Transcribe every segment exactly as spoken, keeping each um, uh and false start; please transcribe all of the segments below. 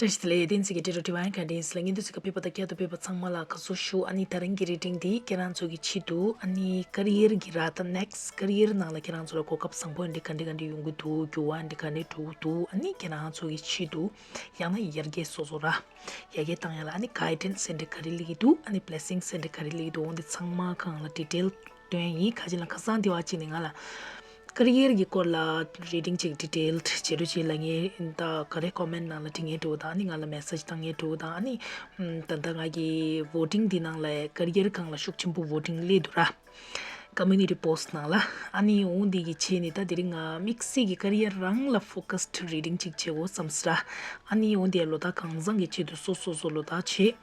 བཀྲ་ཤིས་བདེ་ལེགས། བསྟན་འཛིན་གྱི་འབྲི་རུ་དྲི་བ་ཡང་ག་འདྲ་ཡིན་ཟེར་ལ། བརྙན་ཐུང་གཟིགས་ཀྱི་ཕེབས་པ་དང་བསྐྱར་དུ་ཕེབས་པ་ཚང་མ་ལ་དགའ་བསུ་ཞུ། ཨ་ནི་ད་རིང་གི་རི་ཌིང་འདི་ཁྱེད་རང་ཚོ་གི་ཆེད་དུ། ཨ་ནི་ཀེ་རི་ཡར་གྱི་ར་ད་ནེགསི་ཀེ་རི་ཡར་ནང་ལ་ཁྱེད་རང་ཚོ་ལ་གོ་སྐབས་བཟང་པོ་འདི་ག་འདྲ་ག་འདྲ་ཡོང་གི་འདུག་འགྱུར་བ་འདི་ག་འདྲ་འགྲོ་གི་འདུག་ཨ་ནི་ཁྱེད་རང་ཚོ་གི་ཆེད་དུ་ཡང་ན་ཡར་རྒྱས་སོ་སོ་ར་ཡར་རྒྱས་བཏང་ཡ་ལ། ཨ་ནི་གའི་ཌེན་སི་འདི་ག་རེ་སླེབས་ཀྱི་འདུག་ཨ་ནི་བྷི་ལེ་སིང་སི་འདི་ག་རེ་སླེབས་ཀྱི་འདུག་འོ་འདི་ཚང་མ་གང་ལ་ཌི་ཊེལ་སྟོན་ཡིན། ཁ་ཅིག་ལ་ཁ་སང་དེ་བ་ཅིག་ནས་ང་ལ་ཀེ་རི་ཡར་གྱི་སྐོར་ལ་རི་ཌིང་ཅིག་ཌི་ཊེལ་བྱེད་རོགས་བྱེད་ལབ་མཁན་ད་ག་རེ་ཀོ་མེན་ནང་ལ་འབྲི་མཁན་འདྲ་བོ་དང་། ཨ་ནི་ང་ལ་མེ་སེ་ཇི་བཏང་མཁན་འདྲ་བོ་དང་། ཨ་ནི་ད་ལྟ་ང་གི་བོ་ཊིང་འདི་ནང་ལ་ཀེ་རི་ཡར་སྒང་ལ་ཤུགས་ཆེན་པོ་བོ་ཊིང་སླེབས་འདུག་ར། ཀོ་མིའུ་ནི་ཊི་པོ་སི་ཊི་ནང་ལ། ཨ་ནི་འོ་འདི་གི་ཆེད་ནས་ད་དེ་རིང་ང་དམིགས་བསལ་གྱི་ཀེ་རི་ཡར་རང་ལ་ཕོ་ཀ་སི་ཌི་རི་ཌིང་ཅིག་བྱེད་དགོས་བསམ་སྲིད་ར། ཨ་ནི་འོ་འདི་ལོ་ལྟར་གང་བཟང་གི་ཆེད་དུ་སོ་སོ་སོ་ལོ་ལྟར་བྱེད།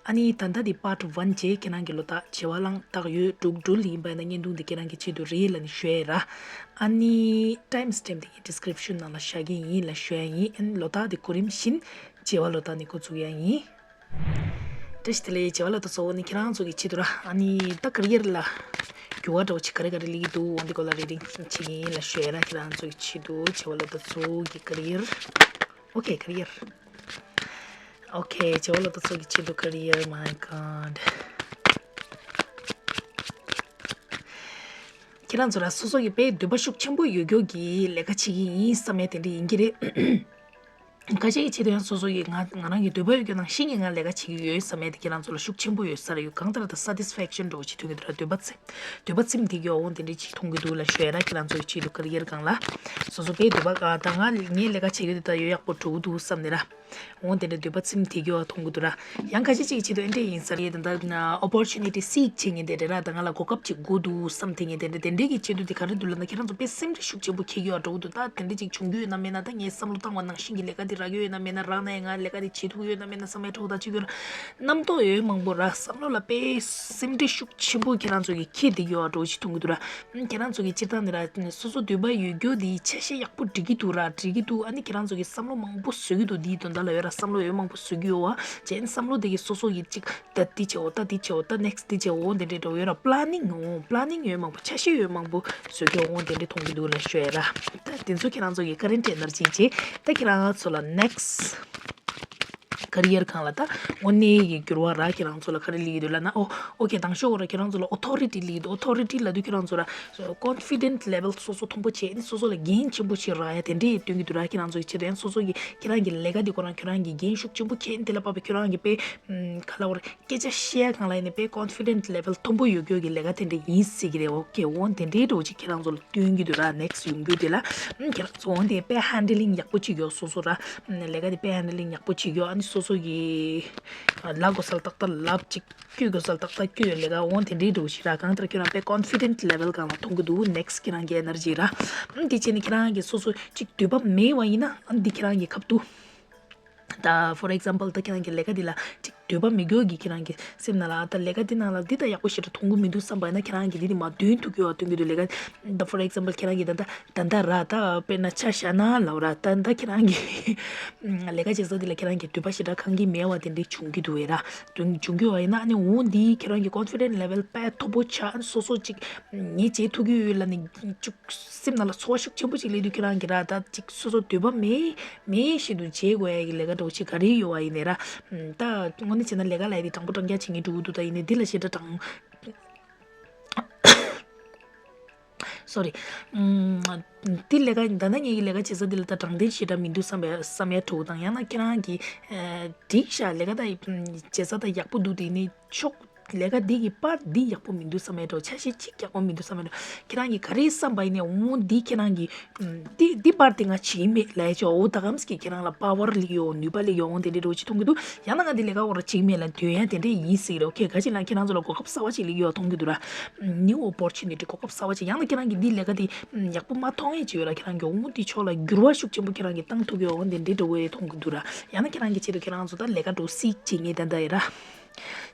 ཨ་ནི་ད་ལྟ་འདི་པཱར་ཊི་ཝན་བྱས། ཁྱེད་རང་གི་ལོ་ལྟར་བྱེད་པ་བླངས་བཏང་ཡོད་འགྲུབ་འགྲུལ་ཡིན་པ་ཡིན་ན་བརྙན་ཐུང་འདི་ཁྱེད་རང་གི་ཆེད་དུ་རེད་ལབ་ནས་ཞུ་ཡ་ཡིན་ར། ཨ་ནི་ཊའིམ་སི་ཊེམ་པ་འདི་ངའི་ཌི་སི་ཀི་རིབ་ཤན་ནང་ལ་བཞག་གི་ཡིན་ལབ་ཞུ་ཡ་ཡིན། ཨ་ནི་ལོ་ལྟར་འདི་གོ་རིམ་བཞིན་བྱེད་པ་ལོ་ལྟར་ནས་འགོ་བཙུགས་ཡ་ཡིན། བཀྲ་ཤིས་བདེ་ལེགས། བྱེད་པ་ལོ་ལྟར་གཙོ་བོ་ནི་ཁྱེད་རང་ཚོ་གི་ཆེད་དུ་ར། ཨ་ནི་ད་ཀེ་རི་ཡར་ལ་འགྱུར་བ་འདྲ་བོ་ཅིག་ག་རེ་ག་རེ་སླེབས་ཀྱི་འདུག་འོ་འདི་སྐོར་ལ་རི་ཌིང་བྱེད་ཀྱི་ཡིན་ལབ་ཞུ་ཡ་ར། ཁྱེད་རང་ཚོ་གི་ཆེད་དུ་བྱེད་པ་ལོ་ལྟར་གཙོ་བོ་གི་ཀེ་རི་ཡར། ཨོ་ཁེ། ཀེ་རི་ཡར། ཨོ་ཁེ། བྱེད་པ་ལོ་ལྟར་གཙོ་གི་ཆེད་དུ་ཀེ་རི་ཡར། མའི་གོཌ། ཁྱེད་རང་ཚོ་ལ་སོ་སོ་གི་དཔེ་འདོད་པ་ཤུགས་ཆེན་པོ་ཡོད་རྒྱུ་གི་ལས་ཀ་བྱེད་ཀྱི་ཡིན་བསམ་ཡ་དེ་འདྲ་ཡིན་གྱི་རེད། ཁ་ཤས་ཀྱི་ཆེད་དུ་ཡང་སོ་སོ་ཡི་ང་ང་རང་གི་འདོད་པ་ཡོད་རྒྱུ་ནང་བཞིན་གྱི་ང་ལས་ཀ་བྱེད་ཀྱི་ཡོད་བསམ་ཡ་དེ་ཁྱེད་རང་ཚོ་ལ་ཤུགས་ཆེན་པོ་ཡོད་ས་རེད། ཡོད་གང་ལྟར་ད་སེ་ཊི་སི་ཕེག་ཤན་འདྲ་བོ་ཅིག་ཐོན་གྱི་འདུག་ར། འདོད་པ་ཚིམ། འདོད་པ་ཚིམ་དེ་གི་འོ་འདི་འདྲ་ཅིག་མཐོང་གི་འདུག་ལབ་ཞུ་ཡ་ར། ཁྱེད་རང་ཚོ་ཡི་ཆེད་དུ་ཀེ་རི་ཡར་སྒང་ལ་སོ་སོ་དཔེ་འདོད་པ་ག་ད་ང་ངའི་ལས་ཀ་བྱེད་ཀྱི་འདུག་ད་ཡོད་ཡག་པོ་འགྲོ་གི་འདུག་བསམ་ནས་ར། འོ་དེ་འདྲ་འདོད་པ་ཚིམ་དེ་གི་འོ་མཐོང་གི་འདུག་ར། ཡང་ཁ་ཤས་ཅིག་གི་ཆེད་དུ་ཨེ་འདྲ་ཡིན་ས་རེད། ད་ལྟ་ཨོ་པོར་ཅུ་ནི་ཊི་སིག་བྱེད་མཁན་དེ་འདྲ་ར། ད་ང་ལ་གོ་སྐབས་ཅིག་དགོས་འདུག་བསམ་དེ་ངས་དེ་འདྲ་དེ་འདྲའི་གི་ཆེད་དུ་དེ་ག་རེ་འདུག་ལབ་ན། ཁྱེད་རང་ཚོ་དཔེ་སེམས་ཁྲལ་ཤུགས་ཆེན་པོ་འཁྱེར་གྱི་ཡོད་འགྲོ་གི་འདུག་ད་དེ་འདྲ་ཅིག་བྱུང་རྒྱུ་ཡོད་ན་མེད་ན། ད་ངའི་བསམ་བློ་བཏང་བ་ནང་བཞིན་གྱི་ལས་ཀ་དེ་རག་གི་ཡོད་ན་མེད་ན། རག་ན་ཡང་ང་ལས་ཀ་དེ་བྱེད་ཐུབ་ཀྱི་ཡོད་ན་མེད་ན་བསམ་ཡ་འདྲ་བོ་ད་ཅིག་ཡོད་ར། རྣམ་རྟོག་ཡོད་མང་པོ་ར། བསམ་བློ་ལ་དཔེ་སེམས་ཁྲལ་ཤུགས་ཆེན་པོ་ཁྱེད་རང་ཚོ་གི་འཁྱེར་བསྡད་ཀྱི་ཡོད་འགྲོ་ཅིག་མཐོང་གི་འདུག་ར། ཁྱེད་རང་ཚོ་གི་སྤྱིར་བཏང་ནི་ར་སོ་སོ་འདོད་པ་ཡོད་རྒྱུ་དེ་ཆ་ཤས་ཡག་པོ་སྒྲིག་གི་འདུག་ར། སྒྲིག་གི་འདུག་ཨ་ནི་ཁྱེད་རང་ཚོ་གི་བསམ་བློ་མང་པོ་བཟོ་གི་འདུག་དེའི་དོན་དག་ལ་ཡོད་ར། བསམ་བློ་ཡོད་མང་པོ་བཟོ་གི་ཡོད་བ། བྱས་ནས་བསམ་བློ་དེ་གི་སོ་སོ་ཡི་གཅིག་ད་འདི་བྱེད་འོ། ད་འདི་བྱེད་འོ། ད་ནེགསི་འདི་བྱེད་འོ། དེ་འདྲའི་འགྲོ་ཡོད་ར། པི་ལེ་ནིང་འོ། པི་ལེ་ནིང་ཡོད་མང་པོ། ཆ་ཤས་ཡོད་མང་པོ་བཟོ་གི་འོ། དེ་འདྲའི་མཐོང་གི་འདུག་ལབ་ཞུ་ཡ་ར། ད་དེ་ཚོ་ཁྱེད་རང་ཚོ་གི་ཀ་རེན་ཊི་ཨེ་ནར་ཇི་བྱས། ད་ཁྱེད་རང་ཚོ་ལ་ནེགསི་ཀེ་རི་ཡར་སྒང་ལ་ད་དངོས་གནས་ཀྱི་འགྱུར་བ་ར་ཁྱེད་རང་ཚོ་ལ་ག་རེ་སླེབས་ཀྱི་འདུག་ལབ་ན། ཨོ་ཨོ་ཁེ། དང་ཤོས་འོ་ར་ཁྱེད་རང་ཚོ་ལ་ཨོ་ཐོ་རི་ཊི་སླེབས་ཀྱི་འདུག་ཨོ་ཐོ་རི་ཊི་ལབ་དུས་ཁྱེད་རང་ཚོ་ལ་ཀོན་ཕི་ཌེན་སི་ལེ་ཝལ་སོ་སོ་མཐོན་པོ་བྱས་ནས་སོ་སོ་ལ་འགན་ཆེན་པོ་ཞིག་རག་ཡ་དེ་འདྲས་སྟོན་གྱི་འདུག་ར། ཁྱེད་རང་ཚོ་གི་ཆེད་དུ་ཡང་སོ་སོ་གི་ཁྱེད་རང་གི་ལས་ཀ་འདི་ཁོ་རང་ཁྱེད་རང་གི་འགན་ཤུགས་ཆེན་པོ་འཁྱེར་ནས་དེ་ལ་དཔག་པའི་ཁྱེད་རང་གི་དཔེ་ག་ལ་འོ་ར། སྐད་ཆ་བཤད་ཡ་སྒང་ལ་ཡིན་ནའི་དཔེ་ཀོན་ཕི་ཌེན་སི་ལེ་ཝལ་མཐོན་པོ་ཡོད་རྒྱུ་གི་ལས་ཀ་དེ་འདྲ་ཡིན་སྲིད་ཀྱི་རེད། ཨོ་ཁེ། འོ་དེ་འདྲའི་འདྲ་བོ་ཅིག་ཁྱེད་རང་ཚོ་ལ་སྟོན་གྱི་འདུག་ར། ནེགསི་ཡོང་རྒྱུ་དེ་ལ། ཨམ། ཁྱེད་རང་ཚོ་འོ་དེ་དཔེ་ཧན་ཌི་ལིང་ཡག་པོ་བྱེད་ཀྱི་ཡོད། སོ་སོ་ར། ཨམ། ལས་ཀ་དེ་དཔེ་ཧན་ཌི་ལིང་ཡག་པོ་བྱེད་ཀྱི་ཡོད། ཨ་ནི་སོ་སོ་གི་ལབ་དགོས་ས་ལ་ཏག་ཏག་ལབ་ཅིག་བསྐྱོད་དགོས་ས་ལ་ཏག་ཏག་བསྐྱོད་ཡོད། ལས་ཀ་འོ་དེ་འདྲའི་འདྲ་བོ་ཞིག་ར། གང་ལྟར་ཁྱེད་རང་དཔེ་ཀོན་ཕི་ཌེན་སི་ལེ་ཝལ་སྒང་ལ་མཐོང་གི་འདུག་ནེགསི་ཁྱེད་རང་གི་ཨེ་ནར་ཇི་ར། ཨམ། དེ་བྱས་ནས་ཁྱེད་རང་གི་སོ་སོ་ཅིག་འདོད་པ་མེད་པ་ཡིན་ན། ཨ་ནི་འདི་ཁྱེད་རང་གི་ཁ་ཐུག་ད་for example ད་ཁྱེད་རང་གི་ལས་ཀ་འདི་ལ་ཅིག་འདོད་པ་མེད་རྒྱུ་གི་ཁྱེད་རང་གི་སེམས་ནང་ལ་ད་ལས་ཀ་འདི་ནང་ལ་འདི་ད་ཡག་པོ་ཞེ་དྲག་མཐོང་གི་མི་འདུག་བསམ་པ་ཡིན་ན། ཁྱེད་རང་གི་འདི་ནི་མར་འདོན་ཐུབ་ཀྱི་ཡོད་པ་སྟོན་གྱི་འདུག་ལས་ཀ་ད་for example ཁྱེད་རང་གི་ད་ད་ད་ལྟ་ར། ད་དཔེར་ན་ཆ་བཞག་ན་ལབ་ར། ད་ད་ཁྱེད་རང་གི་ལས་ཀ་བྱེད་ས་འདི་ལ་ཁྱེད་རང་གི་འདོད་པ་ཞེ་དྲག་ཁེངས་ཀྱི་མེད་པ་དེ་འདྲ་བྱུང་གི་འདུག་ཨེ་ར། བྱུང་གི་ཡོད་པ་ཡིན་ན། ཨ་ནི་འོ་འདི་ཁྱེད་རང་གི་ཀོན་ཕི་ཌེན་སི་ལེ་ཝལ་དཔེ་མཐོ་པོ་ཆགས། ཨ་ནི་སོ་སོ་ཅིག་ངས་བྱེད་ཐུབ་ཀྱི་ཡོད་ལབ་ནས་ཅིག་སེམས་ནང་ལ་ཚོར་བ་ཤུགས་ཆེན་པོ་ཅིག་སླེབས་དུས་ཁྱེད་རང་གིས་ར། ད་ཅིག་སོ་སོ་འདོད་པ་མེད་མེད་བཞིན་དུ་བྱེད་དགོས་ཡ་གི་ལས་ཀ་འདྲ་བོ་ཅིག་ག་རེ་ཡོད་པ་ཡིན་ནའི་ར། ད་དངོས་གནས་བྱས་ན་ལས་ཀ་ལབ་ཡ་དེ་དྲང་པོ་དྲང་རྐྱང་བྱེད་མཁན་འགྲོ་གི་འདུག་ད་ཡིན་ནའི་འདི་ལ་ཞེ་དྲག་དྲང་སོ་རི། ཨམ། འདི་ལས་ཀ་ད་ལྟ་ངེད་ཀྱི་ལས་ཀ་བྱེད་ས་འདི་ལ་ད་དྲང་བདེན་ཞེ་དྲག་མི་འདུག་བསམ་པའི་བསམ་ཡ་འདྲ་བོ་དང་། ཡང་ན་ཁྱེད་རང་གིས་ཨ་འགྲིག་ཤག་ལས་ཀ་ད་བྱེད་ས་ད་ཡག་པོ་འདུག་དེ་ནས་ཆོག་ལས་ཀ་འདི་གི་པར་འདི་ཡག་པོ་མི་འདུག་བསམ་ཡ་འདྲ་བོ། ཆ་ཤས་གཅིག་ཡག་པོ་མི་འདུག་བསམ་ཡ་འདྲ་བོ། ཁྱེད་རང་གིས་ག་རེ་བསམ་པ་ཡིན་ནའི་འོ་འདི་ཁྱེད་རང་གིས་ཨམ། འདི་འདི་པར་འདི་ང་བྱེད་ཀྱི་མེད་ལབ་ཡ་ཅིག་འོ་ད་གམ་ཟེར་གྱི་ཁྱེད་རང་ལ་པ་ཝར་སླེབས་ཀྱི་ཡོད། ནུས་པ་སླེབས་ཀྱི་ཡོད། འོ་དེ་འདྲའི་འདྲ་བོ་ཅིག་མཐོང་གི་འདུག་ཡང་ན་ང་འདི་ལས་ཀ་འོ་ར་བྱེད་ཀྱི་མེད་ལབ་འདོད་ཡ་དེ་འདྲ་ཡིན་སྲིད་རེད། ཨོ་ཁེ། ག་ཅི་ལབ་ན་ཁྱེད་རང་ཚོ་ལ་གོ་སྐབས་གསར་པ་ཅིག་སླེབས་ཀྱི་ཡོད་མཐོང་གི་འདུག་ར། ནིའུ་ཨོ་པོར་ཅུ་ནི་ཊི་གོ་སྐབས་གསར་པ་ཅིག་ཡང་ན་ཁྱེད་རང་གིས་འདི་ལས་ཀ་འདི་ཡག་པོ་མ་མཐོང་ཡ་ཅིག་ཡོད་ར། ཁྱེད་རང་གིས་འོ་འདི་ཕྱོགས་ལ་འགྱུར་བ་ཤུགས་ཆེན་པོ་ཁྱེད་རང་གིས་བཏང་ཐུབ་ཀྱི་ཡོད། འོ་དེ་འདྲའི་འདྲ་བོ་མཐོང་གི་འདུག་ར། ཡང་ན་ཁྱེད་རང་གི་ཆེད་དུ་ཁྱེད་རང་ཚོ་ད་ལས་ཀ་འགྲོ་སྲིད་ཅིག་ངེས་ད་ད་ཡ་ར།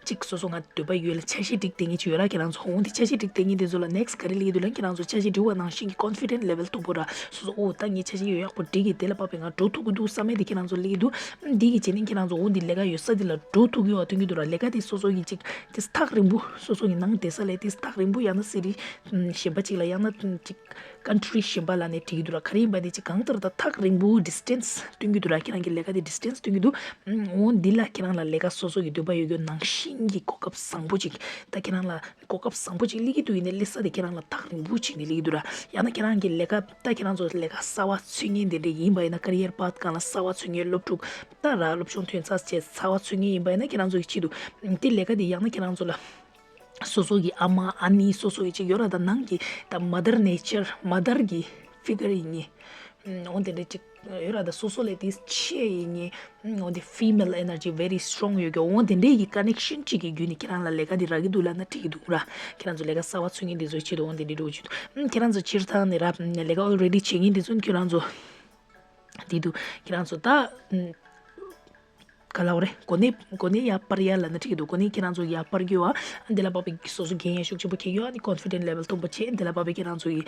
གཅིག་སོ་སོ་ང་འདོད་པ་ཡོད་ལ་འཆར་གཞི་སྒྲིག་བསྡད་མཁན་ཅིག་ཡོད་ར། ཁྱེད་རང་ཚོ་འོ་འདི་འཆར་གཞི་སྒྲིག་བསྡད་མཁན་དེ་ཚོ་ལ་ནེགསི་ག་རེ་སླེབས་ཀྱི་འདུག་ལབ་ན། ཁྱེད་རང་ཚོ་འཆར་གཞི་སྒྲིག་པ་ནང་བཞིན་གྱི་ཀོན་ཕི་ཌེན་སི་ལེ་ཝལ་མཐོ་པོ་ར། སོ་སོ་འོ་ད་ངས་འཆར་གཞི་ཡོད་ཡག་པོ་སྒྲིག་གི་དེ་ལ་དཔག་པའི་ང་འགྲོ་ཐུབ་ཀྱི་འདུག་བསམ་ཡ་དེ་ཁྱེད་རང་ཚོ་སླེབས་ཀྱི་འདུག་འདི་གི་རྗེས་ནས་ཁྱེད་རང་ཚོ་འོ་འདི་ལས་ཀ་ཡོད་ས་འདི་ལ་འགྲོ་ཐུབ་ཀྱི་ཡོད་པ་སྟོན་གྱི་འདུག་ར། ལས་ཀ་དེ་སོ་སོ་གི་གཅིག་དེ་ཐག་རིང་པོ་སོ་སོ་གི་ནང་བསྡད་ས་ལས་དེ་ཐག་རིང་པོ་ཡང་ན་སི་ཊི་གཞན་པ་ཅིག་ལ་ཡང་ན་གཅིག country གཞན་པ་ལ་ནས་བྲིས་འདུག་ར། ག་རེ་ཡིན་པ་ནས་ཅིག་གང་ལྟར་ད་ཐག་རིང་པོ་distance སྟོན་གྱི་འདུག་ར། ཁྱེད་རང་གི་ལས་ཀ་དེ་distance སྟོན་གྱི་འདུག་འོ་འདི་ལ་ཁྱེད་རང་ལ་ལས་ཀ་སོ་སོ་གི་འདོད་པ་ཡོད་རྒྱུ་ནང་བཞིན་གྱི་གོ་སྐབས་བཟང་པོ་ཅིག་ད་ཁྱེད་རང་ལ་གོ་སྐབས་བཟང་པོ་ཅིག་སླེབས་ཀྱི་འདུག་ཡིན་ནའི་སླེབས་ས་དེ་ཁྱེད་རང་ལ་ཐག་རིང་པོ་ཅིག་ནས་སླེབས་ཀྱི་འདུག་ར། ཡང་ན་ཁྱེད་རང་གི་ལས་ཀ་ད་ཁྱེད་རང་ཚོ་ལས་ཀ་གསར་པ་འཚོལ་མཁན་དེ་འདྲ་ཡིན་པ་ཡིན་ན་career path སྒང་ལ་གསར་པ་འཚོལ་མཁན་སློབ་ཕྲུག་ད་ར་སློབ་སྦྱོང་ཐོན་ཚར་བྱས་གསར་པ་འཚོལ་མཁན་ཡིན་པ་ཡིན་ན་ཁྱེད་རང་ཚོ་གི་ཆེད་དུ་དེ་ལས་ཀ་དེ་ཡང་ན་ཁྱེད་རང་ཚོ་ལ། སོ་སོ་གི་ཨ་མ་ཨ་ནེ་སོ་སོ་ཡི་ཅིག་ཡོད་ར། ད་ནང་གི་ད་mother nature mother གི་figure ཡིན་ངེས། འོ་དེ་འདྲ་ཅིག་ཡོད་ར། ད་སོ་སོ་ལས་དེ་ཆེ་ཡིན་ངེས། འོ་དེ་female energy very strong ཡོད་གི། འོ་དེ་འདྲའི་གི་connection ཅིག་གི་བརྒྱུད་ནས་ཁྱེད་རང་ལ་ལས་ཀ་དེ་རག་གི་འདུག་ལབ་ན་འགྲིག་གི་འདུག་ར། ཁྱེད་རང་ཚོ་ལས་ཀ་གསར་པ་འཚོལ་མཁན་དེ་ཚོའི་ཆེད་དུ་འོ་དེ་འདྲའི་འགྲོ་གི་འདུག་ཁྱེད་རང་ཚོ་སྤྱིར་བཏང་ནས་ར་ལས་ཀ་already བྱེད་མཁན་དེ་ཚོ་ཁྱེད་རང་ཚོ་དེ་འདུག་ཁྱེད་རང་ཚོ་ད། ག་ལབ་རེད། གོ་གནས་གོ་གནས་ཡར་སྤར་ཡ་ལབ་ན་འགྲིག་གི་འདུག་གོ་གནས་ཁྱེད་རང་ཚོ་ཡར་སྤར་རྒྱུ་བ། འདི་ལ་བབས་པའི་སོ་སོ་འགན་ཡང་ཤུགས་ཆེན་པོ་འཁྱེར་ཡོད། ཨ་ནི་confident level མཐོན་པོ་བྱས། འདི་ལ་བབས་པའི་ཁྱེད་རང་ཚོ་ཡི་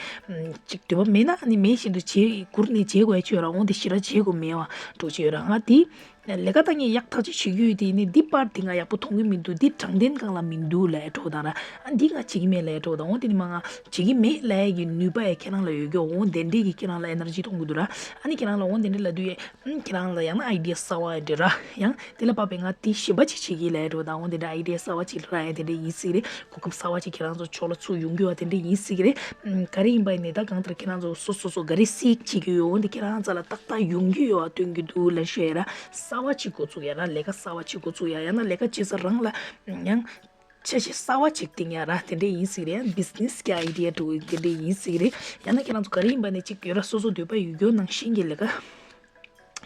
ཅིག་འདོད་པ་མེད་ན་ཨ་ནི་མེད་བཞིན་དུ་བྱེད་བསྐུར་ནས་བྱེད་དགོས་ཡ་ཅིག་ཡོད་ར། འོང་དེ་ཞེ་དྲག་བྱེད་དགོས་མེད་བ་འགྲོ་ཅིག་ཡོད་ར། ང་དེ་ལས་ཀ་ད་ངས་ཡག་ཐག་ཆོད་བྱེད་རྒྱུ་ཡོད་དེ་ནི་འདི་པར་འདི་ང་ཡག་པོ་མཐོང་གི་མི་འདུག་འདི་དྲང་བདེན་སྒང་ལ་མི་འདུག་ལབ་ཡ་འགྲོ་དང་ར། ཨ་འདི་ང་བྱེད་ཀྱི་མེད་ལབ་ཡ་འགྲོ་དང་། འོང་དེ་ནི་མ་ང་བྱེད་ཀྱི་མེད་ལབ་ཡ་གི་ནུས་པ་ཡ་ཁྱེད་རང་ལ་ཡོད་རྒྱུ། འོང་དེ་འདྲས་ཀྱི་ཁྱེད་རང་ལ་energy གཏོང་གི་འདུག་ར། ཨ་ནི་ཁྱེད་རང་ལ་འོང་དེ་འདྲས་ལབ་དུས་ཡ། ཁྱེད་རང་ལ་ཡང་ན་idea གསར་བ་འདྲ་ར། ཡང་དེ་ལ་བབས་པའི་ང་དེ་གཞན་པ་ཅིག་བྱེད་ཀྱི་ལབ་འགྲོ་དང་། འོ་དེ་འདྲ་idea གསར་བ་ཅིག་རག་ཡ་དེ་འདྲ་ཡིན་སྲིད་རེད། གོ་སྐབས་གསར་བ་ཅིག་ཁྱེད་རང་ཚོ་ཕྱོགས་ལ་ཚུར་ཡོང་རྒྱུ་བ་དེ་འདྲ་ཡིན་སྲིད་རེད། ཨམ། ག་རེ་ཡིན་པ་ཡིན་ནའི་ད་གང་ལྟར་ཁྱེད་རང་ཚོ་སོ་སོ་སོ་ག་རེ་seek བྱེད་ཀྱི་ཡོད། འོ་འདི་ཁྱེད་རང་རྩ་ལ་ཏག་ཏག་ཡོང་རྒྱུ་ཡོད་བ་སྟོན་གྱི་འདུག་ལབ་ཞུ་ཡ་ར། གསར་བ་ཅིག་འགོ་བཙུགས་ཡ་ར། ལས་ཀ་གསར་བ་ཅིག་འགོ་བཙུགས་ཡ། ཡང་ན་ལས་ཀ་བྱེད་ས་རང་ལ་ཡང་ཆ་ཤས་གསར་བ་ཅིག་བཏིང་ཡ་ར། དེ་འདྲ་ཡིན་སྲིད་རེད། ཡང་business གི་idea འདྲ་བོ་དེ་འདྲ་ཡིན་སྲིད་རེད། ཡང་ན་ཁྱེད་རང་ཚོ་ག་རེ་ཡིན་པ་ནས་ཅིག་ཡོད་ར། སོ་སོ་འདོད་པ་ཡོད་རྒྱུ་ནང་བཞིན་གྱི་ལས་ཀ་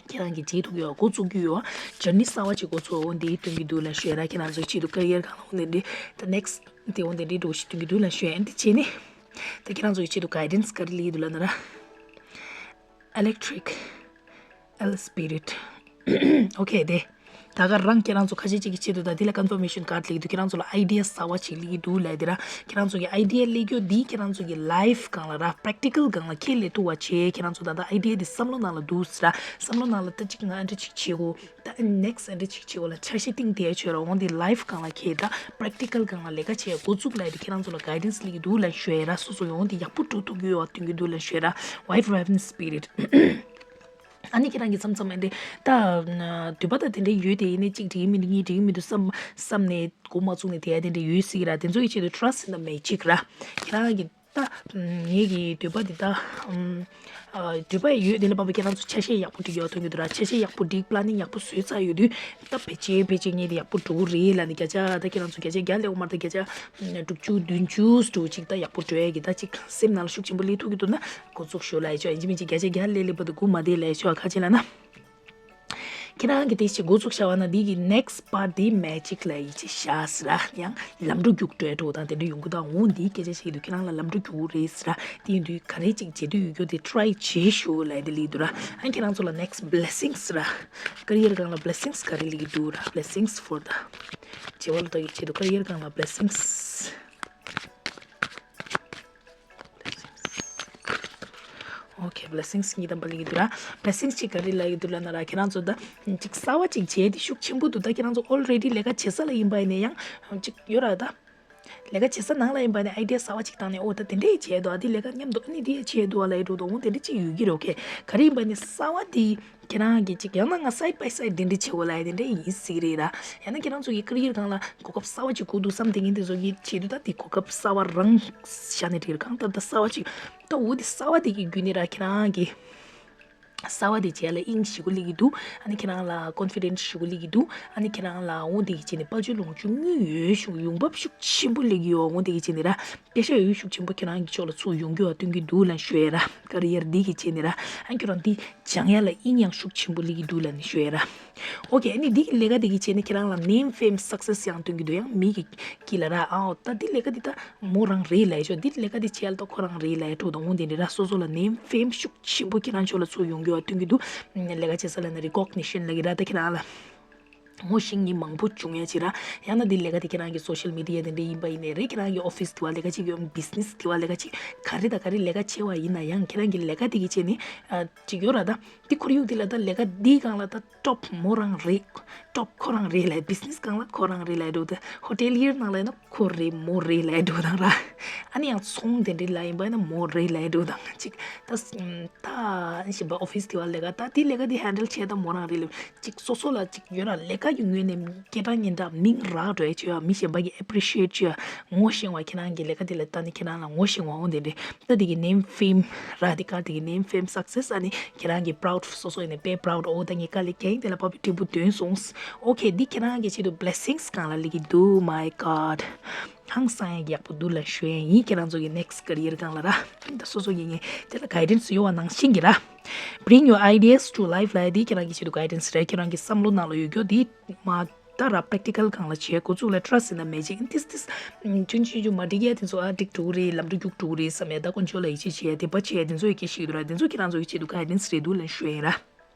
ཁྱེད་རང་གིས་བྱེད་ཐུབ་ཀྱི་ཡོད། འགོ་བཙུགས་ཀྱི་ཡོད། journey གསར་བ་ཅིག་འགོ་ཚུགས། འོ་འདི་སྟོན་གྱི་འདུག་ལབ་ཞུ་ཡ་ར། ཁྱེད་རང་ཚོའི་ཆེད་དུ་career སྒང་ལ་འོ་འདི་འདྲ་ད་next དེ་འོ་འདི་འདྲ་འགྲོ་ཞིག་སྟོན་གྱི་འདུག་ལབ་ཞུ་ཡ། འདི་བྱས་ནས་ད་ཁྱེད་རང་ཚོའི་ཆེད་དུ་guidance ག་རེ་སླེབས་ཀྱི་འདུག་ལབ་ན་ར། Electric L spirit okay དེ། ད་ག་རང་ཁྱེད་རང་ཚོ་ཁ་ཤས་ཅིག་གི་ཆེད་དུ་ད་དེ་ལ་confirmation card སླེབས་ཀྱི་འདུག་ཁྱེད་རང་ཚོ་ལ་idea གསར་བ་ཅིག་སླེབས་ཀྱི་འདུག་ལབ་དེ་ར། ཁྱེད་རང་ཚོ་གི་idea སླེབས་རྒྱུ་འདི་ཁྱེད་རང་ཚོ་གི་life སྒང་ལ་ར་practical སྒང་ལ་ཁས་ལེན་ཐུབ་པ་བྱས། ཁྱེད་རང་ཚོ་ད་ལྟ་idea འདི་བསམ་བློ་ནང་ལ་འདུག་ཟེར་ར། བསམ་བློ་ནང་ལ་ད་ཅིག་ང་འདྲ་ཅིག་བྱེད་དགོས། ད་next འདྲ་ཅིག་བྱེད་དགོས་ལ་འཆར་གཞི་བཏིང་བསྡད་ཆོག་ར། འོང་དེ་life སྒང་ལ་ཁྱེད་ད་practical སྒང་ལ་ལས་ཀ་བྱེད་འགོ་བཙུགས་ལབ་དེ་ཁྱེད་རང་ཚོ་ལ་guidance སླེབས་ཀྱི་འདུག་ལབ་ཞུ་ཡ་ར། སོ་སོ་ཡོང་དེ་ཡག་པོ་འགྲོ་ཐུབ་ཀྱི་ཡོད་བ་སྟོན་གྱི་འདུག་ལབ་ཞུ་ཡ་ར། White Raven spirit ཨ་ནི་ཁྱེད་རང་གིས་མཚམས་མཚམས་ཨེ་འདྲ་ད་འདོད་པ་ད་དེ་འདྲ་ཡོད་དེ་ཡིན་ནའི་གཅིག་འགྲིག་གི་མི་འདུག་གཉིས་འགྲིག་གི་མི་འདུག་བསམ་བསམ་ནས་འགོ་མ་བཙུགས་ནས་དེ་ཡ་དེ་འདྲ་ཡོད་སྲིད་ཀྱི་ར། དེ་ཚོ་ཡི་ཆེད་དུ་trust in the magic ར། ཁྱེད་རང་གིས་ད་ངེད་ཀྱི་འདོད་པ་འདི་ད་འདོད་པ་ཡོད། དེ་ལ་བབས་པ་ཁྱེད་རང་ཚོ་ཆ་ཤས་ཡག་པོ་སྒྲིག་ཡོད་ཐོན་གྱི་འདུག་ར། ཆ་ཤས་ཡག་པོ་སྒྲིག་planning ཡག་པོ་བཟོས་ཚར་ཡོད་དུས་ད་ཕལ་ཆེར་ཕལ་ཆེར་ངེད་དེ་ཡག་པོ་འགྲོ་གི་རེད་ལབ་ནས་བརྒྱ་ཆ་ད་ཁྱེད་རང་ཚོ་བརྒྱ་ཆ་བརྒྱ་སླེབས་ཡོད་མ་རེད། ད་བརྒྱ་ཆ་དྲུག་ཅུ་བདུན་ཅུ་འགྲོ་ཅིག་ད་ཡག་པོ་འགྲོ་ཡ་གི་ད་ཅིག་སེམས་ནང་ལ་ཤུགས་ཆེན་པོ་སླེབས་ཐུབ་ཀྱི་འདུག་ན། འགོ་བཙུགས་ཤོག་ལབ་ཡ་ཆོག་ཡིན་གཅིག་མིན་གཅིག་བརྒྱ་ཆ་བརྒྱ་སླེབས་སླེབས་པ་དུ་སྒུག་མ་བསྡད་ལབ་ཡ་ཆོག་ཁ་ཆེ་ལ་ན། ཁྱེད་རང་གིས་དེ་ཞིག་འགོ་བཙུགས་བཞག་པ་ན་འདི་གི་next part འདི་magic ལབ་ཡ་ཅིག་བཞག་ཟེར་ར། ཡང་ལམ་འགྲོ་རྒྱུགས་འགྲོ་ཡ་འགྲོ་དང་དེ་འདྲ་ཡོང་གི་ད། འོང་འདི་སྐད་ཆ་བཤད་ཀྱི་འདུག་ཁྱེད་རང་ལ་ལམ་འགྲོ་རྒྱུགས་རེད་ཟེར་ར། དེ་ཡིན་དུས་ག་རེ་ཅིག་བྱེད་འདོད་ཡོད་རྒྱུ་དེ་try བྱེད་ཤོག་ལབ་ཡ་དེ་ལབ་ཀྱི་འདུག་ར། ཨ་ཁྱེད་རང་ཚོ་ལ་next blessings ཟེར་ར། career སྒང་ལ་blessings ག་རེ་སླེབས་ཀྱི་འདུག་ར། Blessings for the བྱེད་པ་ལ་ལྟ་ཡི་ཆེད་དུ་career སྒང་ལ་blessings okay blessings གཉིས་དམ་པ་ལ་ཡི་དུ་ར། Blessings གཅིག་ག་རེ་ལ་ཡི་དུ་ལ་ན་ར། ཁྱེད་རང་ཚོ་ད་ཅིག་གསར་བ་ཅིག་བྱས་ཏེ་ཤུགས་ཆེན་པོ་འདུག་ད་ཁྱེད་རང་ཚོ་already ལས་ཀ་བྱེད་ས་ལ་ཡིན་པ་ཡིན་ན་ཡང་ཅིག་ཡོད་ར། ད་ལས་ཀ་བྱེད་ས་ནང་ལ་ཡིན་པ་ནི་idea གསར་བ་ཅིག་བཏང་ནས་ཨོ་ད་དེ་འདྲས་བྱས་འདུག་ཨ་དེ་ལས་ཀ་མཉམ་དུ་ཨ་ནི་དེ་བྱས་འདུག་ཨ་ལ་ཡི་འགྲོ་དང་འོ་དེ་འདྲས་ཅིག་ཡོད་ཀྱི་རེད། Okay ག་རེ་ཡིན་པ་ནི་གསར་བ་དེ། ཁྱེད་རང་གིས་ཅིག་ཡང་ན་ང་side by side འདི་འདྲ་བྱེད་དགོས་ལ་ཡ་དེ་འདྲ་ཡིན་སྲིད་རེད་ར། ཡང་ན་ཁྱེད་རང་ཚོ་གི་career སྒང་ལ་གོ་སྐབས་གསར་བ་ཅིག་དགོས་འདུག་བསམ་དེ་ངན་དེ་ཚོ་གི་བྱེད་དུས་ད་དེ་གོ་སྐབས་གསར་བ་རང་བཞག་ནས་འགྲིག་ར། གང་ལྟར་ད་གསར་བ་ཅིག་ད་འོ་དེ་གསར་བ་དེ་གི་བརྒྱུད་ནས་ར་ཁྱེད་རང་གི་གསར་བ་དེ་བྱས་ལ་དབྱིངས་ཞིག་གུ་སླེབས་ཀྱི་འདུག་ཨ་ནི་ཁྱེད་རང་ལ་confident ཞིག་གུ་སླེབས་ཀྱི་འདུག་ཨ་ནི་ཁྱེད་རང་ལ་འོ་དེ་གི་བྱས་ནས་དཔལ་འབྱོར་ལོངས་སྤྱོད་དངོས་ཡོད་ཤུགས་ཡོང་འབབ་ཤུགས་ཆེན་པོ་སླེབས་ཀྱི་ཡོད། འོ་དེ་གི་བྱས་ནས་ར། སྐད་ཆ་ཡོད་ཤུགས་ཆེན་པོ་ཁྱེད་རང་གི་ཕྱོགས་ལ་ཚུར་ཡོང་རྒྱུ་བ་སྟོན་གྱི་འདུག་ལབ་ཞུ་ཡ་ར། ཀ་རི་ཡར་འདི་གི་བྱས་ནས་ར། ཨ་ཁྱོད་རང་འདི་སྦྱང་ཡ་ལ་དབྱིངས་ཡང་ཤུགས་ཆེན་པོ་སླེབས་ཀྱི་འདུག་ལབ་ནས་ཞུ་ཡ་ར། ཨོ་ཁེ། ཨ་ནི་འདི་གི་ལས་ཀ་འདི་གི་བྱས་ནས་ཁྱེད་རང་ལ་name fame success ཡང་སྟོན་གྱི་འདུག་ཡང་མི་གི་དཀྱིལ་ལ་ར། ཨའོ་ད་འདི་ལས་ཀ་འདི་ད་མོ་རང་རེད་ལབ་ཡ་ཆོག་འདི་ལས་ཀ་འདི་བྱས་ལ་ད་ཁོ་རང་རེད་ལབ་ཡ་འགྲོ་དང་འོང་དེ་འདྲ་ར། སོ་སོ་ལ་name fame ཤུགས་ཆེན་པོ་ཁྱེད་རང་ཕྱོགས་ལ་ཚུར་ཡོང་རྒྱུ་བ་སྟོན་གྱི་འདུག་ལས་ཀ་བྱེད་ས་ལ་ན་recognition ལབ་ཀྱི་ར། ད་ཁྱེད་རང་ལ། ངོ་ཤེས་མཁན་མང་པོ་བྱུང་ཡ་ཅིག་ར། ཡང་ན་འདི་ལས་ཀ་དེ་ཁྱེད་རང་གི་སོ་ཤལ་མི་ཌི་ཡ་དེ་འདྲ་ཡིན་པ་ཡིན་ནའི་རེད། ཁྱེད་རང་གི་ཨོ་ཕིས་དེ་བ་ལས་ཀ་ཅིག་ཡོད། བི་ཛི་ནེས་དེ་བ་ལས་ཀ་ཅིག་ག་རེ་དང་ག་རེ་ལས་ཀ་བྱེད་པ་ཡིན་ན་ཡང་ཁྱེད་རང་གི་ལས་ཀ་དེ་གི་བྱས་ནས་ཨ་ཅིག་ཡོད་ར། ད་འདི་ཁོར་ཡུག་འདི་ལ་ད་ལས་ཀ་འདིའི་སྒང་ལ་ད་ཊོབ་མོ་རང་རེད། ཊོབ་ཁོ་རང་རེད་ལབ། བི་ཛི་ནེས་སྒང་ལ་ཁོ་རང་རེད་ལབ་འགྲོ། ད་ཧོ་ཊེལ་ཡར་ནང་ལ་ཡིན་ན་ཁོ་རེད་མོ་རེད་ལབ་འགྲོ་དང་ར། ཨ་ནི་ཡང་ཚོང་དེ་འདྲའི་ལ་ཡིན་པ་ཡིན་ན་མོ་རེད་ལབ་འགྲོ་དང་ཅིག་ད་ད་ཨ་ནི་གཞན་པ་ཨོ་ཕིས་དེ་བ་ལས་ཀ་ད་དེ་ལས་ཀ་དེ་ཧན་ཌལ་བྱས་ད་མོ་རང་རེད་ལབ། ཅིག་སོ་སོ་ལ་ཅིག་ཡོད་ར། ལས་ཀ་གི་ངོས་ནས་སྐད་གྲགས་སྙན་གྲགས་མིང་རག་འགྲོ་ཡ་ཅིག་ཡོད། མི་གཞན་པ་གིས་ཨེ་པི་རི་ཤི་ཨེཊ་ཅིག་ཡོད། ངོ་ཤེས་པ་ཁྱེད་རང་གི་ལས་ཀ་དེ་ལ་ལྟ་ནས་ཁྱེད་རང་ལ་ངོ་ཤེས་པ་འོང་དེ་འདྲ། ད་དེ་གི་ནེམ་ཕེམ་ར། དེ་ག་དེ་གི་ནེམ་ཕེམ་སག་སེས། ཨ་ནི་ཁྱེད་རང་གི་པ་རའུཌ་སོ་སོ་ཡིན་ནས་དཔེ་པ་རའུཌ། ཨོ་ད་ངས་དཀའ་ལས་རྒྱག་ཡིན། དེ་ལ་བབས་པའི་འབྲས་བུ་ཐོན་སོང་། ཨོ་ཁེ། འདི་ཁྱེད་རང་གི་ཆེད་དུ་བི་ལེ་སིངས་སྒང་ལ་སླེབས་ཀྱི་འདུག་མའི་གོཌ། ཧང་སང་ཡག་པོ་འདུག་ལབ་ཞུ་ཡ་ཡིན། ཁྱེད་རང་ཚོ་གི་ནེག་སི་ཊི་ཀེ་རི་ཡར་སྒང་ལ་ར། ད་སོ་སོ་གི་ངས་དེ་ལ་གའི་ཌན་སི་ཡོད་པ་ནང་བཞིན་གྱི་ར། Bring your ideas to life ལབ་ཡ་འདི་ཁྱེད་རང་གི་ཆེད་དུ་གའི་ཌན་སི་རེད། ཁྱེད་རང་གི་བསམ་བློ་ནང་ལ་ཡོད་རྒྱུ་འདི་མ། ད་ར་པེ་རེག་ཊི་ཀལ་སྒང་ལ་བྱེད། འགོ་ཚུགས་ལ་ཊ་ར་སི་ཊི་ཨིན་ད་མེ་ཇིག། ཏིས་ཏིས་ཆུང་ཆུང་ཆུང་མ་འགྲིག་ཡ་དེ་ཚོ་ཨ་འགྲིག་འགྲོ་གི་རེད། ལམ་འགྲོ་རྒྱུག་འགྲོ་གི་རེད་བསམ་ཡ། ད་དཀོན་མཆོག་ལ་ཡིད་ཆེས་བྱེད་ཡ་དད་པ་བྱེད་ཡ་དེ་ཚོ་ཡི་སྐད་ཤིག་འདུག་ར། དེ་ཚོ་ཁྱེད་རང་ཚོ་གི་ཆེད་དུ་གའི་ཌན་སི་རེད་འདུག་ལབ་ཞུ་ཡ་ཡིན་ར།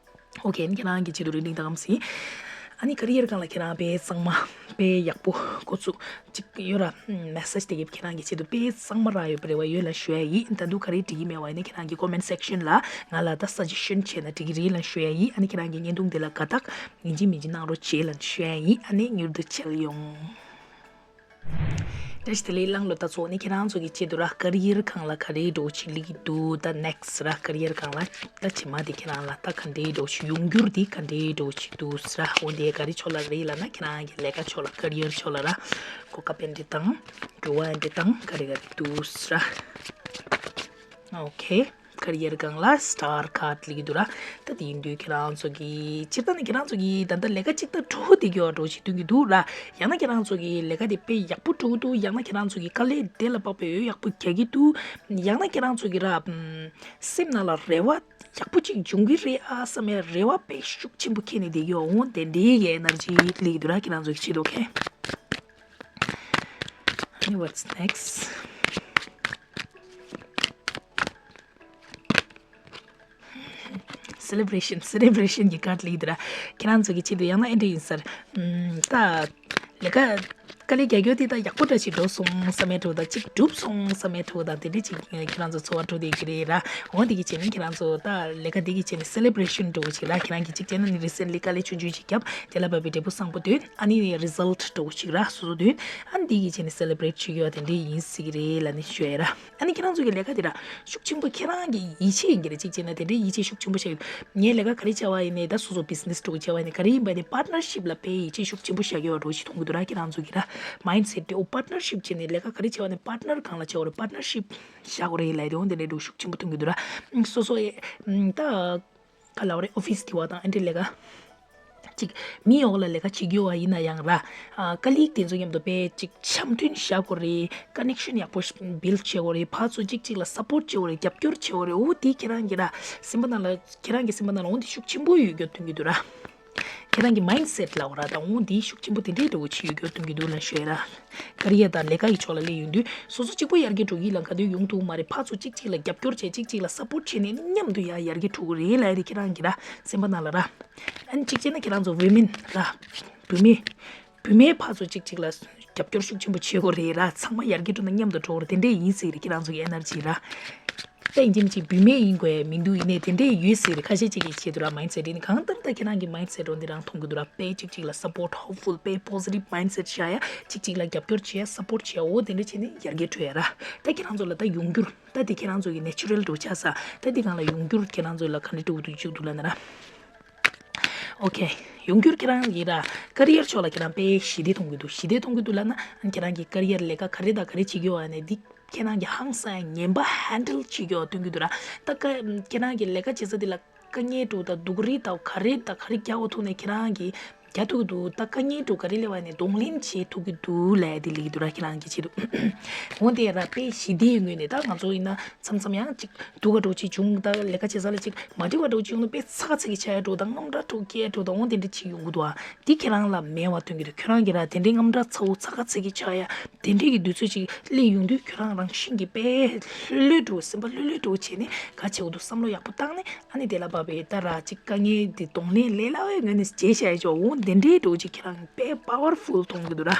ཨོ་ཁེ། ཁྱེད་རང་གི་ཆེད་དུ་རིང་རིང་དང་གམ་སི། ཨ་ནི་ཀེ་རི་ཡར་སྒང་ལ་ཁྱེད་རང་དཔེ་གཙང་མ་དཔེ་ཡག་པོ་འགོ་ཚུགས་ཅིག་ཡོད་ར། མེ་སེ་ཇི་དེ་གི་ཁྱེད་རང་གི་ཆེད་དུ་དཔེ་གཙང་མ་རག་ཡོད་པ་རེད་བ། ཡོད་ལབ་ཞུ་ཡ་ཡིན། ད་དུང་ག་རེ་འགྲིག་གི་མེད་པ་ཡིན་ན་ཁྱེད་རང་གི་ཀོ་མེན་ཊི་སེག་ཤན་ལ་ང་ལ་ད་སཱ་ཇེ་ཤན་བྱས་ན་འགྲིག་གི་རེད་ལབ་ཞུ་ཡ་ཡིན། ཨ་ནི་ཁྱེད་རང་གི་བརྙན་ཐུང་དེ་ལ་དགའ་རྟགས་ཡིན་གཅིག་མིན་གཅིག་གནང་རོགས་བྱེད་ལབ་ཞུ་ཡ་ཡིན། ཨ་ནི་མྱུར་དུ་མཇལ་ཡོང་། བཀྲ་ཤིས་བདེ་ལེགས་བླང་ལོ། ད་ཚོ་ནི་ཁྱེད་རང་ཚོ་གི་ཆེད་དུ་ར་ཀེ་རི་ཡར་སྒང་ལ་ག་རེ་འགྲོ་ཆི་ལིག་འདུག་ད་ནེག་སི་ཊི་ར་ཀེ་རི་ཡར་སྒང་ལ་ད་ཕྱི་མ་དེ་ཁྱེད་རང་ལ་ད་ག་འདྲའི་འགྲོ་ཆི་ཡོང་རྒྱུར་དེ་ག་འདྲའི་འགྲོ་ཆི་འདུག་ཟེར་ར། འོ་དེ་ག་རེ་ཕྱོགས་ལ་རེད་ལབ་ན་ཁྱེད་རང་གི་ལས་ཀ་ཕྱོགས་ལ་ཀེ་རི་ཡར་ཕྱོགས་ལ་ར་གོ་སྐབས་དེ་འདྲ་དང་འགྲོ་བ་འདྲ་དང་ག་རེ་ག་རེ་འདུག་ཟེར་ར། ཨོ་ཁེ། ཀེ་རི་ཡར་སྒང་ལ་སི་ཊར་ཁཊ་ལིག་འདུག་ར། ད་དེ་ཡིན་དུས་ཁྱེད་རང་ཚོ་གི་སྤྱིར་བཏང་ནས་ཁྱེད་རང་ཚོ་གི་ད་ལྟ་ལས་ཀ་གཅིག་ད་འགྲོ་བསྡད་ཀྱི་ཡོད་འགྲོ་ཞིག་སྟོན་གྱི་འདུག་ར། ཡང་ན་ཁྱེད་རང་ཚོ་གི་ལས་ཀ་དེ་དཔེ་ཡག་པོ་འགྲོ་གི་འདུག་ཡང་ན་ཁྱེད་རང་ཚོ་གི་དཀའ་ལས་དེ་ལ་དཔག་པའི་འོས་ཡག་པོ་རྒྱག་གི་འདུག་ཡང་ན་ཁྱེད་རང་ཚོ་གི་ར་སེམས་ནང་ལ་རེ་བ་ཡག་པོ་ཅིག་འབྱུང་གི་རེད་ཨ་བསམ་ཡ་རེ་བ་དཔེ་ཤུགས་ཆེན་པོ་འཁྱེར་ནས་བསྡད་ཀྱི་ཡོད། འོ་དེ་འདྲའི་གི་ཨེ་ནར་ཇི་ལིག་འདུག་ར། ཁྱེད་རང་ཚོ་གི་ཆེད་དུ། ཨོ་ཁེ། What's next? སེ་ལེ་བྷ་རེ་ཤན། སེ་ལེ་བྷ་རེ་ཤན་གྱི་ཁཊ་ལིག་འདུག་ར། ཁྱེད་རང་ཚོ་གི་ཆེད་དུ་ཡང་ན་ཨེ་འདྲ་ཡིན་ཟེར། ཨམ། ད་ལས་ཀ་དཀའ་ལས་རྒྱག་རྒྱུ་དེ་ད་ཡག་པོ་འདྲ་ཞིག་འགྲོ་སོང་བསམ་ཡ་འདྲ་བོ་དང་ཅིག་འགྲུབ་སོང་བསམ་ཡ་འདྲ་བོ་དང་དེ་འདྲ་ཅིག་ཁྱེད་རང་ཚོ་ཚོར་བ་འཕྲོད་བསྡད་ཀྱི་རེད་ར། འོ་དེ་གི་ཆེད་ནས་ཁྱེད་རང་ཚོ་ད་ལས་ཀ་དེ་གི་ཆེད་ནས་སེ་ལེ་བྷ་རེ་ཤན་འདྲ་བོ་ཅིག་ར། ཁྱེད་རང་གི་ཅིག་བྱས་ན་ནི་རི་སེན་ལི་དཀའ་ལས་ཆུང་ཆུང་ཅིག་བརྒྱབ་དེ་ལ་བབས་པའི་འབྲས་བུ་བཟང་པོ་ཐོན། ཨ་ནི་རི་ཛལ་ཊི་འདྲ་བོ་ཅིག་ར་སོ་སོ་ཐོན། ཨ་ནི་དེ་གི་ཆེད་ནས་སེ་ལེ་བྷ་རེ་ཊི་བྱེད་ཀྱི་ཡོད་དེ་འདྲ་ཡིན་སྲིད་ཀྱི་རེད་ལབ་ནས་ཞུ་ཡ་ར། ཨ་ནི་ཁྱེད་རང་ཚོ་གི་ལས་ཀ་དེ་ར་ཤུགས་ཆེན་པོ་ཁྱེད་རང་གི་ཡིད་ཆེས་ཡིན་གྱི་རེད། གཅིག་བྱས་ན་དེ་འདྲའི་ཡིད་ཆེས་ཤུགས་ཆེན་པོ་བྱས་ཡོད། ངའི་ལས་ཀ་ག་རེ་བྱ་བ་ཡིན་ནའི་ད་སོ་སོ་བི་ཛི་ནེ་སི་འདྲ་བོ་བྱ་བ་ཡིན་ནའི་ག་རེ་ཡིན་པ་ནའི་པཱར་ཊི་ནར་ཤིབ་ལ་དཔེ་ཡིད་ཆེས་ཤུགས་ཆེན་པོ་བཞག་གི་ཡོད་འགྲོ་ཞིག་མཐོང་གི་འདུག་ར། ཁྱེད་རང་ཚོ་གི་ར་མའིན་ཌ་སེ་ཊི་དེ། འོ་པཱར་ཊི་ནར་ཤིབ་བྱས་ནས་ལས་ཀ་ག་རེ་བྱ་བ་ནའི་པཱར་ཊི་ནར་སྒང་ལ་བྱ་བ་རེད། པཱར་ཊི་ནར་ཤིབ་བཞག་དགོས་རེད་ལབ་དེ་འོ་དེ་འདྲའི་འགྲོ་ཤུགས་ཆེན་པོ་མཐོང་གི་འདུག་ར། སོ་སོ་ཨེ་ད། ག་ལབ་རེད། ཨོ་ཕིས་དེ་བ་དང་ཨེ་འདྲ་ལས་ཀ་ཅིག་མི་འོག་ལ་ལས་ཀ་བྱེད་རྒྱུ་བ་ཡིན་ན་ཡང་ར། ཨ་ཀ་ལིག་དེ་ཚོ་མཉམ་དུ་དཔེ་ཅིག་འཆམ་མཐུན་བཞག་དགོས་རེད། ཀ་ནེག་ཤན་ཡག་པོ་བིལ་ཌི་བྱེད་དགོས་རེད། ཕར་ཚུར་གཅིག་གཅིག་ལ་སཔོར་ཊི་བྱེད་དགོས་རེད། རྒྱབ་སྐྱོར་བྱེད་དགོས་རེད། འོ་དེ་ཁྱེད་རང་གི་ར་སེམས་པ་ནང་ལ་ཁྱེད་རང་གི་སེམས་པ་ནང་ལ་འོ་དེ་ཤུགས་ཆེན་པོ་ཡོད་རྒྱུ་སྟོན་གྱི་འདུག་ར། ཁྱེད་རང་གི་མའིན་ཌ་སེ་ཊི་ལབ་ར། ད་འོ་དེ་ཤུགས་ཆེན་པོ་དེ་འདྲའི་འདྲ་བོ་ཅིག་ཡོད་རྒྱུ་སྟོན་གྱི་འདུག་ལབ་ཞུ་ཡ་ར། ཀ་རི་ཡར་དང་ལས་ཀ་གི་ཕྱོགས་ལ་སླེབས་ཡོང་དུས་སོ་སོ་གཅིག་པོ་ཡར་རྒྱས་འགྲོ་གི་ལ་ག་དུས་ཡོང་ཐུབ་མ་རེད། ཕར་ཚུར་གཅིག་གཅིག་ལ་རྒྱབ་སྐྱོར་བྱས། གཅིག་གཅིག་ལ་སཔོར་ཊི་བྱས་ནས་མཉམ་དུ་ཡར་ཡར་རྒྱས་འགྲོ་གི་རེད་ལབ་ཡ་དེ་ཁྱེད་རང་གི་ར་སེམས་པ་ནང་ལ་ར། ཨ་ནི་གཅིག་བྱས་ན་ཁྱེད་རང་ཚོ་ཝི་མེན་ར། བུད་མེད། བུད་མེད་ཕར་ཚུར་གཅིག་གཅིག་ལ་རྒྱབ་སྐྱོར་ཤུགས་ཆེན་པོ་བྱེད་དགོས་རེད་ར། ཚང་མ་ཡར་རྒྱས་འགྲོ་ན་མཉམ་དུ་འགྲོ་དགོས་རེད། དེ་འདྲས་ཡིན་ཟེར་གི་རེད། ཁྱེད་རང་ཚོ་གི་ཨེ་ནར་ཇི་ར། ད་ཡིན་གཅིག་མིན་གཅིག་བུད་མེད་ཡིན་དགོས་མི་འདུག་ཡིན་ནའི་དེ་འདྲས་ཡོད་ཟེར་རེད། ཁ་ཤས་ཅིག་གིས་བྱེད་འདུག་ར། མའིན་ཌ་སེ་ཊི་དེ་ནི་གང་ལྟར་ད་ཁྱེད་རང་གི་མའིན་ཌ་སེ་ཊི་འོ་འདི་རང་མཐོང་གི་འདུག་ར། དཔེ་གཅིག་གཅིག་ལ་སཔོར་ཊི། ཧོབ་ཕུལ། དཔེ་པོ་ཛི་ཊིབ་མའིན་ཌ་སེ་ཊི་བཞག་ཡ། གཅིག་གཅིག་ལ་རྒྱབ་སྐྱོར་བྱེད་ཡ། སཔོར་ཊི་བྱེད་ཡ། འོ་དེ་འདྲས་བྱས་ནས་ཡར་རྒྱས་འགྲོ་ཡ་ར། ད་ཁྱེད་རང་ཚོ་ལ་ད་ཡོང་རྒྱུར་ད་དེ་ཁྱེད་རང་ཚོ་གི་ནེ་ཅུ་རལ་འགྲོ་ཆགས་ས། ད་དེ་སྒང་ལ་ཡོང་རྒྱུར་ཁྱེད་རང་ཚོ་ལ་ག་འདྲས་འགྲོ་གི་འདུག་བཅུག་འདུག་ལབ་ན་ར། ཨོ་ཁེ། ཡོང་རྒྱུར་ཁྱེད་རང་གི་ར་ཀ་རི་ཡར་ཕྱོགས་ལ་ཁྱེད་རང་དཔེ་ཞི་བདེ་མཐོང་གི་འདུག་ཞི་བདེ་མཐོང་གི་འདུག་ལབ་ན། ཨ་ནི་ཁྱེད་རང་གི་ཀ་རི་ཡར་ལས་ཀ་ག་རེ་དང་ག་རེ་བྱེད་ཀྱི་ཡོད་ཨ་ནི་འདི་ཁྱེད་རང་གི་ཧང་སང་ངན་པ་ཧན་ཌལ་བྱེད་ཀྱི་ཡོད་སྟོན་གྱི་འདུག་ར། ད་ཀ་ཁྱེད་རང་གི་ལས་ཀ་བྱེད་ས་འདི་ལ་དཀའ་ངལ་འདྲ་བོ་དང་སྡུག་རུས་དང་ག་རེ་དང་ག་རེ་རྒྱག་དགོས་ཐུག་ནས་ཁྱེད་རང་གི་རྒྱག་ཐུབ་ཀྱི་འདུག་ད་དཀའ་ངལ་འདྲ་བོ་ག་རེ་སླེབས་པ་ནས་གདོང་ལེན་བྱེད་ཐུབ་ཀྱི་འདུག་ལབ་ཡ་དེ་སླེབས་ཀྱི་འདུག་ར། ཁྱེད་རང་གི་ཆེད་དུ། འོན་ཏེ་ར་དཔེ་ཞི་བདེའི་ངོས་ནས་ད་ང་ཚོ་ཡིན་ན་མཚམས་མཚམས་ཡང་ཅིག་སྡུག་ག་འདྲ་བོ་ཅིག་བྱུང་། ད་ལས་ཀ་བྱེད་ས་ལ་ཅིག་མ་འགྲིག་པ་འདྲ་བོ་ཅིག་ཡོང་ན་དཔེ་ཚ་ག་ཚ་གི་ཆགས་ཡ་འདྲ་བོ་དང་དངངས་སྐྲག་འདྲ་བོ་སྐྱེ་ཡ་འདྲ་བོ་དང་འོ་དེ་འདྲ་ཅིག་ཡོང་གི་འདུག་ཨ། དེ་ཁྱེད་རང་ལ་མེད་པ་སྟོན་གྱི་འདུག་ཁྱོད་རང་གི་ར་དེ་འདྲའི་དངངས་སྐྲག་ཚ་བོ་ཚ་ག་ཚ་གི་ཆགས་ཡ་དེ་འདྲའི་གི་དུས་ཚོད་ཅིག་སླེབས་ཡོང་དུས་ཁྱོད་རང་རང་བཞིན་གྱིས་དཔེ་ལྷོད་ལྷོད་འདྲ་བོ་སེམས་པ་ལྷོད་ལྷོད་འདྲ་བོ་བྱས་ནས་ག་བྱེད་དགོས་འདུག་བསམ་བློ་ཡག་པོ་བཏང་ནས། ཨ་ནི་དེ་ལ་བབས་པའི་ད་ར་ཅིག་དཀའ་ངལ་འདི་གདོང་ལེན་ལས་སླ་བའི་ངོས་ནས་བྱས་བཞག་ཡ་ཅིག་འོང་ དེ་འདྲའི་འགྲོ་ཅིག་ཁྱེད་རང་དཔེ་པ་ཝར་ཕུལ་གཏོང་གི་འདུག་ར།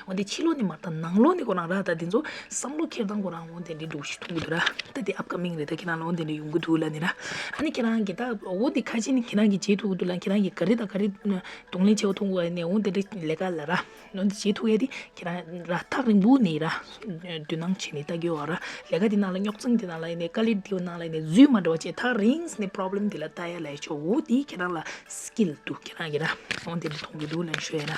འོན་ཏེ་ཕྱི་ལོགས་ནས་མ་རེད་ད། ནང་ལོགས་ནས་ཁོ་རང་ར་ད་དེ་ཚོ་བསམ་བློ་འཁྱེར་སྟངས་ཁོ་རང་འོན་ཏེ་འདི་འདྲ་ཞིག་མཐོང་གི་འདུག་ར། ད་དེ་ཨབ་ཀ་མིང་རེད་ད། ཁྱེད་རང་ལ་འོན་ཏེ་འདི་ཡོང་གི་འདུག་ལབ་ནི་ར། ཨ་ནི་ཁྱེད་རང་གི་ད་འོ་དེ་ཁ་ཅིག་ནི་ཁྱེད་རང་གི་བྱེད་ཐུབ་ཀྱི་འདུག་ལ། ཁྱེད་རང་གི་ག་རེ་དང་ག་རེ་གདོང་ལེན་བྱེད་ཐུབ་ཀྱི་ནས་འོན་ཏེ་འདི་ལས་ཀ་ལ་ར། འོན་ཏེ་བྱེད་ཐུབ་ཡ་དེ་ཁྱེད་རང་ར་ཐག་རིང་པོ་ནས་ར་དོ་སྣང་བྱས་ནས་ལྟ་གི་ཡོད་ར། ལས་ཀ་དེ་ནང་ལ་རྙོག་འཛིང་དེ་ནང་ལ་ཡིན་ནས་དཀའ་ལས་དེ་ནང་ལ་ཡིན་ནས་འཛུལ་མ་འགྲོ་བ་བྱས་ཐག་རིང་ནས་པོ་རོབ་ལེམ་དེ་ལ་ལྟ་ཡ་ལ་ཡ་ཆོག་འོ་དེ་ཁྱེད་རང་ལ་སི་ཀིལ་འདུག་ཁྱེད་རང་གི་ར། འོན་ཏེ་འདི་མཐོང་གི་འདུག་ལབ་ཞུ་ཡ་ར།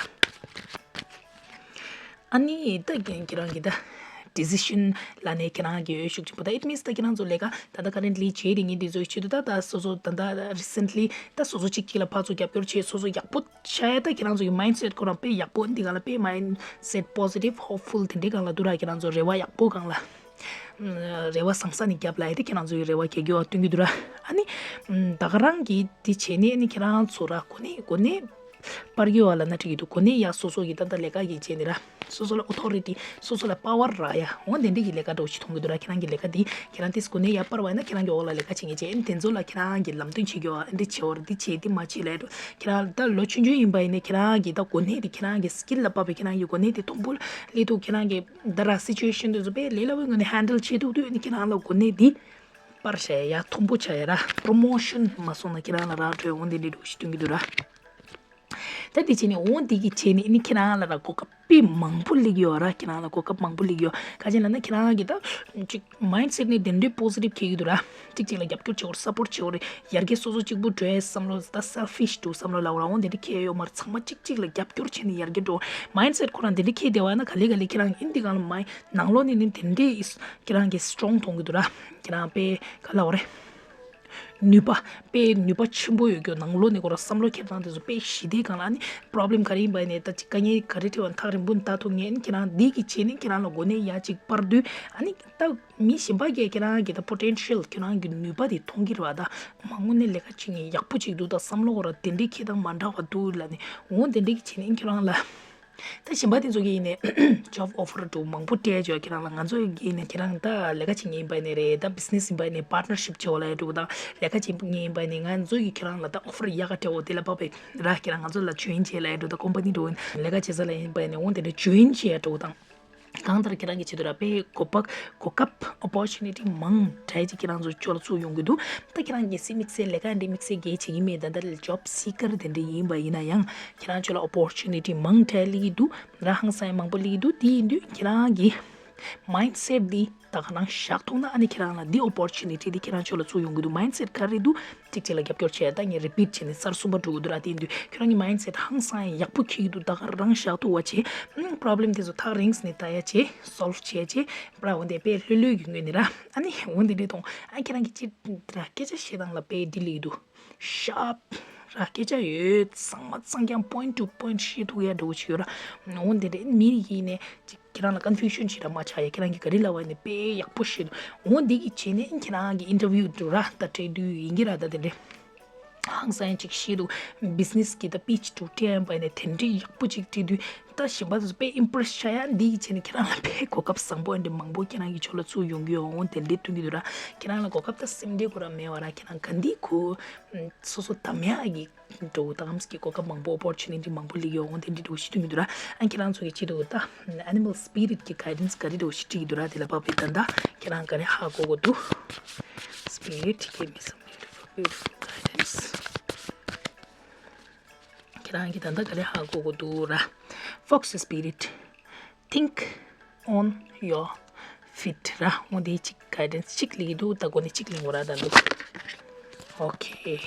ཨ་ནི་ད་ཁྱེད་རང་གི་ད་decision་ལ་ནས་ཁྱེད་རང་གི་འོས་ཤུགས་ཆེན་པོ་ད་it means ད་ཁྱེད་རང་ཚོ་ལས་ཀ་ད་ལྟ་currently་བྱེད་དེ་ངེས་དེ་ཚོའི་ཆེད་དུ་ད་ད་སོ་སོ་ད་ད་recently་ད་སོ་སོ་གཅིག་གཅིག་ལ་ཕར་ཚུར་རྒྱབ་སྐྱོར་བྱེད་སོ་སོ་ཡག་པོ་ཆགས་ཡ་ད་ཁྱེད་རང་ཚོ་གི་mindset་ཁོ་རང་དཔེ་ཡག་པོ་འདི་ག་ལ་དཔེ་mindset positive hopeful་དེ་འདྲའི་སྒང་ལ་འདུག་ར། ཁྱེད་རང་ཚོ་རེ་བ་ཡག་པོ་སྒང་ལ་རེ་བ་བཟང་ས་ནས་རྒྱབ་ལ་ཡ་དེ་ཁྱེད་རང་ཚོ་གི་རེ་བ་རྒྱག་རྒྱུ་བ་སྟོན་གི་འདུག་ར། ཨ་ནི་ད་ག་རང་གི་དེ་བྱས་ནས་ཨ་ནི་ཁྱེད་རང་ཚོ་ར་གོ་གནས་གོ་གནས། པར་གྱི་བ་ལ་ན་འགྲིག་གི་འདུག་གོ་གནས་ཡག་སོ་སོ་གི་ད་ལྟ་ལས་ཀ་གི་བྱས་ནི་ར། སོ་སོ་ལ་authority་སོ་སོ་ལ་པ་ཝར་རག་ཡ་འོ་དེ་འདྲ་གི་ལས་ཀ་འདྲ་བོ་ཞིག་མཐོང་གི་འདུག་ར། ཁྱེད་རང་གི་ལས་ཀ་འདི་ཁྱེད་རང་དེས་གོ་གནས་ཡག་པར་བ་ན་ཁྱེད་རང་གི་འོག་ལ་ལས་ཀ་བྱེད་མཁན་བྱས་ཨེ་དེ་ཚོ་ལ་ཁྱེད་རང་གི་ལམ་སྟོན་བྱེད་རྒྱུ་བ་འདི་བྱེད་འོར་འདི་བྱེད་འདི་མ་བྱེད་ལས་འགྲོ་ཁྱེད་རང་ད་ལོ་ཆུང་ཆུང་ཡིན་པ་ཡིན་ནའི་ཁྱེད་རང་གི་ད་གོ་གནས་འདི་ཁྱེད་རང་གི་skill་ལ་དཔག་པའི་ཁྱེད་རང་གི་གོ་གནས་འདི་མཐོན་པོ་སླེབས་འདུག་ཁྱེད་རང་གི་ད་ར་situation་འདི་ཚོ་དཔེ་ལས་སླ་བོའི་ངང་ནས་handle་བྱེད་ཐུབ་དུས་ཨེ་ཁྱེད་རང་ལ་གོ་གནས་འདི་པར་བྱས་ཡ་མཐོན་པོ་བྱས་ཡ་ར་promotion་མ་སོང་ན་ཁྱེད་རང་ལ་རག་འགྲོ་འོ་འདི་འདྲ་འདྲ་བོ་ཞིག་སྟོན་གི་འདུག་ར། ད་དེ་བྱས་ནས་འོ་འདི་གི་བྱས་ནས་ཨ་ནི་ཁྱེད་རང་ལ་ར་གོ་སྐབས་དཔེ་མང་པོ་སླེབས་ཡོད་ར། ཁྱེད་རང་ལ་གོ་སྐབས་མང་པོ་སླེབས་ཡོད། ག་ཅི་ལབ་ན་ཁྱེད་རང་གི་ད་ཅིག་mindset་ནི་དེ་འདྲའི་positive་འཁྱེར་གྱི་འདུག་ར། གཅིག་གཅིག་ལ་རྒྱབ་སྐྱོར་བྱེད་དགོས་རེད། support་བྱེད་དགོས་རེད། ཡར་རྒྱས་སོ་སོ་གཅིག་པུ་འགྲོ་ཡའི་བསམ་བློ་ད་selfish་འདུག་བསམ་བློ་ལ་འོ་ར་འོ་འདི་འདྲ་འཁྱེར་ཡོད་མ་རེད། ཚང་མ་གཅིག་གཅིག་ལ་རྒྱབ་སྐྱོར་བྱས་ནས་ཡར་རྒྱས་འགྲོ། mindset་ཁོ་རང་འདི་འདྲ་འཁྱེར་བསྡད་པ་ན་ག་ལེ་ག་ལེ་ཁྱེད་རང་ཨིན་འདི་གང་ལ་མ་ནང་ལོགས་ནས་ནི་དེ་འདྲའི་ཁྱེད་རང་གི་strong་མཐོང་གི་འདུག་ར། ཁྱེད་རང་དཔེ་ག་ལབ་དགོས་རེད། ནུས་པ། དཔེ་ནུས་པ་ཆེན་པོ་ཡོད་རྒྱུ་ནང་ལོགས་ནས་ཁོ་རང་བསམ་བློ་འཁྱེར་སྟངས་དེ་ཚོ་དཔེ་ཞི་བདེའི་སྒང་ལ་ཨ་ནི་problem་ག་རེ་ཡིན་པ་ཡིན་ནའི་ད་ཅིག་དཀའ་ངལ་ག་རེ་འཕྲད་པ་ཐག་རིང་པོ་ནས་ལྟ་ཐུབ་ངེས་ཨ་ནི་ཁྱེད་རང་འདི་གི་བྱས་ནས་ཁྱེད་རང་ལ་གོ་གནས་ཡག་ཅིག་སྤར་དུས་ཨ་ནི་ད་མི་གཞན་པ་གིས་ཁྱེད་རང་གི་ད་potential་ཁྱེད་རང་གི་ནུས་པ་དེ་མཐོང་གི་རེད་བ། ད་མ་དངོས་གནས་ལས་ཀ་བྱེད་མཁན་ཡག་པོ་ཅིག་འདུག་ད་བསམ་བློ་ཁོ་རང་དེ་འདྲའི་འཁྱེར་སྟངས་མ་འདྲ་བ་འདུག་ལབ་ནས་འོ་དེ་འདྲའི་གི་བྱས་ནས་ཨ་ནི་ཁྱེད་རང་ལ། ད་གཞན་པ་དེ་ཚོ་གིས་ཡིན་ནའི་job offer་འདྲ་བོ་མང་པོ་སྤྲད་བྱས་ཁྱེད་རང་ལ་ང་ཚོ་གིས་ཡིན་ནའི་ཁྱེད་རང་ད་ལས་ཀ་བྱེད་མཁན་ཡིན་པ་ཡིན་ནའི་རེད། ད་business་ཡིན་པ་ཡིན་ནའི་partnership་བྱེད་པ་ལ་ཡ་འདྲ་བོ་དང་ལས་ཀ་བྱེད་མཁན་ཡིན་པ་ཡིན་ནའི་ང་ཚོ་གིས་ཁྱེད་རང་ལ་ད་offer་ཡག་ག་སྤྲད་འོ་དེ་ལ་བབས་པས་ར་ཁྱེད་རང་ང་ཚོ་ལ་join་བྱེད་ལ་ཡ་འདྲ་བོ་ད་company་འདྲ་བོ་ལས་ཀ་བྱེད་ས་ལ་ཡིན་པ་ཡིན་ནའི་འོ་དེ་འདྲ་join་བྱེད་ཡ་འདྲ་བོ་དང་། གང་ལྟར་ཁྱེད་རང་གི་ཆེད་དུ་ར་དཔེ་གོ་སྐབས་གོ་སྐབས་opportunity་མང་དྲགས་ཅིག་ཁྱེད་རང་ཚོ་ཕྱོགས་ལ་ཚུར་ཡོང་གི་འདུག་ད་ཁྱེད་རང་གལ་སྲིད་དམིགས་བསལ་ལས་ཀ་འདི་དམིགས་བསལ་གལ་ཆེ་གི་མེད། ད་ལྟ་job seeker་དེ་འདྲ་ཡིན་པ་ཡིན་ན་ཡང་ཁྱེད་རང་ཚོ་ལ་opportunity་མང་དྲགས་སླེབས་ཀྱི་འདུག་ར་ཧང་སང་ཡང་མང་པོ་སླེབས་ཀྱི་འདུག་དེ་ཡིན་དུས་ཁྱེད་རང་གི་mindset་འདི་ད་ག་རང་བཞག་ཐུབ་ན་ཨ་ནི་ཁྱེད་རང་ལ་འདི་opportunity་འདི་ཁྱེད་རང་ཚོ་ལ་ཚུར་ཡོང་གི་འདུག mindset་ག་རེ་འདུག་གཅིག་གཅིག་ལ་རྒྱབ་སྐྱོར་བྱས་ད་ངས་repeat་བྱས་ནས་གསར་གསུམ་པ་འགྲོ་གི་འདུག་ར། དེ་ཡིན་དུས་ཁྱོད་རང་གི་mindset་ཧང་སང་ཡག་པོ་འཁྱེར་གྱི་འདུག་ད་ག་རང་བཞག་ཐུབ་པ་བྱས། ཨང་problem་དེ་ཚོ་ཐག་རིང་ནས་ལྟ་ཡ་བྱས་solve་བྱས་བྱས་པྲ་འོ་འདི་དཔེ་ལྷོད་ལྷོད་ཀྱི་ངོས་ནས་ར། ཨ་ནི་འོ་འདི་འདྲའི་དང་ཨ་ཁྱེད་རང་གི་ཅི་ར་སྐད་ཆ་བཤད་སྟངས་ལ་དཔེ་འགྲིག་ལེ་འདུག sharp་ར་སྐད་ཆ་ཡོད་ཚང་མ་གཙང་རྐྱང་point to point་བཤད་ཐུབ་ཡ་འདྲ་བོ་ཞིག་ཡོད་ར། འོ་འདི་འདྲའི་མི་ཡིན་ནས་ཅིག་ཁྱེད་རང་ལ་confusion་ཞིག་ར་མ་ཆགས་ཡ། ཁྱེད་རང་གིས་ག་རེ་ལབ་པ་ཡིན་ནའི་དཔེ་ཡག་པོ་ཤེས་འདུག་འོ་འདི་གི་བྱས་ནས་ཁྱེད་རང་གི་interview་འདྲ་ར་ད་སྤྲད་དུས་ཡིན་གྱི་ར་ད་དེ་འདྲས་ཧང་སང་ཅིག་ཤེས་འདུག business་གི་ད་pitch་འདྲ་སྤྲད་པ་ཡིན་ནའི་དེ་འདྲས་ཡག་པོ་ཅིག་སྤྲད་དུས་ད་གཞན་པ་ཚོ་དཔེ་impress་བྱ་ཡ། འདི་གི་བྱས་ནས་ཁྱེད་རང་ལ་དཔེ་གོ་སྐབས་བཟང་པོ་འདི་མང་པོ་ཁྱེད་རང་གི་ཕྱོགས་ལ་ཚུར་ཡོང་གི་ཡོད། འོ་དེ་འདྲས་སྟོན་གྱི་འདུག་ར། ཁྱེད་རང་ལ་གོ་སྐབས་ད་སེམས་ཁྲལ་ཁོ་རང་མེད་པ་ར། ཁྱེད་རང་ག་འདི་ཁོ་སོ་སོ་དམ་ཡ་གི་འགྲོ་དམ་གྱི་གོ་སྐབས་མང་པོ་opportunity་མང་པོ་སླེབས་ཡོད། འོ་དེ་འདྲ་འགྲོ་ཞིག་སྟོན་གྱི་འདུག་ར། ཨ་ཁྱེད་རང་ཚོ་གི་ཆེད་དུ་ད་animal spirit་གི་guidance་ག་རེ་འགྲོ་ཞིག་སྤྲད་ཀྱི་འདུག་ར། དེ་ལ་བབས་པའི་ད་ལྟ་ཁྱེད་རང་ག་རེ་ཧ་གོ་གོ་འདུག spirit give me some beautiful, beautiful guidance. ཁྱེད་རང་གི་ད་ལྟ་ག་རེ་ཧ་གོ་གོ་འདུག་ར། Fox spirit, think on your feet་ར། འོ་དེ་གཅིག་guidance་གཅིག་སླེབས་ཀྱི་འདུག་ད་གོ་ནས་གཅིག་ལེན་དགོས་ར་ད་འདུག okay.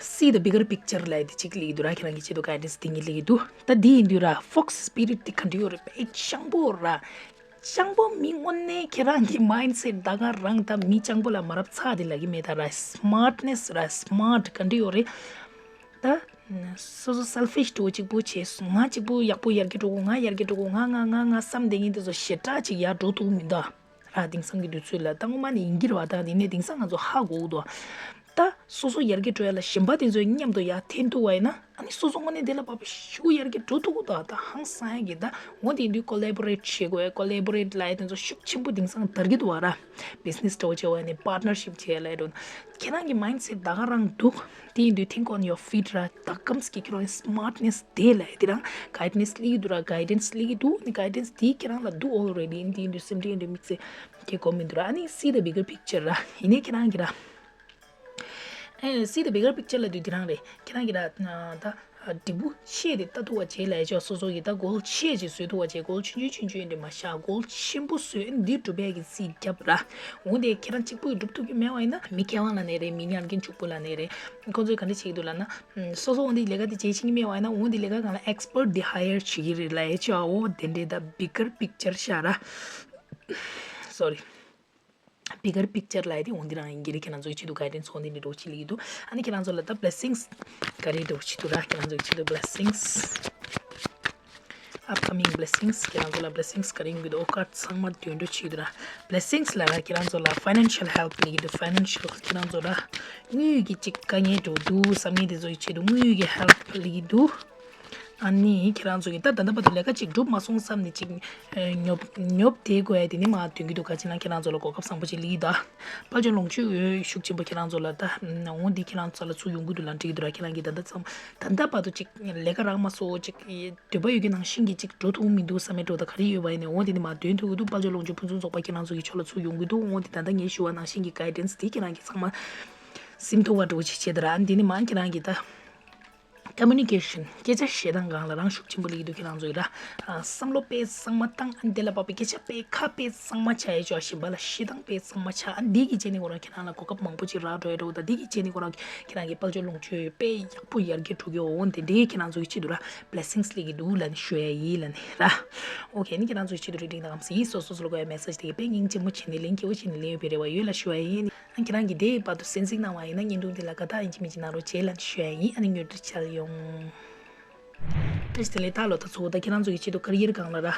See the bigger picture་ལབ་དེ་གཅིག་སླེབས་ཀྱི་འདུག་ར། ཁྱེད་རང་གི་ཆེད་དུ་guidance་དེ་གཉིས་སླེབས་ཀྱི་འདུག་ད་འདི་ཡིན་དུས་ར་fox spirit་དེ་ག་འདྲ་ཡོད་རེད། དཔེ་སྤྱང་པོ་ར། སྤྱང་པོ་མི་དངོས་གནས་ཁྱེད་རང་གི་mindset་ད་ག་རང་ད་མི་སྤྱང་པོ་ལ་མ་རབས་ཚ་དེ་ལབ་ཀྱི་མེད་ད་ར། smartness་ར་smart་ག་འདྲ་ཡོད་རེད། ད་སོ་སོ་selfish་འདྲ་བོ་གཅིག་པུ་བྱས་སོང་། ང་གཅིག་པུ་ཡག་པོ་ཡར་རྒྱས་འགྲོ་དགོས། ང་ཡར་རྒྱས་འགྲོ་དགོས། ང་ང་ང་ང་བསམ་བསྡད་མཁན་དེ་ཚོ་ཞེ་དྲག་ཅིག་ཡར་འགྲོ་ཐུབ་མི་འདུག་ར། དེང་སང་གི་དུས་ཚོད་ལ་ད་ངོ་མ་ནས་ཡིན་གྱི་རེད་བ། ད་དེ་ནས་དེང་སང་ང་ཚོ་ཧ་གོ་གི་འདུག་ད་སོ་སོ་ཡར་རྒྱས་འགྲོ་ཡ་ལ་གཞན་པ་དེ་ཚོའི་མཉམ་དུ་ཡར་འཐེན་ཐུབ་པ་ཡིན་ན། ཨ་ནི་སོ་སོ་དངོས་གནས་དེ་ལ་བབས་པའི་ཤུགས་ཡར་རྒྱས་འགྲོ་ཐུབ་ཀྱི་འདུག་ད་ཧང་སང་ཡ་གི་ད་འོ་དེ་ཡིན་དུས་ཀོ་ལེ་བོ་རེ་ཊི་བྱེད་དགོས། ཀོ་ལེ་བོ་རེ་ཊི་ལབ་ཡ་དེ་ཚོ་ཤུགས་ཆེན་པོ་དེང་སང་དར་གྱི་འདུག་བ་ར། བི་ཛི་ནེ་སི་འདྲ་བོ་བྱེད་པ་ནས་པར་ཊི་ནར་ཤིབ་བྱེད་ཡ་ལབ་ཡ་འགྲོ། ཁྱེད་རང་གི་མའིན་ཌི་སེ་ཊི་ད་ག་རང་འདུག་དེ་ཡིན་དུས་think on your feet ར། ད་གམ་སྐྱེ་ཁྱེད་རང་གི་སི་མར་ཊི་ནེ་སི་དེ་ལབ་ཡ་དེ་རང་གའི་ཌེན་སི་སླེབས་ཀྱི་འདུག་ར། གའི་ཌེན་སི་སླེབས་ཀྱི་འདུག་ནི་གའི་ཌེན་སི་དེ་ཁྱེད་རང་ལ་འདུག་ཨོལ་རེ་ཌི་ཡིན། དེ་ཡིན་དུས་སེམས་ཁྲལ་ཡིན་དུས་དམིགས་བསལ་གྱི་གོ་མི་འདུག་ར། ཨ་ནི་see the bigger picture ར། ཡིན་ནའི་ཁྱེད་རང་གི་ར། ཨེ། see the bigger picture ལབ་དུས་འདི་རང་རེད། ཁྱེད་རང་གི་ར། ད་འབྲས་བུ་ཆེ་དེ་ལྟ་ཐུབ་པ་བྱེད་ལབ་ཡ་ཅིག་སོ་སོ་གི་ད་གོལ་ཆེ་ཅིག་བཟོ་ཐུབ་པ་བྱེད། གོལ་ཆུང་ཆུང་ཆུང་ཆུང་དེ་མ་བཞག་གོལ་ཆེན་པོ་བཟོས་འདི་སྒྲུབ་ཡ་གི་རྩིས་རྒྱབ་ར། འོ་དེ་ཁྱེད་རང་གཅིག་པུ་གིས་སྒྲུབ་ཐུབ་ཀྱི་མེད་པ་ཡིན་ན་མི་མཁས་དབང་ལབ་ནའི་རེད། མི་ཉམས་རྒན་ཕྱུག་པོ་ལབ་ནའི་རེད། ཁོང་ཚོས་ག་འདྲ་བྱེད་ཀྱི་འདུག་ལབ་ན། སོ་སོ་འོ་འདི་ལས་ཀ་དེ་བྱེད་ཤེས་ཀྱི་མེད་པ་ཡིན་ན་འོ་འདི་ལས་ཀ་སྒང་ལ་ཨེག་སི་པར་ཊི་དེ་ཧ་ཡར་བྱེད་ཀྱི་རེད་ལབ་ཡ་ཅིག་འོ་དེ་འདྲའི་ད་bigger picture ཤར་ར། སོ་རི། bigger picture ལབ་ཡ་དེ་འོ་འདི་རང་ཡིན་གྱི་རེད། ཁྱེད་རང་ཚོའི་ཆེད་དུ་གའི་ཌེན་སི་འོ་འདི་འདྲའི་འདྲ་བོ་ཅིག་སླེབས་ཀྱི་འདུག་ཨ་ནི་ཁྱེད་རང་ཚོ་ལ་ད་blessings ག་རེ་འདྲ་བོ་ཅིག་འདུག་ར། ཁྱེད་རང་ཚོའི་ཆེད་དུ་blessings, upcoming blessings ཁྱེད་རང་ཚོ་ལ་blessings ག་རེ་ཡོང་གི་འདུག་ཨོ་ཀཱར་ཌི་ཚང་མ་འདོན་འགྲོ་བྱེད་ཀྱི་འདུག་ར། blessings ལབ་ར། ཁྱེད་རང་ཚོ་ལ་financial help སླེབས་ཀྱི་འདུག financial ཁྱེད་རང་ཚོ་ལ་དངུལ་གྱི་ཅིག་དཀའ་ངལ་འགྲོ་འདུག་བསམ་མཁན་དེ་ཚོའི་ཆེད་དུ་དངུལ་གྱི་help སླེབས་ཀྱི་འདུག་ཨ་ནི་ཁྱེད་རང་ཚོ་གིས་ད་ད་ལྟ་བར་དུ་ལས་ཀ་ཅིག་འགྲུབ་མ་སོང་བསམ་ནས་ཅིག་ཨ་ཉོབ་ཉོབ་བསྡད་དགོས་ཡ་དེ་ནི་མར་འདོན་གྱི་འདུག་ག་ཅི་ན་ཁྱེད་རང་ཚོ་ལ་གོ་སྐབས་བཟང་པོ་ཅིག་སླེབས་ཀྱི་འདུག་དཔལ་འབྱོར་ལོངས་སྤྱོད་ཡོད་ཤུགས་ཆེན་པོ་ཁྱེད་རང་ཚོ་ལ་ད་འོ་འདི་ཁྱེད་རང་ཚོ་ལ་ཚུར་ཡོང་གི་འདུག་ལབ་འགྲིག་གི་འདུག་ར། ཁྱེད་རང་གིས་ད་ལྟ་ཙམ་ད་ལྟ་བར་དུ་ཅིག་ལས་ཀ་རག་མ་སོང་ཅིག་འདོད་པ་ཡོད་ཀྱི་ནང་བཞིན་གྱི་ཅིག་འགྲོ་ཐུབ་མི་འདུག་བསམ་ཡ་འདྲ་བོ་ད་ག་རེ་ཡོད་པ་ཡིན་ནའི་འོ་འདི་ནི་མར་འདོན་ཐུབ་ཀྱི་འདུག་དཔལ་འབྱོར་ལོངས་སྤྱོད་ཕུན་སུམ་ཚོགས་པ་ཁྱེད་རང་ཚོ་གི་ཕྱོགས་ལ་ཚུར་ཡོང་གི་འདུག་འོ་འདི་ད་ལྟ་ངས་ཞུ་བ་ནང་བཞིན་གྱི་གའི་ཌེན་སི་དེ་ཁྱེད་རང་གིས་ཚང་མ་ཟིན་ཐུབ་པ་འདྲ་བོ་ཅིག་བྱེད་ད་ར། ཨ་ནི་འདི་ནི་མར་ཁྱེད་རང་གིས་ད། communication སྐད་ཆ་བཤད་སྟངས་སྒང་ལ་རང་ཤུགས་ཆེན་པོ་སླེབས་ཀྱི་འདུག་ཁྱེད་རང་ཚོ་ཡིས་ར། ཨ། བསམ་བློ་དཔེ་གཙང་མ་བཏང་། ཨ་ནི་དེ་ལ་བབས་པའི་སྐད་ཆ་དཔེ་ཁ་དཔེ་གཙང་མ་བྱ་ཡ་ཅོ་གཞན་པ་ལ་བཤད་སྟངས་དཔེ་གཙང་མ་བྱ། ཨ་ནི་འདི་གི་རྗེས་ནས་ཁོ་རང་ཁྱེད་རང་ལ་གོ་སྐབས་མང་པོ་ཅིག་རག་འགྲོ་ཡ་འགྲོ་ད། འདི་གི་རྗེས་ནས་ཁོ་རང་ཁྱེད་རང་གི་དཔལ་འབྱོར་ལོངས་སྤྱོད་དཔེ་ཡག་པོ་ཡར་རྒྱས་འགྲོ་གི་འོ་འདི་འདྲའི་ཁྱེད་རང་ཚོ་གི་ཆེད་དུ་ར་blessings སླེབས་ཀྱི་འདུག་ལབ་ནས་ཞུ་ཡ་ཡིན་ལབ་ནས་ར། ཨོ་ཁེ། ཨ་ནི་ཁྱེད་རང་ཚོ་གི་ཆེད་དུ་reading དང་གམ་སི་ཡིན། སོ་སོ་སོ་ལ་གོ་ཡ་message དེ་གི་དཔེ་སྙིང་རྗེ་མོ་བྱས་ནས་ལན་སྐྱིད་པོ་བྱས་ནས་ལན་ཡོད་པའི་རེ་བ་ཡོད་ལབ་ཞུ་ཡ་ཡིན། ཨ། ཁྱེད་རང་གིས་དེའི་བར་དུ་གསན་གཟིགས་གནང་བ་ཡིན་ན་བརྙན་ཐུང་འདི་ལ་དགའ་རྟགས་ཡིན་གཅིག་མིན་གཅིག་གནང་རོགས་བྱེད་ལབ་ནས་ཞུ་ཡ་ཡིན། ཨ་ནི་མྱུར་དུ་མཇལ་ཡོང་། བཀྲ་ཤིས་བདེ་ལེགས། ད་ལོ་ད་ཚོ་ད་ཁྱེད་རང་ཚོ་གི་ཆེད་དུ་career སྒང་ལ་ར་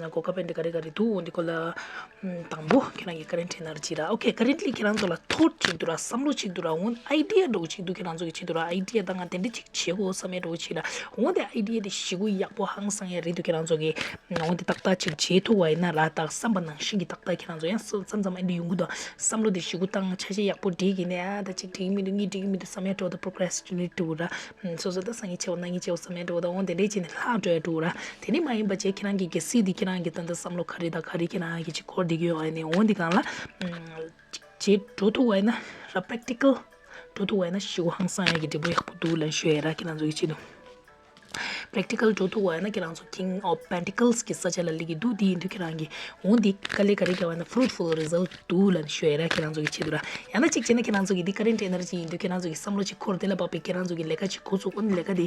གོ་སྐབས་དཔེ་འདི་ག་རེ་ག་རེ་འདུག་འོ་འདི་སྐོར་ལ་དང་པོ་ཁྱེད་རང་གི་current energy ར། ཨོ་ཁེ། currently ཁྱེད་རང་ཚོ་ལ་thought ཅིག་འདུག་ར། བསམ་བློ་ཅིག་འདུག་ར། འོ་idea འདྲ་བོ་ཅིག་འདུག་ཁྱེད་རང་ཚོ་གི་ཆེད་དུ་ར། idea ད་ང་དེ་འདྲ་ཅིག་བྱེད་དགོས་བསམ་ཡ་འདྲ་བོ་ཅིག་ར། འོ་དེ་idea དེ་ཞེ་པོ་ཡག་པོ་ཧང་སང་ཡ་རེད་འདུག་ཁྱེད་རང་ཚོ་གི། འོ་དེ་ཏག་ཏག་ཅིག་བྱེད་ཐུབ་པ་ཡིན་ན་ར། ད་བསམ་པ་ནང་བཞིན་གྱི་ཏག་ཏག་ཁྱེད་རང་ཚོ་ཡང་མཚམས་མཚམས་ཨ་འདི་ཡོང་གི་འདུག་བསམ་བློ་དེ་ཞེ་པོ་བཏང་། ཆ་ཤས་ཡག་པོ་སྒྲིག་གི་ནས་ཨ་ད་ཅིག་འགྲིག་གི་མི་འདུག་གཉིས་འགྲིག་གི་མི་འདུག་བསམ་ཡ་འདྲ་བོ་ད་procrastinate འདྲ་བོ་ར། སོ་སོ་ད་སང་ཉིན་བྱེད་འོ་གནངས་ཉིན་བྱེད་འོ་བསམ་ཡ་འདྲ་བོ་ད། འོ་དེ་འདྲས་བྱས་ནས་ལྷག་འགྲོ་ཡ་འདྲ་བོ་ར། དེ་ནས་མ་ཡིན་པ་བྱས་ཁྱེད་རང་གི་གལ་སྲིད་དེ་ཁྱེད་རང་གི་ད་ལྟ་བསམ་བློ་ག་རེ་དང་ག་རེ་ཁྱེད་རང་གི་ཅིག་འཁོར་བསྡད་ཀྱི་ཡོད་ཨ་ནས་འོ་འདི་སྒང་ལ་ཅིག་བྱེད་འགྲོ་ཐུབ་པ་ཡིན་ན་ར། practical འགྲོ་ཐུབ་པ་ཡིན་ན་ཞེ་པོ་ཧང་སང་ཡ་གི་འབྲས་བུ་ཡག་པོ་འདུག་ལབ་ཞུ་ཡ་ར། ཁྱེད་རང་ཚོ་གི་ཆེད་དུ། practical འགྲོ་ཐུབ་པ་ཡིན་ན་ཁྱེད་རང་ཚོ་King of Pentacles གི་ས་ཆ་ལ་སླེབས་ཀྱི་འདུག་དེ་ཡིན་དུས་ཁྱེད་རང་གིས་འོ་འདི་དཀའ་ལས་ག་རེ་བརྒྱབ་པ་ན་fruitful result འདུག་ལབ་ནས་ཞུ་ཡ་ར། ཁྱེད་རང་ཚོ་གི་ཆེད་དུ་ར། ཡང་ན་གཅིག་བྱས་ན་ཁྱེད་རང་ཚོ་གི་འདི་current energy ཡིན་དུས་ཁྱེད་རང་ཚོ་གི་བསམ་བློ་ཅིག་འཁོར། དེ་ལ་བབས་པའི་ཁྱེད་རང་ཚོ་གི་ལས་ཀ་ཅིག་འགོ་ཚུགས། འོ་ན་ལས་ཀ་དེ་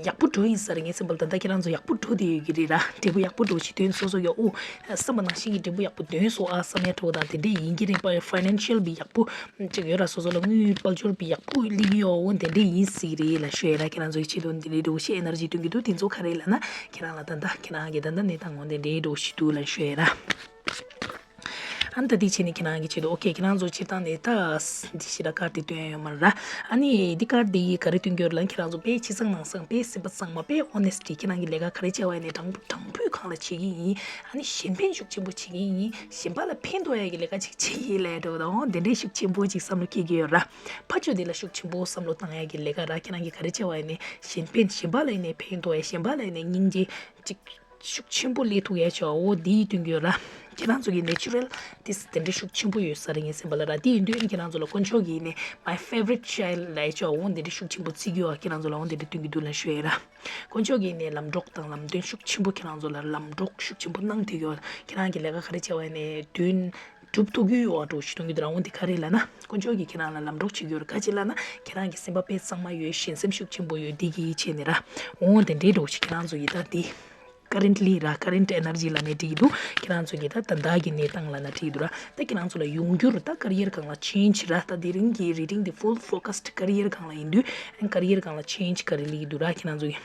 ཡག་པོ་འགྲོ་ཡིན་ས་རེད། ངས་བསམ་པ་ལ་ད་ལྟ་ཁྱེད་རང་ཚོ་ཡག་པོ་འགྲོ་བསྡད་ཡོད་ཀྱི་རེད་ར། འབྲས་བུ་ཡག་པོ་འགྲོ་ཅིག་དོན་སོ་སོ་གི་འོ་བསམ་པ་ནང་བཞིན་གྱི་འབྲས་བུ་ཡག་པོ་དོན་སོང་ཨ་བསམ་ཡ་འདྲ་བོ་དང་དེ་འདྲས་ཡིན་གྱི་རེད་པ། financial བི་ཡག་པོ་ཅིག་ཡོད་ར། སོ་སོ་ལ་དངུལ་དཔལ་འབྱོར་བི་ཡག་པོ་སླེབས་ཀྱི་ཡོད། འོ་དེ་འདྲས་ཡིན་སྲིད་རེད་ལབ་ཞུ་ཡ་ར། ཁྱེད་རང་ཚོ་གི་ཆེད་དུ་འདི་འདྲས་འདྲ་བོ་ཞིག་energy སྟོན་གྱི་འདུག་དེ་ཚོ་ག་རེ་ལབ་ན་ཁྱེད་རང་ལ་ད་ལྟ་ཁྱེད་རང་གི་ད་ལྟ་གནས་སྟངས་འོ་དེ་འདྲས་འདྲ་བོ་ཞིག་འདུག་ལབ་ཞུ་ཡ་ར། ཨ་ནི་ད་འདི་བྱས་ནས་ཁྱེད་རང་གི་ཆེད་དུ་ཨོ་ཁེ། ཁྱེད་རང་ཚོ་སྤྱིར་བཏང་ནས་ད་འདི་ཞེ་དྲག་ཀར་འདི་སྟོན་ཡ་ཡོད་མ་རེད་ར། ཨ་ནི་འདི་ཀར་འདི་ག་རེ་སྟོན་གྱི་ཡོད་ལབ་ན་ཁྱེད་རང་ཚོ་དཔེ་ཆེ་ཚང་ནང་སང་དཔེ་སེམས་པ་གཙང་མ་དཔེ་honesty ཁྱེད་རང་གི་ལས་ཀ་ག་རེ་བྱས་པ་ཡིན་ནའི་དྲང་དྲང་པོའི་སྒང་ལ་བྱེད་ཀྱི་ཡིན། ཨ་ནི་གཞན་ཕན་ཤུགས་ཆེན་པོ་བྱེད་ཀྱི་ཡིན། གཞན་པ་ལ་ཕན་ཐོགས་ཡ་གི་ལས་ཀ་ཅིག་བྱེད་ཀྱི་ཡིན་ལབ་འདྲ་བོ་དང་འོ་དེ་འདྲའི་ཤུགས་ཆེན་པོ་ཅིག་བསམ་བློ་འཁྱེར་གྱི་ཡོད་ར། ཕར་ཕྱོགས་དེ་ལ་ཤུགས་ཆེན་པོ་བསམ་བློ་བཏང་ཡ་གི་ལས་ཀ་ར། ཁྱེད་རང་གི་ག་རེ་བྱས་པ་ཡིན་ནའི་གཞན་ཕན། གཞན་པ་ལ་ཡིན་ནའི་ཕན་ཐོགས་ཡ། གཞན་པ་ལ་ཡིན་ནའི་སྙིང་རྗེ་ཅིག་ཤུགས་ཆེན་པོ་སླེབས་ཐུབ་ཡ་ཆེ་བ་འོ་དེའི་སྟོན་གྱི་ཡོད་ར། ཁྱེད་རང་ཚོ་གི་natural this དེ་འདྲའི་ཤུགས་ཆེན་པོ་ཡོད་ས་རེད་ངས་བསམ་པ་ལ་ར། དེ་ཡིན་དུས་ཁྱེད་རང་ཚོ་ལ་དཀོན་མཆོག་གིས་ནི་my favorite child ལབ་ཡ་ཆེ་བ་འོ་དེ་འདྲའི་ཤུགས་ཆེན་པོ་བརྩི་གི་ཡོད། ཁྱེད་རང་ཚོ་ལ་འོ་དེ་འདྲའི་སྟོན་གྱི་འདུག་ལབ་ཞུ་ཡ་ར། དཀོན་མཆོག་གིས་ནི་ལམ་གྲོགས་དང་ལམ་སྟོན་ཤུགས་ཆེན་པོ་ཁྱེད་རང་ཚོ་ལ་ལམ་གྲོགས་ཤུགས་ཆེན་པོ་གནང་བསྡད་ཡོད། ཁྱེད་རང་གི་ལས་ཀ་ག་རེ་བྱས་པ་ཡིན་ནའི་དོན་འགྲུབ་ཐུབ་ཀྱི་ཡོད་པ་འདྲ་བོ་ཞིག་སྟོན་གྱི་འདུག་ར། འོ་འདི་ག་རེ་ལབ་ན་དཀོན་མཆོག་གིས་ཁྱེད་རང་ལ་ལམ་གྲོགས་བྱེད་ཀྱི་ཡོད་ར། ག་ཅི་ལབ་ན་ཁྱེད་རང་གི་སེམས་པ་དཔེ་གཙང་མ་ཡོད། གཞན་སེམས་ཤུགས་ཆེན་པོ་ཡོད། འདི་གི་ཆེད་ནས་ར། འོ་དེ་འདྲའི་འདྲ་བོ་ཞིག་ཁྱེད་རང་ཚོ་ཡི་ད་འདི་currently ར། current energy ལབ་ནས་འགྲིག་གི་འདུག་ཁྱེད་རང་ཚོ་གི་ད་ད་ལྟ་གི་གནས་སྟངས་ལབ་ན་འགྲིག་གི་འདུག་ར། ད་ཁྱེད་རང་ཚོ་ལ་ཡོང་རྒྱུར་ད་career སྒང་ལ་change ར། ད་དེ་རིང་གི་reading འདི་full focused career སྒང་ལ་ཡིན་དུས་career སྒང་ལ་change ག་རེ་སླེབས་ཀྱི་འདུག་ར། ཁྱེད་རང་ཚོ་གི་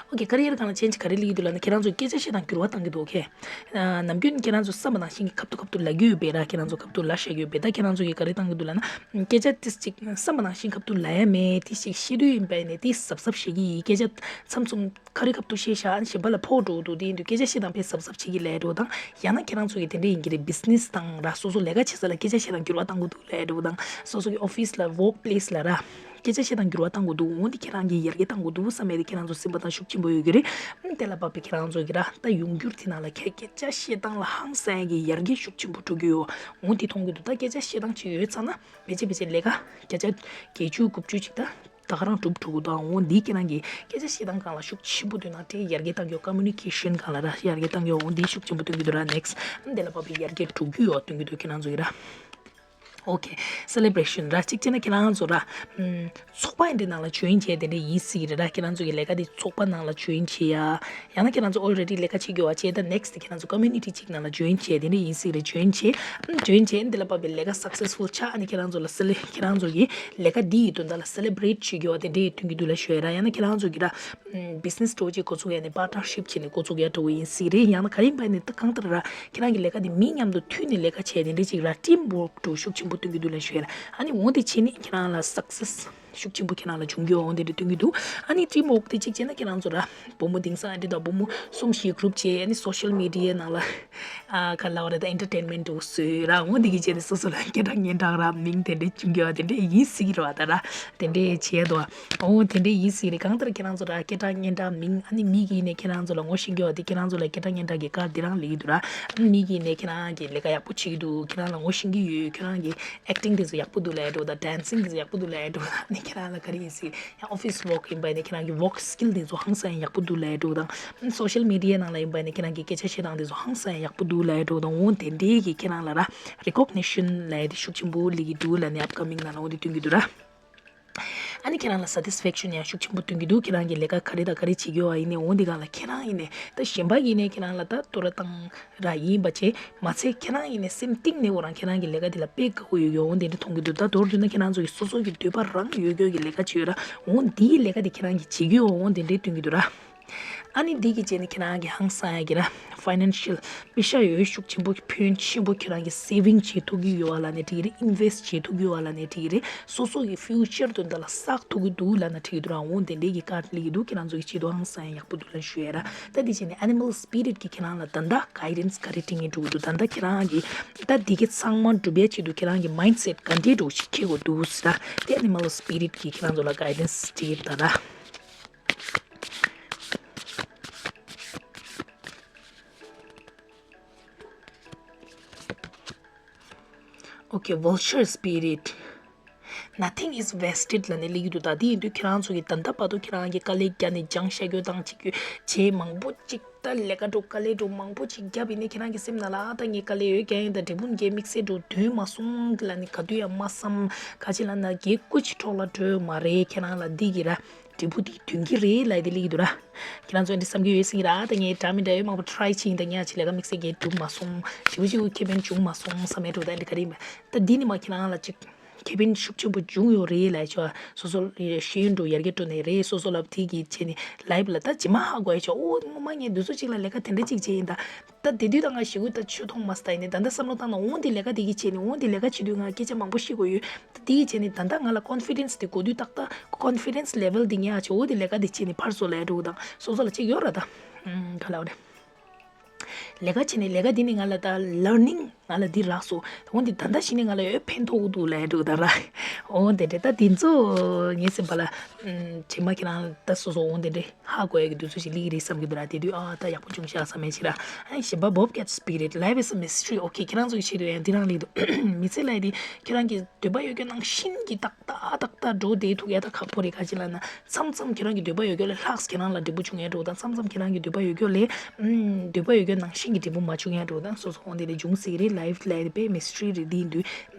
ཨོ་ཀེ། ཀ་རི་ཡར་སྒང་ལ་ཅེན་ཇི་ག་རེ་སླེབས་ཀྱི་འདུག་ལབ་ན། ཁྱེད་རང་ཚོ་སྐད་ཆ་བཤད་སྟངས་འགྱུར་བ་བཏང་གི་འདུག་ཨོ་ཀེ། ཨ། ནམ་རྒྱུན་ཁྱེད་རང་ཚོ་བསམ་པ་ནང་བཞིན་གྱི་ཁ་ཐུག་ཁ་ཐུག་ལབ་ཀྱི་ཡོད་པས་ར། ཁྱེད་རང་ཚོ་ཁ་ཐུག་ཁ་ཐུག་ལབ་བཞག་གི་ཡོད་པས། ད་ཁྱེད་རང་ཚོ་གིས་ག་རེ་བཏང་གི་འདུག་ལབ་ན། སྐད་ཆ་ཏིས་ཅིག་བསམ་པ་ནང་བཞིན་ཁ་ཐུག་ལབ་ཡ་མེད། ཏིས་ཅིག་བཤད་དུས་ཡིན་པས་ནས་ཏིས་གཟབ་གཟབ་བྱེད་ཀྱི་ཡིན། སྐད་ཆ་མཚམས་མཚམས་ཁ་རི་ཁ་ཐུག་བཤད་བཞག་གཞན་པ་ལ་ཕོག་འགྲོ་འདུག་དེ་ཡིན་དུས་སྐད་ཆ་བཤད་སྟངས་དཔེ་གཟབ་གཟབ་བྱེད་ཀྱི་ལབ་འགྲོ་དང་། ཡང་ན་ཁྱེད་རང་ཚོ་གིས་དེ་འདྲ་ཡིན་གྱི་རེད། བི་ཛི་ནེ་སི་དང་ར། སོ་སོ་ལས་ཀ་བྱེད་ས་ལ་སྐད་ཆ་བཤད་སྟངས་འགྱུར་བ་བཏང་གི་འདུག་ལབ་འགྲོ་དང་། སོ་སོ་གི་ཨོ་ཕི་སི་ལ། ཝོག་པི་ལེ་སི་ལ་ར། སྐད་ཆ་བཤད་སྟངས་འགྱུར་བ་བཏང་དགོས་འདུག་འོ་འདི་ཁྱེད་རང་གིས་ཡར་རྒྱས་བཏང་དགོས་འདུག་བསམ་ཡས་དེ་ཁྱེད་རང་ཚོ་སེམས་པ་ཐག་ཤུགས་ཆེན་པོ་ཡོད་ཀྱི་རེད། ཨ། དེ་ལ་བབས་པའི་ཁྱེད་རང་ཚོ་གི་ར། ད་ཡོང་འགྱུར་དེ་ནང་ལ་ཁྱེད་སྐད་ཆ་བཤད་སྟངས་ལ་ཧང་སང་ཡས་ཀྱི་ཡར་རྒྱས་ཤུགས་ཆེན་པོ་འགྲོ་གི་ཡོད། འོ་འདི་མཐོང་གི་འདུག་ད་སྐད་ཆ་བཤད་སྟངས་ཅིག་ཡོད་ཚར་ན་ཕལ་ཆེར་ཕལ་ཆེར་ལས་ཀ་བརྒྱ་ཆ་བརྒྱད་ཅུ་དགུ་བཅུ་ཅིག་ད་ད་ག་རང་གྲུབ་འགྲོ་གི་འདུག་འོ་འདི་ཁྱེད་རང་གིས་སྐད་ཆ་བཤད་སྟངས་སྒང་ལ་ཤུགས་ཆེན་པོ་བཏོན་ན་དེ་ཡར་རྒྱས་བཏང་གི་ཡོད། ཀོ་མུ་ནི་ཀེ་ཤན་སྒང་ལ་ར་ཡར་རྒྱས་བཏང་གི་ཡོད། འོ་འདི་ཤུགས་ཆེན་པོ་སྟོན་གྱི་འདུག་ར། ནེག་སི་ཊི་ཨ། དེ་ལ་བབས་པའི་ཡར་རྒྱས་འགྲོ་གི་ཡོད་སྟོན་གྱི་འདུག་ཁྱེད་རང་ཚོ་གི་ར། ཨོ་ཀེ། སེ་ལེ་བྷི་རེ་ཤན་ར། གཅིག་བྱས་ན་ཁྱེད་རང་ཚོ་ར། ཨམ། ཚོགས་པ་འདི་ནང་ལ་ཇོ་ཡིན་བྱས་དེ་འདྲ་ཡིན་སྲིད་ཀྱི་རེད་ར། ཁྱེད་རང་ཚོ་གི་ལས་ཀ་དེ་ཚོགས་པ་ནང་ལ་ཇོ་ཡིན་བྱེད་ཡ། ཡང་ན་ཁྱེད་རང་ཚོ་ཨོ་རེ་ཌི་ལས་ཀ་བྱེད་དགོས་པ་བྱས། ད་ནེག་སི་ཊི་དེ་ཁྱེད་རང་ཚོ་ཀོ་མུ་ནི་ཊི་གཅིག་ནང་ལ་ཇོ་ཡིན་བྱས་དེ་འདྲ་ཡིན་སྲིད་ཀྱི་རེད། ཇོ་ཡིན་བྱས། ཨམ། ཇོ་ཡིན་བྱས་འདི་ལ་བབས་པའི་ལས་ཀ་སག་སེ་སི་ཕུལ་ཆགས། ཨ་ནི་ཁྱེད་རང་ཚོ་ལ་སེ་ལེ། ཁྱེད་རང་ཚོ་གི་ལས་ཀ་འདི་ཡི་དོན་དག་ལ་སེ་ལེ་བྷི་རེ་ཊི་བྱེད་དགོས་པ་དེ་འདྲ་ཡི་སྟོན་གྱི་འདུག་ལབ་ཞུ་ཡ་ར། ཡང་ན་ཁྱེད་རང་ཚོ་གི་ར། ཨམ། བི་ཛི་ནེ་སི་འདྲ་བོ་ཅིག་འགོ་ཚུགས་ཡ་ནས་པར་ཊ་ནར་ཤིབ་བྱས་ནས་འགོ་ཚུགས་ཡ་འདྲ་བོ་ཡིན་སྲིད་རེད། ཡང་ན་ག་རེ་ཡིན་པ་ནས་ད་གང་ལྟར་ར་ཁྱེད་རང་གི་ལས་ཀ་དེ་མི་མཉམ་དུ་མཐུད་ནས་ལས་ཀ་བྱས་དེ་འདྲ་ཅིག་ར། ཊིམ་ཝོག་འདྲ་བོ་ཤུགས་ཆེན་པོ་སྟོན་གྱི་འདུག་ལབ་ཞུ་ཡ་ར། ཨ་ནི་འོ་དེ་བྱས་ནས་ཁྱེད་རང་ལ་སག་སེ་སི་ཤུགས་ཆེན་པོ་ཁྱེད་རང་ལ་འབྱུང་རྒྱུ་འོ་དེ་འདྲ་སྟོན་གྱི་འདུག་ཨ་ནི་ཊིམ་ཝོག་དེ་གཅིག་བྱས་ན་ཁྱེད་རང་ཚོ་ར་བུ་མོ་དེང་སང་ཨ་འདྲ་དང་བུ་མོ་གསུམ་བཞི་གུ་རུབ་བྱས། ཨ་ནི་སོ་ཤལ་མི་ཌི་ཡའི་ནང་ལ། ཨ། ག་ལབ་རེད། ད་ཨེན་ཊར་ཊེན་མེན་ཊི་འདྲ་བོ་བཟོས་ར། འོ་འདི་གི་བྱས་ནས་སོ་སོ་ལ་སྐད་གྲགས་སྙན་གྲགས་ར་མིང་དེ་འདྲ་བྱུང་གི་ཡོད་དེ་འདྲ་ཡིན་སྲིད་ཀྱི་རེད་བ། ད་ར་དེ་འདྲ་བྱས་འདུག་འོ་དེ་འདྲ་ཡིན་སྲིད་རེད། གང་ལྟར་ཁྱེད་རང་ཚོ་ར་སྐད་གྲགས་སྙན་གྲགས་མིང་། ཨ་ནི་མི་གིས་ནས་ཁྱེད་རང་ཚོ་ལ་ངོ་ཤེས་ཀྱི་ཡོད་དེ། ཁྱེད་རང་ཚོ་ལ་སྐད་གྲགས་སྙན་གྲགས་ཀྱི་ཀར་འདི་རང་སླེབས་ཀྱི་འདུག་ར། མི་གིས་ནས་ཁྱེད་རང་གི་ལས་ཀ་ཡག་པོ་བྱེད་ཀྱི་འདུག་ཁྱེད་རང་ལ་ངོ་ཤེས་ཀྱི་ཡོད། ཁྱེད་རང་གི་ཨེག་ཊིང་དེ་ཚོ་ཡག་པོ་འདུག་ལབ་འདྲ་བོ་དང་། ཌན་སིང་དེ་ཚོ་ཡག་པོ་འདུག་ལབ་འདྲ་བོ་དང་། ཨ་ནི་ཁྱེད་རང་ལ་ག་རེ་ཡིན་སྲིད། ཡང་ཨོ་ཕི་སི་ཝོག་ཡིན་པ་ནས་ཁྱེད་རང་གི་ཝོག་སི་ཀིལ་དེ་ཚོ་ཧང་སང་ཡག་པོ་འདུག་ལབ་འདྲ་བོ་དང་། སོ་ཤལ་མི་ཌི་ཡའི་ནང་ལ་ཡིན་པ་ནས་ཁྱེད་རང་གི་སྐད་ཆ་བཤད་སྟངས་དེ་ཚོ་ཧང་སང་ཡག་པོ་འདུག་ལབ་འདྲ་བོ་དང་། འོ་དེ་འདྲའི་གི་ཁྱེད་རང་ལ་ར་རེ་ཀོག་ནི་ཤན་ལབ་ཡ་དེ་ཤུགས་ཆེན་པོ་སླེབས་ཀྱི་འདུག་ལབ་ནས་ཨབ་ཀ་མིང་ནང་ལ་འོ་དེ་སྟོན་གྱི་འདུག་ར། ཨ་ནི་ཁྱེད་རང་ལ་སེ་ཊིས་ཕེག་ཤན་ཡང་ཤུགས་ཆེན་པོ་སྟོན་གྱི་འདུག་ཁྱེད་རང་གི་ལས་ཀ་ག་རེ་དང་ག་རེ་བྱེད་ཀྱི་ཡོད་པ་ཡིན་ནའི། འོ་འདི་སྒང་ལ་ཁྱེད་རང་ཡིན་ནའི་ད་གཞན་པ་ཡིན་ནའི་ཁྱེད་རང་ལ་ད་གཏོར་བཏང་ར་ཡིན་པ་བྱས་མ་ཚད། ཁྱེད་རང་ཡིན་ནའི་སེམས་གཏིང་ནས་འོ་རང་ཁྱེད་རང་གི་ལས་ཀ་དེ་ལ་དཔེ་དགའ་པོ་ཡོད་ཀྱི་འོ་དེ་འདྲ་མཐོང་གི་འདུག་ད་མདོར་བསྡུས་ན་ཁྱེད་རང་ཚོ་གི་སོ་སོ་གི་འདོད་པ་རང་ཡོད་ཀྱི་ལས་ཀ་བྱེད་ཡོད་ར། འོ་འདིའི་ལས་ཀ་དེ་ཁྱེད་རང་གིས་བྱེད་ཀྱི་ཡོད་འོ་དེ་འདྲ་སྟོན་གྱི་འདུག་ར། ཨ་ནི་འདི་གི་རྗེས་ནས་ཁྱེད་རང་གི་ཧང་སང་ཡ་གི་ར་ཕའི་ནན་ཤལ་པེ་ཤ་ཡོད་ཤུགས་ཆེན་པོ་ཕོན་ཆེན་པོ་ཁྱེད་རང་གི་སེ་ཝིང་བྱེད་ཐུབ་ཀྱི་ཡོད་པ་ལབ་ནའི་འགྲིག་གི་རེད། ཨིན་ཝེ་སི་ཊི་བྱེད་ཐུབ་ཀྱི་ཡོད་པ་ལབ་ནའི་འགྲིག་གི་རེད། སོ་སོ་གི་ཕིའུ་ཅར་དོན་དག་ལ་བསགས་ཐུབ་ཀྱི་འདུག་ལབ་ན་འགྲིག་གི་འདུག་ར། འོ་དེ་འདྲའི་གི་ཀར་ཌ་སླེབས་ཀྱི་འདུག་ཁྱེད་རང་ཚོ་གི་བྱེད་ཐུབ་ཧང་སང་ཡ་ཡག་པོ་འདུག་ལབ་ཞུ་ཡ་ར། ད་འདི་བྱས་ནས་ཨེ་ནི་མལ་སི་པི་རི་ཊི་གི་ཁྱེད་རང་ལ་ད་ལྟ་གའི་ཌན་སི་ག་རེ་སྤྲད་མཁན་འགྲོ་གི་འདུག་ད་ལྟ་ཁྱེད་རང་གི་ད་འདི་གི་ཚང་མ་འགྲུབ་ཡ་ཆེད་དུ་ཁྱེད་རང་གི་མའིན་ཌ་སེ་ཊི་ག་འདྲའི་འདྲ་བོ་ཞིག་འཁྱེར་དགོས་འདུག་ཟེར། ད་དེ་ཨེ་ནི་མལ་སི་པི་རི་ཊི་གི་ཁྱེད་རང་ཚོ་ལ་གའི་ཌན་སི་སྤྲད་ཡོད་ད་ར། Okay, vulture spirit. Nothing is wasted ལབ་ནས་སླེབས་ཀྱི་འདུག་ད་དེ་ཡིན་དུས་ཁྱེད་རང་ཚོ་གིས་ད་ལྟ་བར་དུ་ཁྱེད་རང་གིས་དཀའ་ལས་བརྒྱབ་ནས་སྦྱང་བཤད་རྒྱུ་དང་བྱེད་རྒྱུ་བྱས་མང་པོ་ཅིག་ད་ལས་ཀ་འགྲོ་དཀའ་ལས་འགྲོ་མང་པོ་ཅིག་བརྒྱབ་ཡིན་ནའི་ཁྱེད་རང་གི་སེམས་ནང་ལ་ཨ་ད་ངས་དཀའ་ལས་ཡོད་ཀྱང་ཡིན་ད་འབྲས་སྤུངས་རྒྱལ་དམིགས་བསལ་འགྲོ་འདོད་མ་སོང་ལབ་ནས་ག་དུས་ཡང་མ་བསམ། ག་ཅི་ལབ་ན་རྒྱལ་སྐུ་ཅིག་འཕྲོག་ལ་འགྲོ་ཡོད་མ་རེད། ཁྱེད་རང་ལ་འདི་གི་ར་འབྲས་བུ་འདི་ཐོན་གྱི་རེད་ལབ་ཡ་དེ་སླེབས་ཀྱི་འདུག་ར། ཁྱེད་རང་ཚོ་འདི་བསམ་གྱི་ཡོད་སྲིད་ཀྱི་ར། ད་ངས་འདྲ་མི་འདྲ་ཡོད་མང་པོ་ཊ་རའི་བྱས་ཡིན་ད་ངས་ཨ་ཅེ་ལས་ཀ་དམིགས་བསལ་རྒྱལ་འགྲུབ་མ་སོང་། འབྲས་བུ་ཅིག་ཁེ་ཕན་བྱུང་མ་སོང་བསམ་ཡ་འགྲོ་ད་འདི་ག་རེ་ཡིན་པ། ད་འདི་ནི་མ་ཁྱེད་རང་ལ་ཅིག་ཁེ་ཕན་ཤུགས་ཆེན་པོ་བྱུང་ཡོད་རེད་ལབ་ཆོག་སོ་སོ་ཤེས་ཡོན་འགྲོ་ཡར་རྒྱས་འགྲོ་ནས་རེད། སོ་སོ་ལ་དེ་གི་བྱས་ནས་ལའིབ་ལ་ད་ཇི་མ་ཧ་གོ་ཡ་ཆོག་ཨོ་སྔོན་མ་ངས་དུས་ཚོད་ཅིག་ལ་ལས་ཀ་དེ་འདྲ་ཅིག་བྱས་ཡིན་ད། ད་དེ་དུས་ད་ང་ཞེ་དགུ་ད་ཆོས་མཐོང་མ་སྟ་ཡིན་ནས་ད་ལྟ་བསམ་བློ་བཏང་ན་འོ་དེ་ལས་ཀ་དེ་གི་བྱས་ནས་འོ་དེ་ལས་ཀ་བྱེད་དུས་ང་སྐད་ཆ་མང་པོ་ཤེས་དགོས་ཡོད། ད་དེ་གི་བྱས་ནས་ད་ལྟ་ང་ལ་ཀོན་ཕི་ཌེན་སི་དེ་གོ་དུས་ཏག་ཏག་ཀོན་ཕི་ཌེན་སི་ལེ་ཝལ་དེ་ངས་ཨ་ཆེ་འོ་དེ་ལས་ཀ་དེ་བྱས་ནས་ཕར་སོང་ལས་འགྲོ་དང་སོ་སོ་ལ་ཅིག་ཡོད་ར་ད། ཨུམ་ག་ལབ་རེད། ལས་ཀ་བྱས་ནས་ལས་ཀ་འདི་ནི་ང་ལ་ད་ལར་ནིང་ང་ལ་འདི་རག་སོང་། འོ་འདི་ད་ལྟ་ཞིག་ནི་ང་ལ་ཡོད་ཕན་ཐོགས་འདུག་ལབ་འགྲོ་ད་ར། འོ་དེ་འདྲ་ད་འདི་ཚོ་ངའི་སེམས་པ་ལ་ཨུམ་དྲི་མ་ཁྱེད་རང་ད་སོ་སོ་འོ་དེ་འདྲ་ཧ་གོ་ཡ་གི་དུས་ཚོད་ཞིག་སླེབས་ཀྱི་རེད་བསམ་གྱི་འདུག་ར། དེ་དུས་ཨ་ད་ཡག་པོ་བྱུང་ཤག་བསམ་ཡ་ཞིག་ར། ཨ་ནི་གཞན་པ་Bobcat spirit, life is a mystery. Okay, ཁྱེད་རང་ཚོ་གི་ཆེད་དུ་ཡང་འདི་རང་སླེབས་འདུག་མི་ཚེ་ལ་ཡ་འདི་ཁྱེད་རང་གི་འདོད་པ་ཡོད་རྒྱུ་ནང་བཞིན་གྱི་ཏག་ཏག་ཏག་ཏག་འགྲོ་བསྡད་ཐུབ་ཡ་ད་ཁག་པོ་རེད། ག་ཅི་ལབ་ན་མཚམས་མཚམས་ཁྱེད་རང་གི་འདོད་པ་ཡོད་རྒྱུ་ལས་ལྷག་ཁྱེད་རང་ལ་འབྲས་བུ་བྱུང་ཡ་འགྲོ་དང་། མཚམས་མཚམས་ཁྱེད་རང་གི་འདོད་པ་ཡོད་རྒྱུ་ལས་ཨམ་འདོད་པ་ཡོད་རྒྱུ་ནང་བཞིན་གྱི་འབྲས་བུ་མ་བྱུང་ཡ་འགྲོ་དང་། སོ་སོ་འོ་འདི་ལས་འབྱུང་སྲིད་རེད། ལའིབ་ལ་དཔེ་མི་སི་ཊི་རི་རེད། འདི་འདུག་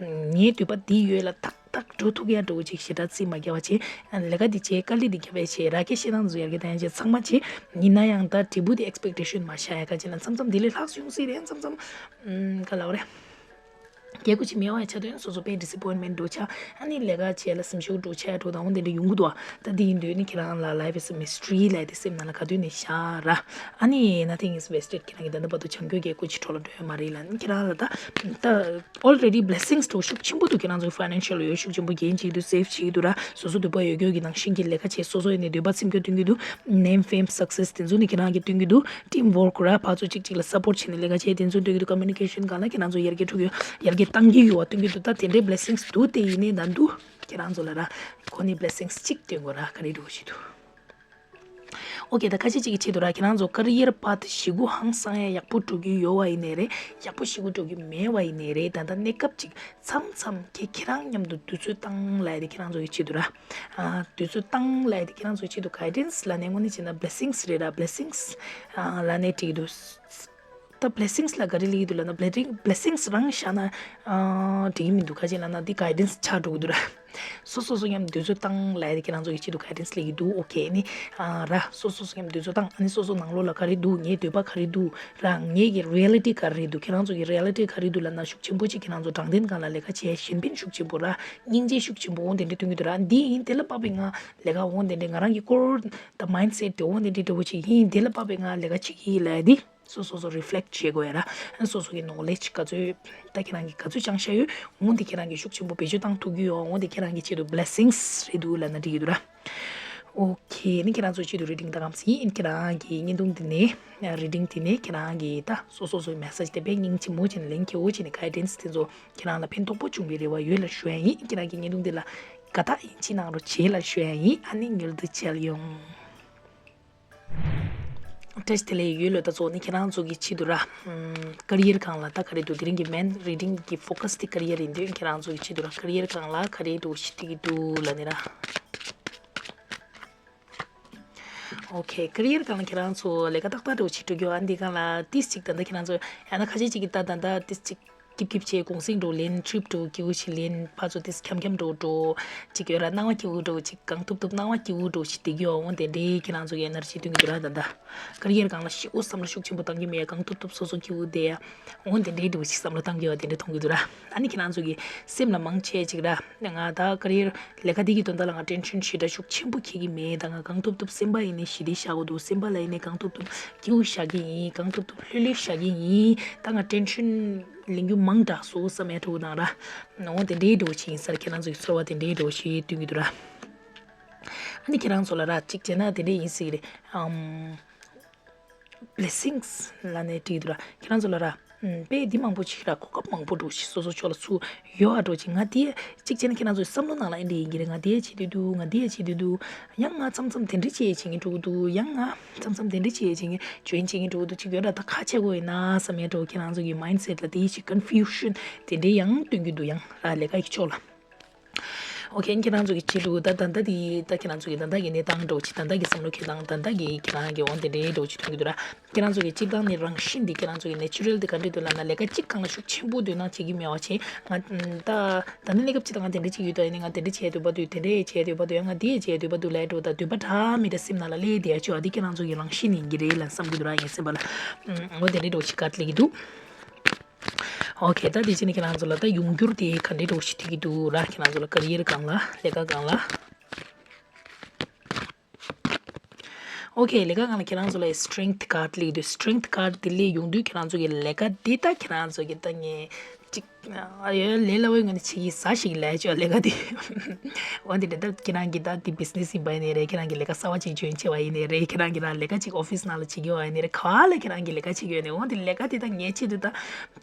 ངའི་འདོད་པ་འདི་ཡོད་ལ་ཏག་ཏག་འགྲོ་ཐུབ་ཡ་འགྲོ་ཅིག་ཞེ་དྲག་རྩིས་མ་བརྒྱབ་པ་བྱས། ལས་ཀ་འདི་བྱས། དཀའ་ལས་འདི་བརྒྱབ་པ་བྱས། ར་སྐད་བཤད་སྟངས་འཛུལ་ཡ་གི་ད་ཡང་བྱས། ཚང་མ་བྱས། ཡིན་ན་ཡང་ད་འབྲས་བུ་འདི་ཨེག་སི་པེག་ཊེ་ཤན་མ་བཞག་ཡ། ག་ཅི་ལབ་ན་མཚམས་མཚམས་འདི་ལས་ལྷག་བྱུང་སྲིད་རེད། མཚམས་མཚམས་ཨམ་ག་ལབ་རེད། རྒྱལ་སྒོ་ཅིག་མེད་པ་ཡ་ཆ་དོན་སོ་སོ་དཔེ་disappointment་འགྲོ་ཆ། ཨ་ནི་ལས་ཀ་བྱས་ལ་སེམས་ཤུགས་འགྲོ་ཆ་འགྲོ་དང་འོ་དེ་འདྲ་ཡོང་གི་འདུག་ཨ། ད་དེ་ཡིན་དུས་ནི་ཁྱེད་རང་ལ་life is a mystery་ལབ་དེ་སེམས་ནང་ལ་ག་དུས་ནས་བཞག་ར། ཨ་ནི་nothing is wasted། ཁྱེད་རང་གི་ད་ལྟ་བར་དུ་བྱང་རྒྱུ་རྒྱལ་སྒོ་ཅིག་འཕྲོ་ལ་འགྲོ་ཡ་མ་རེད་ལ། ནི་ཁྱེད་རང་ལ་ད་ད་already blessings་འགྲོ་ཤུགས་ཆེན་པོ་འདུག་ཁྱེད་རང་ཚོ་financial་ཡོད་ཤུགས་ཆེན་པོ་རྒྱན་བྱེད་ཀྱི་འདུག save་བྱེད་ཀྱི་འདུག་ར། སོ་སོ་འདོད་པ་ཡོད་རྒྱུ་གི་ནང་བཞིན་གྱི་ལས་ཀ་བྱེད། སོ་སོ་ཡིན་ནི་འདོད་པ་ཚིམ་རྒྱུ་སྟོན་གྱི་འདུག name fame success་དེ་ཚོ་ནི་ཁྱེད་རང་གི་སྟོན་གྱི་འདུག team work་ར་ཕར་ཚུར་གཅིག་གཅིག་ལ་support་བྱེད་ནི་ལས་ཀ་བྱེད་དེ་ཚོ་སྟོན་གྱི་འདུག communication་སྒང་ལ་ཁྱེད་རང་ཚོ་ཡར་རྒྱས་འགྲོ་གི་ཡར་རྒྱས་བཏང་གི་ཡོད་པ་སྟོན་གྱི་འདུག་ད་དེ་འདྲའི་blessings་འདུག་དེ་ཡིན་ནི་ད་འདུག་ཁྱེད་རང་ཚོ་ལ་ར་ཁོ་ནི་blessings་གཅིག་སྟོན་དགོས་ར་ག་རེ་འགྲོ་ཞིག་འདུག་ཨོ་ཁེ། ད་ཁ་ཤས་ཅིག་གི་ཆེད་དུ་ར་ཁྱེད་རང་ཚོ་career path་ཞིག་གུ་ཧང་སང་ཡ་ཡག་པོ་འགྲོ་གི་ཡོད་པ་ཡིན་ནའི་རེད། ཡག་པོ་ཞིག་གུ་འགྲོ་གི་མེད་པ་ཡིན་ནའི་རེད། ད་ལྟ་གནས་སྐབས་ཅིག་མཚམས་མཚམས་ཁྱེད་ཁྱེད་རང་མཉམ་དུ་དུས་ཚོད་བཏང་ལབ་ཡ་དེ་ཁྱེད་རང་ཚོ་གི་ཆེད་དུ་ར། ཨ། དུས་ཚོད་བཏང་ལབ་ཡ་དེ་ཁྱེད་རང་ཚོ་གི་ཆེད་དུ་guidance་ལབ་ནས་དངོས་གནས་བྱས་ན་blessings་རེད་ར། blessings་ཨ་ལབ་ནས་འགྲིག་གི་འདུག་ད་blessings་ལ་ག་རེ་ལབ་ཀྱི་འདུག་ལབ་ན་blessing blessings་རང་བཞག་ན་ཨ་འགྲིག་གི་མི་འདུག་ག་ཅི་ལབ་ན་འདི་guidance་ཆགས་འགྲོ་གི་འདུག་ར། སོ་སོ་སོ་མཉམ་དུས་ཚོད་བཏང་ལབ་ཡ་དེ་ཁྱེད་རང་ཚོ་གི་ཆེད་དུ་guidance་ལབ་ཀྱི་འདུག་ཨོ་ཁེ། ཨ་ནི་ཨ་ར་སོ་སོ་སོ་མཉམ་དུས་ཚོད་བཏང་། ཨ་ནི་སོ་སོ་ནང་ལོགས་ལ་ག་རེ་འདུག་ངའི་འདོད་པ་ག་རེ་འདུག་ར། ངའི་གི་reality་ག་རེ་འདུག་ཁྱེད་རང་ཚོ་གི་reality་ག་རེ་འདུག་ལབ་ན་ཤུགས་ཆེན་པོ་ཅིག་ཁྱེད་རང་ཚོ་དྲང་བདེན་སྒང་ལ་ལས་ཀ་བྱས་གཞན་ཕན་ཤུགས་ཆེན་པོ་ར། སྙིང་རྗེ་ཤུགས་ཆེན་པོ་འོ་དེ་འདྲ་སྟོན་གྱི་འདུག་ར། འདི་ཡིན་དེ་ལ་དཔག་པའི་ང་ལས་ཀ་འོ་དེ་འདྲ་ང་རང་གི་ཀོར་ད་mindset་དེ་འོ་དེ་འདྲ་འདྲ་བོ་ཅིག་ཡིན། དེ་ལ་དཔག་པའི་ང་ལས་ཀ་བྱེད་ཀྱི་ཡིན་ལབ་ཡ་འདི། སོ་སོ་སོ་reflect་བྱེད་དགོས་ཡ་ར། སོ་སོ་གི་knowledge་ག་ཚོད་ད་ཁྱེད་རང་གི་ག་ཚོད་སྦྱང་བཞག་ཡོད། འོ་འདི་ཁྱེད་རང་གི་ཤུགས་ཆེན་པོ་བེད་སྤྱོད་བཏང་ཐུབ་ཀྱི་ཡོད། འོ་འདི་ཁྱེད་རང་གི་ཆེད་དུ་blessings་རེད་འདུག་ལབ་ན་འགྲིག་གི་འདུག་ར། ཨོ་ཁེ། ནི་ཁྱེད་རང་ཚོའི་ཆེད་དུ་reading་ད་གམ་སི་ཡིན། ཁྱེད་རང་གི་བརྙན་ཐུང་འདི་ནས་reading་འདི་ནས་ཁྱེད་རང་གི་ད་སོ་སོ་སོའི་message་དེ་དཔེ་སྙིང་རྗེ་མོ་བྱས་ནས་ལན་ཁེ་འོ་བྱས་ནས་guidance་དེ་ཚོ་ཁྱེད་རང་ལ་ཕན་ཐོགས་པོ་བྱུང་བའི་རེ་བ་ཡོད་ལ་ཞུ་ཡ་ཡིན། ཁྱེད་རང་གི་བརྙན་ཐུང་འདི་ལ་དགའ་རྟགས་ཡིན་གཅིག་གནང་རོགས་བྱེད་ལ་ཞུ་ཡ་ཡིན། ཨ་ནི་མྱུར་དུ་མཇལ་ཡོང་། བཀྲ་ཤིས་བདེ་ལེགས། ཡོད་ལོ་ད་ཚོ་ནི་ཁྱེད་རང་ཚོ་གི་ཆེད་དུ་ར། ཨམ། career་སྒང་ལ་ད་ག་རེ་འདུག་དེ་རིང་གི་main reading་གི་focus་དེ་career་ཡིན་དུས་ཁྱེད་རང་ཚོ་གི་ཆེད་དུ་ར་career་སྒང་ལ་ག་རེ་འདུག་ཞིག་འགྲིག་གི་འདུག་ལབ་ནི་ར། ཨོ་ཁེ། career་སྒང་ལ་ཁྱེད་རང་ཚོ་ལས་ཀ་ཏག་ཏག་འགྲོ་བྱེད་འགྲོ་རྒྱུ་ཨ་འདི་སྒང་ལ་ཏིས་ཅིག་ད་ལྟ་ཁྱེད་རང་ཚོ་ཡང་ན་ཁ་ཤས་ཅིག་གི་ད་ད་ད་ཏིས་ཅིག་སྐྱིབ་སྐྱིབ་བྱས་གུང་སེང་འགྲོ་ལེན་trip་འགྲོ་སྐྱིད་པོ་ཞིག་ལེན་ཕར་ཚུར་ཏིས་འཁྱམ་འཁྱམ་འགྲོ་འགྲོ་ཅིག་ཡོད་ར། སྣང་བ་སྐྱིད་པོ་འགྲོ་ཅིག་གང་ཐུབ་ཐུབ་སྣང་བ་སྐྱིད་པོ་འགྲོ་ཞིག་བསྡད་ཀྱི་ཡོད། འོང་དེ་འདྲའི་ཁྱེད་རང་ཚོ་གི་energy་སྟོན་གྱི་འདུག་ར། ད་ལྟ་career་སྒང་ལ་ཞི་བོ་བསམ་བློ་ཤུགས་ཆེན་པོ་བཏང་གི་མེད། གང་ཐུབ་ཐུབ་སོ་སོ་སྐྱིད་པོ་བསྡད་ཡ། འོང་དེ་འདྲའི་འགྲོ་ཞིག་བསམ་བློ་བཏང་གི་ཡོད་དེ་འདྲ་མཐོང་གི་འདུག་ར། ཨ་ནི་ཁྱེད་རང་ཚོ་གི་སེམས་ལ་མང་ཆེ་ཅིག་ར། ང་ད་career་ལས་ཀ་འདི་གི་དོན་དག་ལ་ང་tension་ཞེ་དྲག་ཤུགས་ཆེན་པོ་འཁྱེར་གྱི་མེད། ད་ང་གང་ཐུབ་ཐུབ་སེམས་པ་ཡིན་ནའི་ཞི་བདེ་བཞག་དགོས་འདུག་སེམས་པ་ལ་ཡིན་ནའི་གང་ཐུབ་ཐུབ་སྐྱིད་པོ་བཞག་གི་ཡིན། གང་ཐུབ་ཐུབ་ལྷོད་ལྷོད་བཞག་གི་ཡིན། ད་ང་tension་ལེན་རྒྱུ་མང་དྲགས་སོང་བསམ་ཡ་འདྲ་བོ་དང་ར། འོ་དེ་འདྲའི་འདྲ་བོ་ཞིག་ཡིན་སར་ཁྱེད་རང་ཚོ་གི་ཚོར་བ་དེ་འདྲའི་འདྲ་བོ་ཞིག་སྟོན་གྱི་འདུག་ར། ཨ་ནི་ཁྱེད་རང་ཚོ་ལ་ར་གཅིག་བྱས་ན་དེ་འདྲའི་ཡིན་སྲིད་ཀྱི་རེད། ཨམ། blessings་ལབ་ནས་བྲིས་འདུག་ར། ཁྱེད་རང་ཚོ་ལ་ར། ཨམ། དཔེ་འདི་མང་པོ་ཞིག་ར་གོ་སྐབས་མང་པོ་འདྲ་བོ་ཞིག་སོ་སོ་ཕྱོགས་ལ་ཚུར་ཡོད་ཨ་འདྲ་བོ་ཅིག་ང་དེ་གཅིག་བྱས་ན་ཁྱེད་རང་ཚོའི་བསམ་བློ་ནང་ལ་ཨེ་འདྲ་ཡིན་གྱི་རེད། ང་དེ་བྱེད་འདོད་འདུག་ང་དེ་བྱེད་འདོད་འདུག་ཡང་ང་མཚམས་མཚམས་དེ་འདྲ་བྱེད་བྱེད་ཀྱི་འགྲོ་གི་འདུག་ཡང་ང་མཚམས་མཚམས་དེ་འདྲ་བྱེད་བྱེད་ཀྱི་join་བྱེད་ཀྱི་འགྲོ་གི་འདུག་ཅིག་ཡོད་ར། ད་ཁ་ཆེ་དགོས་ཡིན་ན་བསམ་ཡ་འདྲ་བོ་ཁྱེད་རང་ཚོ་གི་mindset་ལ་དེ་ཞིག་confusion་དེ་འདྲ་ཡང་སྟོན་གྱི་འདུག་ཡང་ར་ལས་ཀ་ཡི་ཕྱོགས་ལ། ཨོ་ཁེ། ཁྱེད་རང་ཚོ་གི་ཆེད་དུ་ད་ད་ལྟ་དེ་ད་ཁྱེད་རང་ཚོ་གི་ད་ལྟ་གི་གནས་སྟངས་འདྲ་བོ་ཅིག་ད་ལྟ་གི་བསམ་བློ་འཁྱེར་སྟངས་ད་ལྟ་གི་ཁྱེད་རང་གི་འོང་དེ་འདྲའི་འདྲ་བོ་ཅིག་མཐོང་གི་འདུག་ར། ཁྱེད་རང་ཚོ་གི་སྤྱིར་བཏང་ནས་རང་བཞིན་འདི་ཁྱེད་རང་ཚོ་གི་natural་འདི་ག་འདྲ་འདུག་ལབ་ན་ལས་ཀ་གཅིག་སྒང་ལ་ཤུགས་ཆེན་པོ་འདོད་སྣང་བྱེད་ཀྱི་མེད་པ་བྱས། ང་ད་ད་ནི་གནས་སྐབས་ཅིག་ད་ང་དེ་འདྲ་ཅིག་ཡོད་ད། ཡིན་ནའི་ང་དེ་འདྲ་བྱེད་འདོད་པ་འདུག་དེ་འདྲ་བྱེད་འདོད་པ་འདུག་ཡང་ང་དེ་བྱེད་འདོད་པ་འདུག་ལབ་འགྲོ། ད་འདོད་པ་འདྲ་མི་འདྲ་སེམས་ནང་ལ་སླེབས་བསྡད་ཡ་ཅིག་ཡོད་པ་འདི་ཁྱེད་རང་ཚོ་གི་རང་བཞིན་ཡིན་གྱི་རེད་ལབ་བསམ་གྱི་འདུག་ར། ངའི་སེམས་པ་ལ་འོ་དེ་འདྲའི་འདྲ་བོ་ཅིག་ག་རེ་སླེབས་ཀྱི་འདུག་ཨོ་ཁེ། ད་དེ་བྱས་ནས་ཁྱེད་རང་ཚོ་ལ་ད་ཡོང་འགྱུར་དེ་ག་འདྲའི་འདྲ་བོ་ཞིག་ཐེབས་ཀྱི་འདུག་ར། ཁྱེད་རང་ཚོ་ལ་career་སྒང་ལ་ལས་ཀ་སྒང་ལ། ཨོ་ཁེ། ལས་ཀ་སྒང་ལ་ཁྱེད་རང་ཚོ་ལ་strength card་སླེབས་ཀྱི་འདུག strength card་དེ་སླེབས་ཡོང་དུས་ཁྱེད་རང་ཚོ་གི་ལས་ཀ་དེ་ད་ཁྱེད་རང་ཚོ་གི་ད་ངས་ཅིག་ཨ་ཡོད་ལས་སླ་བོའི་ངང་ནས་བྱེད་ཀྱི་ཟ་ཞིག་ལས་ཆོག་ལས་ཀ་དེ། འོ་དེ་འདྲ་ད་ཁྱེད་རང་གི་ད་དེ་business་ཡིན་པ་ཡིན་ནའི་རེད། ཁྱེད་རང་གི་ལས་ཀ་གསར་བ་ཅིག་join་བྱས་པ་ཡིན་ནའི་རེད། ཁྱེད་རང་གི་ད་ལས་ཀ་ཅིག་office་ནང་ལ་བྱེད་ཀྱི་ཡོད་པ་ཡིན་ནའི་རེད། ག་བ་ལ་ཁྱེད་རང་གི་ལས་ཀ་བྱེད་ཀྱི་ཡོད་ནའི་འོ་དེ་ལས་ཀ་དེ་ད་ངའི་ཆེད་དུ་ད་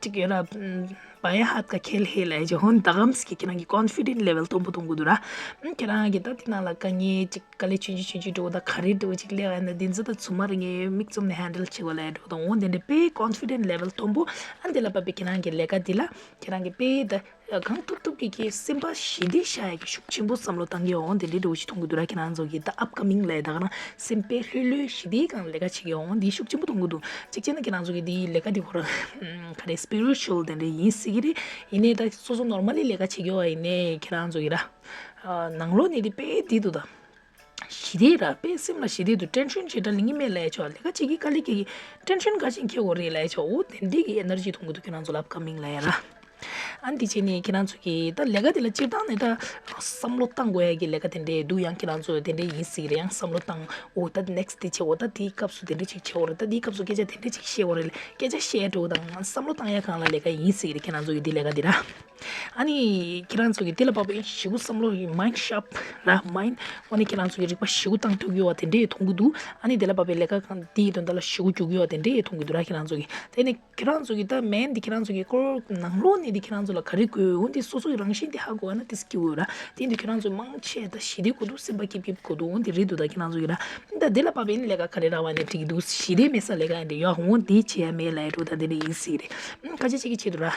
ཅིག་ཡོད་ར། ཨམ། བ་ཡ་ཧད་ཀ་ཁེལ་ཧེ་ལ་ཡ་ཅིག་ཧོན་ད་གམ་སི་ཀི་ཁྱེད་རང་གི་confident level་མཐོན་པོ་གཏོང་གི་འདུག་ར། ཨམ། ཁྱེད་རང་གི་ད་དེ་ནང་ལ་དཀའ་ངལ་ཅིག་དཀའ་ལས་ཆུང་ཆུང་ཆུང་ཆུང་འགྲོ་ད་ག་རེ་འགྲོ་ཅིག་སླེབས་ཡ་ན་དེ་ཚོ་ད་ཚུར་མ་རེད། ངས་མིག་བཙུམ་ནས་handle་བྱེད་དགོས་ལ་ཡ་འགྲོ་ད་འོ་དེ་འདྲ་དཔེ་confident level་མཐོན་པོ། ཨ་དེ་ལ་བབས་པའི་ཁྱེད་རང་གི་ལས་ཀ་འདི་ལ་ཁྱེད་རང་གི་དཔེ་ད་གང་ཐུབ་ཐུབ་ཀྱི་ཁྱེད་སེམས་པ་ཞི་བདེ་བཞག་ཡ་གི་ཤུགས་ཆེན་པོ་བསམ་བློ་བཏང་གི་འོང་དེ་འདྲའི་འདྲ་བོ་ཞིག་མཐོང་གི་འདུག་ར། ཁྱེད་རང་ཚོ་གི་ད་upcoming་ལ་ཡ་ད་ག་རང་སེམས་དཔེ་ལྷོད་ལྷོད་ཞི་བདེ་གང་ལས་ཀ་བྱེད་ཀྱི་འོང་འདི་ཤུགས་ཆེན་པོ་མཐོང་གི་འདུག་གཅིག་བྱས་ན་ཁྱེད་རང་ཚོ་གི་འདི་ལས་ཀ་འདི་ཁོ་རང་ག་རེ་spiritual་དེ་འདྲ་ཡིན་སྲིད་ཀྱི་རེད། ཡིན་ནའི་ད་སོ་སོ་normally་ལས་ཀ་བྱེད་ཀྱི་ཡོད་པ་ཡིན་ནའི་ཁྱེད་རང་ཚོ་གི་ར་ནང་ལོགས་ནས་འདི་དཔེ་འདི་འདུག་ད། ཞི་བདེ་ར་དཔེ་སེམས་ལ་ཞི་བདེ་འདུག tension་ཞེ་དྲག་ལེན་གྱི་མེད་ལས་ཆོག་ལས་ཀ་བྱེད་ཀྱི་དཀའ་ལས་ཁྱེད་ཀྱི་tension་ག་ཅིག་འཁྱེར་དགོས་རེད་ལས་ཆོག་འོ་དེ་འདི་གི་energy་མཐོང་གི་འདུག་ཁྱེད་རང་ཚོ་ལ་upcoming་ལ་ཡ་ར། ཨ་འདི་བྱས་ནས་ཁྱེད་རང་ཚོ་གིས་ད་ལས་ཀ་དེ་ལ་སྤྱིར་བཏང་ནས་ད་བསམ་བློ་བཏང་དགོས་ཡ་གི་ལས་ཀ་དེ་འདྲས་འདུག་ཡང་ཁྱེད་རང་ཚོ་དེ་འདྲས་ཡིན་སྲིད་རེད། ཡང་བསམ་བློ་བཏང་། འོ་ད་next་དེ་བྱེད། འོ་ད་དེའི་སྐབས་སུ་དེ་འདྲས་ཅིག་བྱེད། འོ་ད་དེའི་སྐབས་སུ་སྐད་ཆ་དེ་འདྲས་ཅིག་བཤད་འོ་རེད། སྐད་ཆ་བཤད་འགྲོ་དང་བསམ་བློ་བཏང་ཡ་གང་ལ་ལས་ཀ་ཡིན་སྲིད་རེད། ཁྱེད་རང་ཚོ་གི་འདི་ལས་ཀ་འདི་ར། ཨ་ནི་ཁྱེད་རང་ཚོ་གི་འདི་ལ་བབས་པའི་ཞེ་པོ་བསམ་བློ་mind sharp་ར། mind་འོ་ནི་ཁྱེད་རང་ཚོ་གི་རིག་པ་ཞེ་པོ་བཏང་ཐུབ་ཡོད་པ་དེ་འདྲས་མཐོང་གི་འདུག་ཨ་ནི་དེ་ལ་བབས་པའི་ལས་ཀ་གང་འདིའི་དོན་དག་ལ་ཞེ་པོ་འཇུག་ཡོད་པ་དེ་འདྲས་མཐོང་གི་འདུག་ར། ཁྱེད་རང་ཚོ་གི་དེ་ནི་ཁྱེད་རང་ཚོ་གི་ད་main་འདི་ཁྱེད་རང་ཚོ་གི་ཀོར་ནང་ལོགས་ནས་འདི་ཁྱེད་རང་ཚོ་ལ་ག་རེ་དགོས། འོ་འདི་སོ་སོ་གི་རང་བཞིན་འདི་ཧ་གོ་བ་ན་དེ་སྐྱིད་པོ་ར། དེ་འདི་ཁྱེད་རང་ཚོ་མང་ཆེ་ད་ཞི་བདེ་དགོས་འདུག་སེམས་པ་སྐྱིད་སྐྱིད་དགོས་འདུག་འོ་འདི་རེད་འདུག་ད་ཁྱེད་རང་ཚོ་གི་ར་ད་འདི་ལ་བབས་པའི་ལས་ཀ་ག་རེ་རག་པ་ནས་འགྲིག་གི་འདུག་ཞི་བདེ་མེད་ས་ལས་ཀ་འདི་ཡོད། འོ་འདི་བྱེད་ཡ་མེད་ལ་ཡ་འགྲོ་ད་འདི་ནས་ཡིན་སྲིད་རེད། ཁ་ཆེ་ཆེ་གི་ཆེད་དུ་ར།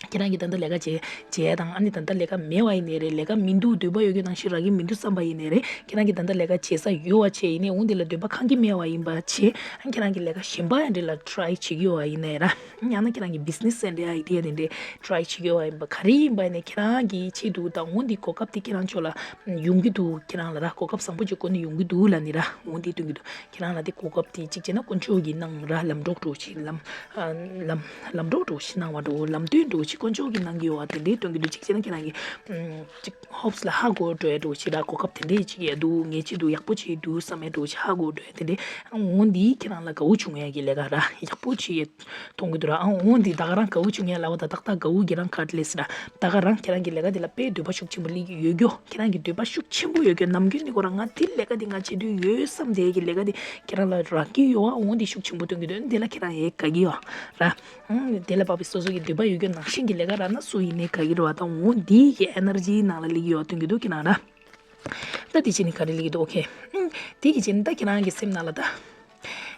ཁྱེད་རང་གིས་ད་ལྟ་ལས་ཀ་བྱེད་བྱེད་ཡ་དང་། ཨ་ནི་ད་ལྟ་ལས་ཀ་མེད་པ་ཡིན་ནའི་རེད། ལས་ཀ་མི་འདུག་འདོད་པ་ཡོད་རྒྱུ་ནང་བཞིན་རག་གི་མི་འདུག་བསམ་པ་ཡིན་ནའི་རེད། ཁྱེད་རང་གིས་ད་ལྟ་ལས་ཀ་བྱེད་ས་ཡོད་པ་བྱས་ཡིན་ནའི་འོ་འདི་ལ་འདོད་པ་ཁེངས་ཀྱི་མེད་པ་ཡིན་པ་བྱས། ཨ་ནི་ཁྱེད་རང་གིས་ལས་ཀ་གཞན་པ་ཡང་འདི་ལ་try་བྱེད་ཀྱི་ཡོད་པ་ཡིན་ནའི་ར། ཡང་ན་ཁྱེད་རང་གིས་business་ཡང་འདྲ་idea་དེ་འདྲ་try་བྱེད་ཀྱི་ཡོད་པ་ཡིན་པ་ག་རེ་ཡིན་པ་ཡིན་ནའི་ཁྱེད་རང་གིས་བྱེད་འདུག་དང་འོ་འདི་གོ་སྐབས་དེ་ཁྱེད་རང་ཕྱོགས་ལ་ཡོང་གི་འདུག་ཁྱེད་རང་ལ་ར་གོ་སྐབས་བཟང་པོ་ཅིག་སྒོ་ནས་ཡོང་གི་འདུག་ལབ་ནི་ར། འོ་འདི་སྟོན་གྱི་འདུག་ཁྱེད་རང་ལ་དེ་གོ་སྐབས་དེ་གཅིག་བྱས་ན་དཀོན་མཆོག་གིས་གནང་ར། ལམ་གྲོགས་འགྲོ་ཆེ་ལམ་ཨ་ལམ་ལམ་གྲོགས་འགྲོ་ཆེ་གནང་བ་འགྲོ། ལམ་སྟོན་འགྲོ་ཆེ་དཀོན་མཆོག་གིས་གནང་གི་ཡོད་པ་དེ་འདྲའི་སྟོན་གྱི་འདུག་གཅིག་བྱས་ན་ཁྱེད་རང་གི་ཨམ་གཅིག་hopes་ལ་ཧ་གོ་འགྲོ་ཡ་འགྲོ་ཆེ་ར། གོ་སྐབས་དེ་འདྲའི་ཅིག་ཡ་འདུག་ངས་བྱེད་འདུག་ཡག་པོ་བྱེད་འདུག་བསམ་ཡ་འགྲོ་ཆེ་ཧ་གོ་འགྲོ་ཡ་དེ་འདྲའི། ཨ་འོ་འདི་ཁྱེད་རང་ལ་དགའ་བོ་བྱུང་ཡ་གི་ལས་ཀ་ར། ཡག་པོ་བྱེད་ཡ་མཐོང་གི་འདུག་ར། ཨ་འོ་འདི་ད་ག་རང་དགའ་བོ་བྱུང་ཡ་ལབ་པ་ད་ཏག་ཏག་དགའ་བོ་གི་རང་ཁ་ལས་སི་ར། ད་ག་རང་ཁྱེད་རང་གི་ལས་ཀ་འདི་ལ་དཔེ་འདོད་པ་ཤུགས་ཆེན་པོ་སླེབས་ཀྱི་ཡོད་རྒྱུ། ཁྱེད་རང་གི་འདོད་པ་ཤུགས་ཆེན་པོ་ཡོད་རྒྱུ། ནམ་རྒྱུན་ནས་ཁོ་རང་ང་འདི་ལས་ཀ་འདི་ང་བྱེད་འདོད་ཡོད་བསམ་བསྡད་ཀྱི་ལས་ཀ་འདི་ཁྱེད་རང་ལ་རག་གི་ཡོད་པ་འོ་འདི་ཤུགས་ཆེན་པོ་སྟོན་གྱི་འདུག་འདི་ལ་ཁྱེད་རང་ཡང་དགའ་གི་ཡོད་ར། ཨང་དེ་ལ་བབས་པའི་སོ་སོ་གི་འདོད་པ་ཡོད་རྒྱུ་ནང་བཞིན་གྱི་ལས་ཀ་རག་ན་སུ་ཡིན་ནའི་དགའ་གི་རེད་བ། ད་འོ་འདི་གི་energy་ནང་ལ་སླེབས་ཀྱི་ཡོད་སྟོན་གྱི་འདུག་ཁྱེད་རང་ར། ད་དེ་བྱས་ནས་ག་རེ་སླེབས་ཀྱི་འདུག་ཨོ་ཁེ། ཨང་དེ་གི་བྱས་ནས་ད་ཁྱེད་རང་གི་སེམས་ནང་ལ་ད།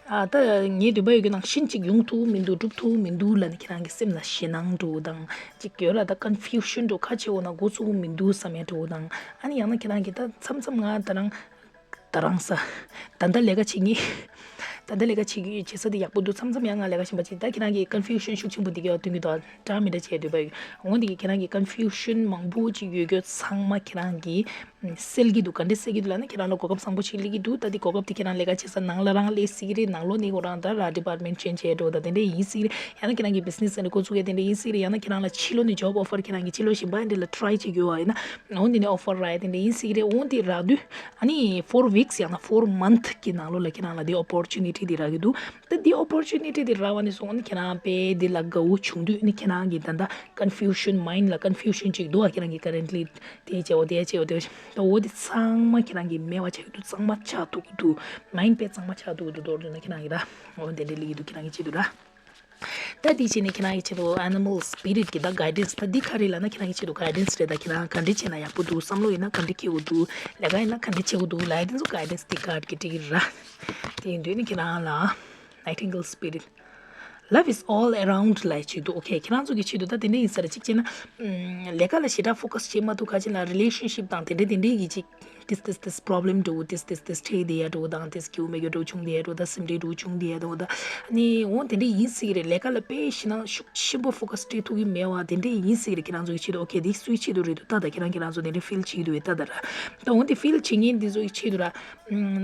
ཨ་ད་ངའི་འདོད་པ་ཡོད་རྒྱུ་ནང་བཞིན་ཅིག་ཡོང་ཐུབ་མི་འདུག་འགྲུབ་ཐུབ་མི་འདུག་ལབ་ནས་ཁྱེད་རང་གི་སེམས་ལ་ཞེད་སྣང་འགྲོ་དང་ཅིག་ཡོད་ལ་ད་confusion་འགྲོ། ཁ་ཕྱེ་འོ་ན་འགོ་ཚུགས་མི་འདུག་བསམ་ཡ་འགྲོ་དང་། ཨ་ནི་ཡང་ན་ཁྱེད་རང་གིས་ད་མཚམས་མཚམས་ང་ད་རང་ད་རང་ས་ད་ལྟ་ལས་ཀ་བྱེད་ངེས། ད་ལྟ་ལས་ཀ་བྱེད་ཀྱི་བྱེད་ས་དེ་ཡག་པོ་འདུག་མཚམས་མཚམས་ཡང་ང་ལས་ཀ་གཞན་པ་བྱེད། ད་ཁྱེད་རང་གིས་confusion་ཤུགས་ཆེན་པོ་འདི་ག་བ་སྟོན་གྱི་འདུག་འདྲ་མི་འདྲ་བྱས་འདོད་པ་ཡོད། འོ་འདི་གིས་ཁྱེད་རང་གིས་confusion་མང་པོ་ཅིག་ཡོད་རྒྱུ་ཚང་མ་ཁྱེད་རང་གིས་སེལ་གྱི་འདུག་ག་འདྲས་སེལ་གྱི་འདུག་ལབ་ན་ཁྱེད་རང་ལ་གོ་སྐབས་བཟང་པོ་ཞིག་སླེབས་ཀྱི་འདུག་ད་འདི་གོ་སྐབས་དེ་ཁྱེད་རང་ལས་ཀ་བྱེད་ས་ནང་ལ་རང་སླེབས་སྲིད་ཀྱི་རེད། ནང་ལོགས་ནས་ཁོ་རང་ད་ར་department change་བྱས་འགྲོ་ད་དེ་འདྲས་ཡིན་སྲིད་ཀྱི་རེད། ཡང་ན་ཁྱེད་རང་གི་business་ནས་འགོ་ཚུགས་ཡ་དེ་འདྲས་ཡིན་སྲིད་ཀྱི་རེད། ཡང་ན་ཁྱེད་རང་ལ་ཕྱི་ལོགས་ནས་job offer་ཁྱེད་རང་གི་ཕྱི་ལོགས་གཞན་པ་འདྲས་ལ་try་བྱེད་རྒྱུ་བ་ཡིན་ན་འོ་འདི་ནས་offer་རག་ཡ་དེ་འདྲས་ཡིན་སྲིད་ཀྱི་རེད། འོ་འདི་རག་དུས་ཨ་ནི་four weeks་ཡང་ན་four month་གི་ནང་ལོགས་ལ་ཁྱེད་རང་ལ་དེ་opportunity་དེ་རག་གི་འདུག་ད་འདི་opportunity་དེ་རག་པ་ནས་བཟུང་ཨ་ནི་ཁྱེད་རང་དཔེ་འདི་ལ་དགའ་བོ་བྱུང་དུས་ཨ་ནི་ཁྱེད་རང་གི་ད་ལྟ་confusion mind་ལ་confusion་ཅིག་འདུག་ཨ། ཁྱེད་རང་གི་currently་དེ་བྱས་འོ་དེ་བྱས་འོ་དེ་བྱས་ད་འོ་དེ་ཚང་མ་ཁྱེད་རང་གི་མེད་པ་ཆགས་ཀྱི་འདུག་གཙང་མ་ཆགས་ཐུབ་ཀྱི་འདུག mind་དཔེ་གཙང་མ་ཆགས་ཐུབ་ཀྱི་འདུག་མདོར་བསྡུས་ན་ཁྱེད་རང་གི་ད་འོ་དེ་འདྲ་སླེབས་ཀྱི་འདུག་ཁྱེད་རང་གི་ཆེད་དུ་ར། ད་དེ་བྱས་ནས་ཁྱེད་རང་གི་ཆེད་དུ་animal spirit་གི་ད་guidance་ད་འདི་ག་རེ་ལབ་ན་ཁྱེད་རང་གི་ཆེད་དུ་guidance་རེད། ད་ཁྱེད་རང་ག་འདྲས་བྱས་ན་ཡག་པོ་འདུག་བསམ་བློ་ཡིན་ན་ག་འདྲས་འཁྱེར་དགོས་འདུག་ལས་ཀ་ཡིན་ན་ག་འདྲས་བྱེད་དགོས་འདུག་ལབ་ཡ་དེ་ཚོ་guidance་དེ་card་གི་སྤྲད་ཀྱི་ར། དེ་ཡིན་དུས་ནི་ཁྱེད་རང་ལ་nightingale spirit། Love is all around་ལབ་ཡ་ཅིག་འདུག་ཨོ་ཁེ། ཁྱེད་རང་ཚོ་གི་ཆེད་དུ་ད་དེ་འདྲས་ཡིན་ས་རེད། གཅིག་བྱས་ན་ཨམ་ལས་ཀ་ལ་ཞེ་དྲག་focus་བྱེད་མ་ཐུབ་ཁ་ཅིག་ལ་relationship་དང་དེ་འདྲས་དེ་འདྲས་ཀྱི་ཅིག this this this problem་འགྲོ་this this this་འཕྲད་བསྡད་ཡ་འགྲོ་དང་this་སྐྱིད་པོ་མེད་རྒྱུ་འགྲོ་བྱུང་བསྡད་ཡ་འགྲོ་ད་སེམས་ཁྲལ་འགྲོ་བྱུང་བསྡད་ཡ་འགྲོ་ད་ནི་འོ་དེ་འདྲས་ཡིན་སྲིད་ཀྱི་རེད། ལས་ཀ་ལ་དཔེ་ཞེད་སྣང་ཤུགས་ཆེན་པོ་focus་སྤྲད་ཐུབ་ཀྱི་མེད་པ་དེ་འདྲས་ཡིན་སྲིད་ཀྱི་རེད། ཁྱེད་རང་ཚོ་གི་ཆེད་དུ་ཨོ་ཁེ་འདི་སུའི་ཆེད་དུ་རེད་འདུག་ད་ད་ཁྱེད་རང་ཁྱེད་རང་ཚོ་དེ་འདྲས་feel་བྱེད་ཀྱི་འདུག་བས་ད་ད་ར་ད་འོ་དེ་feel་བྱེད་མཁན་འདི་ཚོ་གི་ཆེད་དུ་ར།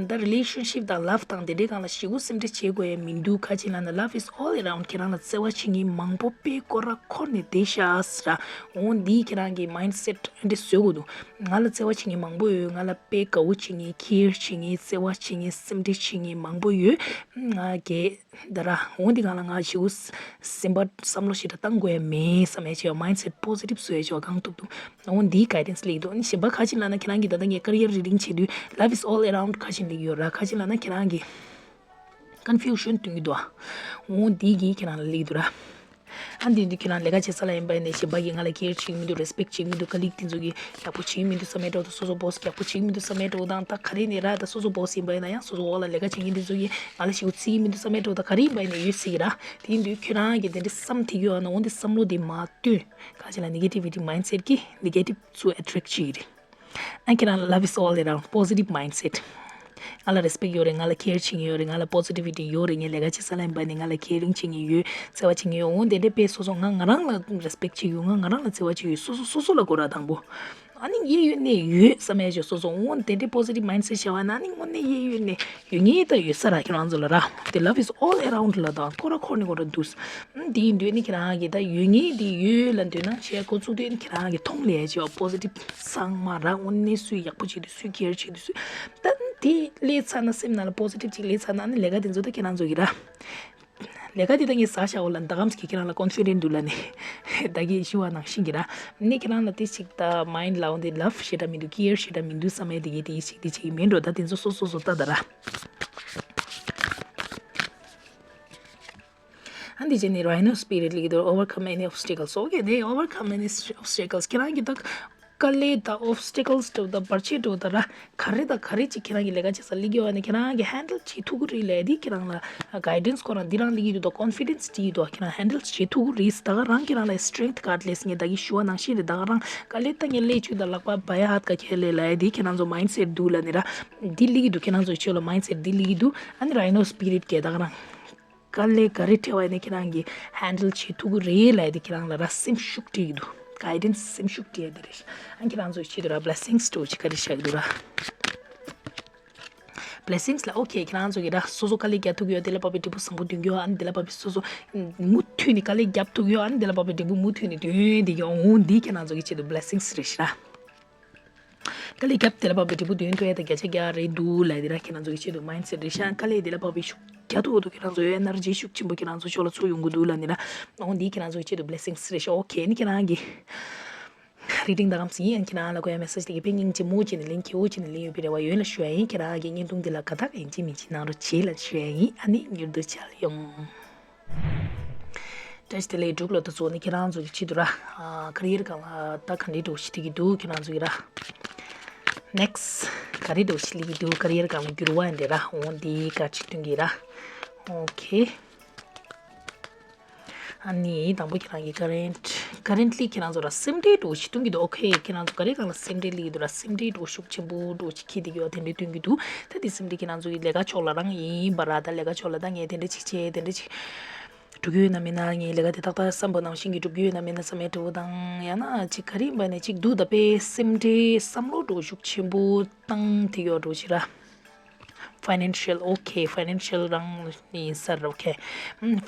ད་relationship་དང་love་དང་དེ་འདྲའི་སྒང་ལ་ཞེ་པོ་སེམས་ཁྲལ་བྱེད་དགོས་ཡ་མི་འདུག་ག་ཅི་ལབ་ན་love is all around་ཁྱེད་རང་ལ་བརྩེ་བ་བྱེད་མཁན་མང་པོ་དཔེ་སྐོར་ར་འཁོར་ནས་བསྡད་ཤག་ཟེར་ར། འོ་འདིས་ཁྱེད་རང་གི་mindset་འདི་བཟོ་དགོས་འདུག་ང་ལ་བརྩེ་བ་བྱེད་མཁན་མང་པོ་ཡོད། ང་ལ་དཔེ་དགའ་བོ་བྱེད་མཁན་care་བྱེད་མཁན་བརྩེ་བ་བྱེད་མཁན་སེམས་ཁྲལ་བྱེད་མཁན་མང་པོ་ཡོད། ང་རྒྱལ་ད་ར་འོ་འདི་སྒང་ལ་ང་ཞེ་པོ་སེམས་པ་བསམ་བློ་ཞེ་དྲག་བཏང་དགོས་ཡ་མེད་བསམ་ཡ་བྱས་པ་mindset positive་བཟོ་ཡ་བྱས་པ་གང་ཐུབ་ཐུབ། འོ་འདིའི་guidance་སླེབས་འདུག་ཨ་ནི་གཞན་པ་ག་ཅི་ལབ་ན་ཁྱེད་རང་གིས་ད་ལྟ་ངས་career་རི་རིང་བྱེད་དུས་love is all around་ག་ཅི་སླེབས་ཡོད་ར། ག་ཅི་ལབ་ན་ཁྱེད་རང་གིས་confusion་སྟོན་གྱི་འདུག་ཨ། འོ་འདི་གིས་ཁྱེད་རང་ལ་སླེབས་འདུག་ར། ཨ་འདི་འདི་ཁྱེད་རང་ལས་ཀ་བྱེད་ས་ལ་ཡིན་པ་ཡིན་ནའི་གཞན་པ་གིས་ང་ལ་care་བྱེད་ཀྱི་མི་འདུག respect་བྱེད་ཀྱི་མི་འདུག colleague་དེ་ཚོ་གིས་ཡག་པོ་བྱེད་ཀྱི་མི་འདུག་བསམ་ཡ་འདྲ་བོ་དང་སོ་སོ་boss་ཡག་པོ་བྱེད་ཀྱི་མི་འདུག་བསམ་ཡ་འདྲ་བོ་དང་ད་ག་རེ་ནས་ར་ད་སོ་སོ་boss་ཡིན་པ་ཡིན་ན་ཡང་སོ་སོ་འོག་ལ་ལས་ཀ་བྱེད་མཁན་དེ་ཚོ་གིས་ང་ལ་ཞེ་པོ་བརྩི་གི་མི་འདུག་བསམ་ཡ་འདྲ་བོ་དང་ག་རེ་ཡིན་པ་ཡིན་ནའི་ཡོད་སྲིད་ཀྱི་ར། དེ་ཡིན་དུས་ཁྱེད་རང་གིས་དེ་འདྲའི་བསམ་ཐིག་ཡོད་ཨ་ན་འོ་འདི་བསམ་བློ་དེ་མ་བཏོན། ག་ཅི་ལ་negativity mindset་གིས་negative་ཚུར་attract་བྱེད་ཀྱི་རེད། ཨ་ཁྱེད་རང་ལ་love is all around positive mindset། ང་ལ་respect་ཡོད་རེད། ང་ལ་care་བྱེད་མཁན་ཡོད་རེད། ང་ལ་positivity་ཡོད་རེད། ངས་ལས་ཀ་བྱེད་ས་ལ་ཡིན་པ་ནི་ང་ལ་caring་བྱེད་མཁན་ཡོད། བརྩེ་བ་བྱེད་མཁན་ཡོད། འོ་དེ་འདྲའི་དཔེ་སོ་སོ་ང་ང་རང་ལ་respect་བྱེད་ཡོད། ང་ང་རང་ལ་བརྩེ་བ་བྱེད་ཡོད། སོ་སོ་སོ་སོ་ལ་གོ་ར་དང་པོ། ཨ་ནི་གཡས་གཡོན་ནས་ཡོད་བསམ་ཡས་ཅིག་སོ་སོ་འོ་དེ་འདྲའི་positive mindset བྱས་པ་ན་ཨ་ནི་དངོས་གནས་གཡས་གཡོན་ནས་ཡོད་ངེས་ད་ཡོད་ས་ར། ཁྱེད་རང་ཚོ་ལ་ར་དེ་love is all around ལ་ད་ཁོ་ར་ཁོ་ནི་ཁོ་ར་འདུག་ཨ་དེ་ཡིན་དུས་ནི་ཁྱེད་རང་གིས་ད་ཡོད་ངེས་དེ་ཡོད་ལབ་འདོད་ན་བྱས་འགོ་བཙུགས་དུས་ནི་ཁྱེད་རང་གིས་མཐོང་ལས་ཡས་ཅིག་positive ཚང་མ་ར་དངོས་གནས་སུས་ཡག་པོ་བྱེད་དུས་སུས་care བྱེད་དུས་སུས་ད་དེ་སླེབས་ཚར་ན་སེམས་ནང་ལ་positive ཅིག་སླེབས་ཚར་ན་ཨ་ནི་ལས་ཀ་དེ་ཚོ་ད་ཁྱེད་རང་ཚོ་གིས་ར། ལས་ཀ་དེ་ད་ངས་ཟ་བཞག་འོ་ལ་ད་གམ་ཞིག་ཁྱེད་རང་ལ་confident འདུག་ལ་ནི། ད་གིན་ཞུ་བ་ནང་བཞིན་གྱི་ར། ནི་ཁྱེད་རང་ལ་དེ་ཞིག་ད་mind ལ་འོ་དེ་love ཞེ་དྲག་མི་འདུག care ཞེ་དྲག་མི་འདུག་བསམ་ཡས་དེ་གི་དེ་ཞིག་དེ་ཅིག་མིན་འགྲོ་ད་དེ་ཚོ་སོ་སོ་སོ་ལྟ་ད་ར། ཨ་འདི་ཅན་ནི་rhino spirit ལ་གི་དོ་overcome any obstacles okay དེ་overcome any obstacles ཁྱེད་རང་གི་ད། དཀའ་ལས་དང་obstacles དུ་དང་བར་ཆད་དུ་དང་ར་ག་རེ་དང་ག་རེ་ཅིག་ཁྱེད་རང་གི་ལས་ཀ་བྱེད་ས་སླེབས་ཡོད་ཨ་ནི་ཁྱེད་རང་གི་handle བྱེད་ཐུབ་ཀྱི་རེད་ལས་དེ་ཁྱེད་རང་ལ་guidance ཁོ་རང་འདི་རང་སླེབས་ཀྱི་འདུག་དང་confidence སྐྱེ་ཡི་འདུག་ཁྱེད་རང་handle བྱེད་ཐུབ་ཀྱི་རེད་ད་ག་རང་ཁྱེད་རང་ལ་strength ག་རེ་སླེབས་ངས་ད་གི་ཞུ་བ་ནང་བཞིན་རེད་ད་ག་རང་དཀའ་ལས་ད་ངས་ལས་བཅུ་དང་ལག་པ་བ་ཡ་ཧད་ཀ་ཁྱེད་ལས་ལ་དེ་ཁྱེད་རང་ཚོ་mindset འདུག་ལ་ནི་ར་འདི་སླེབས་ཀྱི་འདུག་ཁྱེད་རང་ཚོ་ཆོས་ལ་mindset འདི་སླེབས་ཀྱི་འདུག་ཨ་ནི་rhino spirit གས་ད་ག་རང་དཀའ་ལས་ག་རེ་འཕྲད་པ་ཡིན་ན་ཁྱེད་རང་གིས་handle བྱེད་ཐུབ་ཀྱི་རེད་ལབ་ཡ་དེ་ཁྱེད་རང་ལ་ར་སེམས་ཤུགས་སྤྲད་ཀྱི་འདུག guidance སེམས་ཤུགས་སྤྲད་ཡ་དེ་རེད། ཨ་ཁྱེད་རང་ཚོའི་ཆེད་དུ་ར་blessings འགྲོ་ཅིག་ག་རེ་བཞག་གི་འདུག་ར། blessings ལ་okay ཁྱེད་རང་ཚོ་གིས་ར་སོ་སོ་དཀའ་ལས་རྒྱག་ཐུབ་ཀྱི་ཡོད་དེ་ལ་བབ་པའི་འབྲས་བུ་བཟང་པོ་འདོན་གྱི་ཡོད་ཨ་ནི་དེ་ལ་བབ་པའི་སོ་སོ་མུ་མཐུད་ནས་དཀའ་ལས་རྒྱབ་ཐུབ་ཀྱི་ཡོད་ཨ་ནི་དེ་ལ་བབ་པའི་འབྲས་བུ་མུ་མཐུད་ནས་འདོན་ཡོད་དེ་གི་འོང་འདི་ཁྱེད་རང་ཚོ་གི་ཆེད་དུ་blessings རེད་ཤག་ར། དཀའ་ལས་བརྒྱབ་དེ་ལ་བབ་པའི་འབྲས་བུ་དོན་ཐོས་ཡ་དང་བརྒྱ་ཆ་བརྒྱ་རེད་འདུག་ལབ་དེ་ར་ཁྱེད་རང་ཚོ་གི་ཆེད་དུ་མའིན་སེ་ཊི་རེད་ཤག་དཀའ་ལས་དེ་ལ་བབ་པའི་ཤུགས་རྒྱ་ཐོག་ཏུ་ཁྱེད་རང་ཚོ་ཡོད་ཨེ་ནར་ཇི་ཤུགས་ཆེན་པོ་ཁྱེད་རང་ཚོ་ཕྱོགས་ལ་ཚུར་ཡོང་གི་འདུག་ལབ་ནི་ར། འོ་འདི་ཁྱེད་རང་ཚོ་གི་ཆེད་དུ་བི་ལེ་སིང་སི་རེད་ཤག་ཨོ་ཁེ་ནི་ཁྱེད་རང་གི་རི་ཌིང་ད་གམ་སི་ཡིན་ཁྱེད་རང་ལ་དགོས་ཡ་མེ་སེ་ཇི་དེ་གི་དཔེ་སྙིང་རྗེ་མོ་བྱས་ནས་ལན་སྐྱིད་པོ་བྱས་ནས་ལན་ཡོད་པའི་རེ་བ་ཡོད་ལ་ཞུ་ཡ་ཡིན། ཁྱེད་རང་གི་བརྙན་ཐུང་འདི་ལ་དགའ་རྟགས་ཡིན་གཅིག་མིན་གཅིག་གནང་རོགས་བྱེད་ལ་ཞུ་ཡ་ཡིན། ཨ་ནི་མྱུར་དུ་མཇལ་ཡོང་། བཀྲ་ཤིས་བདེ་ལེགས། འབྲུག་ལོ་ད་ཚོ་ནི་ཁྱེད་རང་ཚོ་གི་ཆེད་དུ་ར། ཀ་རི་ཡར་སྒང་ལ་ད་ག་འདྲའི་འགྲོ་ཤི་ཐིག་གི་འདུག་ཁྱེད་རང་ཚོ་གི་ར། ནེག་སི་ག་རེ་འགྲོ་ཤི་ལི་གི་འདུག་ཀ་རི་ཡར་སྒང་ལ་འགྱུར་བ་འདི་ར་འོང་འདི་ག་ཅིག་སྟོན་གི་ར། ཨོ་ཁེ། ཨ་ནི་དང་པོ་ཁྱེད་རང་གི་ཀ་རེན་ཊི་ཀ་རེན་ཊི་ལི་ཁྱེད་རང་ཚོ་ར་སེམས་ཁྲལ་འགྲོ་ཤི་སྟོན་གི་འདུག་ཨོ་ཁེ། ཁྱེད་རང་ཚོ་ཀ་རི་སྒང་ལ་སེམས་ཁྲལ་ལི་གི་འདུག་ར། སེམས་ཁྲལ་འགྲོ་ཤུགས་ཆེན་པོ་འགྲོ་ཤི་ཁི་དི་གི་ཡོད་དེ་འདྲའི་སྟོན་གི་འདུག་ད་དེ་སེམས་ཁྲལ་ཁྱེད་རང་ཚོ་གི་ལས་ཀ་ཕྱོགས་ལ་རང་ཡིན་པ་ར། ད་ལས་ཀ་ཕྱོགས་ལ་ད་ངས་དེ་འདྲ་ཅིག་བྱས་དེ་འདྲ་ཅིག་སྒྲུབ་ཀྱི་ཡོད་ན་མེད་ན། ངའི་ལས་ཀ་དེ་ཏག་ཏག་བསམ་པ་ནང་བཞིན་གྱི་སྒྲུབ་ཀྱི་ཡོད་ན་མེད་ན་བསམ་ཡས་འདྲ་བོ་དང་། ཡང་ན་ཅིག་ག་རེ་ཡིན་པ་ནས་ཅིག་འདུག་ད་དཔེ་སེམས་ཁྲལ་བསམ་བློ་འགྲོ་ཤུགས་ཆེན་པོ་བཏང་དེ་ཡོད་འགྲོ་ཞིག་ར། ཕའི་ནན་ཤལ་ཨོ་ཁེ། ཕའི་ནན་ཤལ་རང་ཡིན་ས་ར། ཨོ་ཁེ།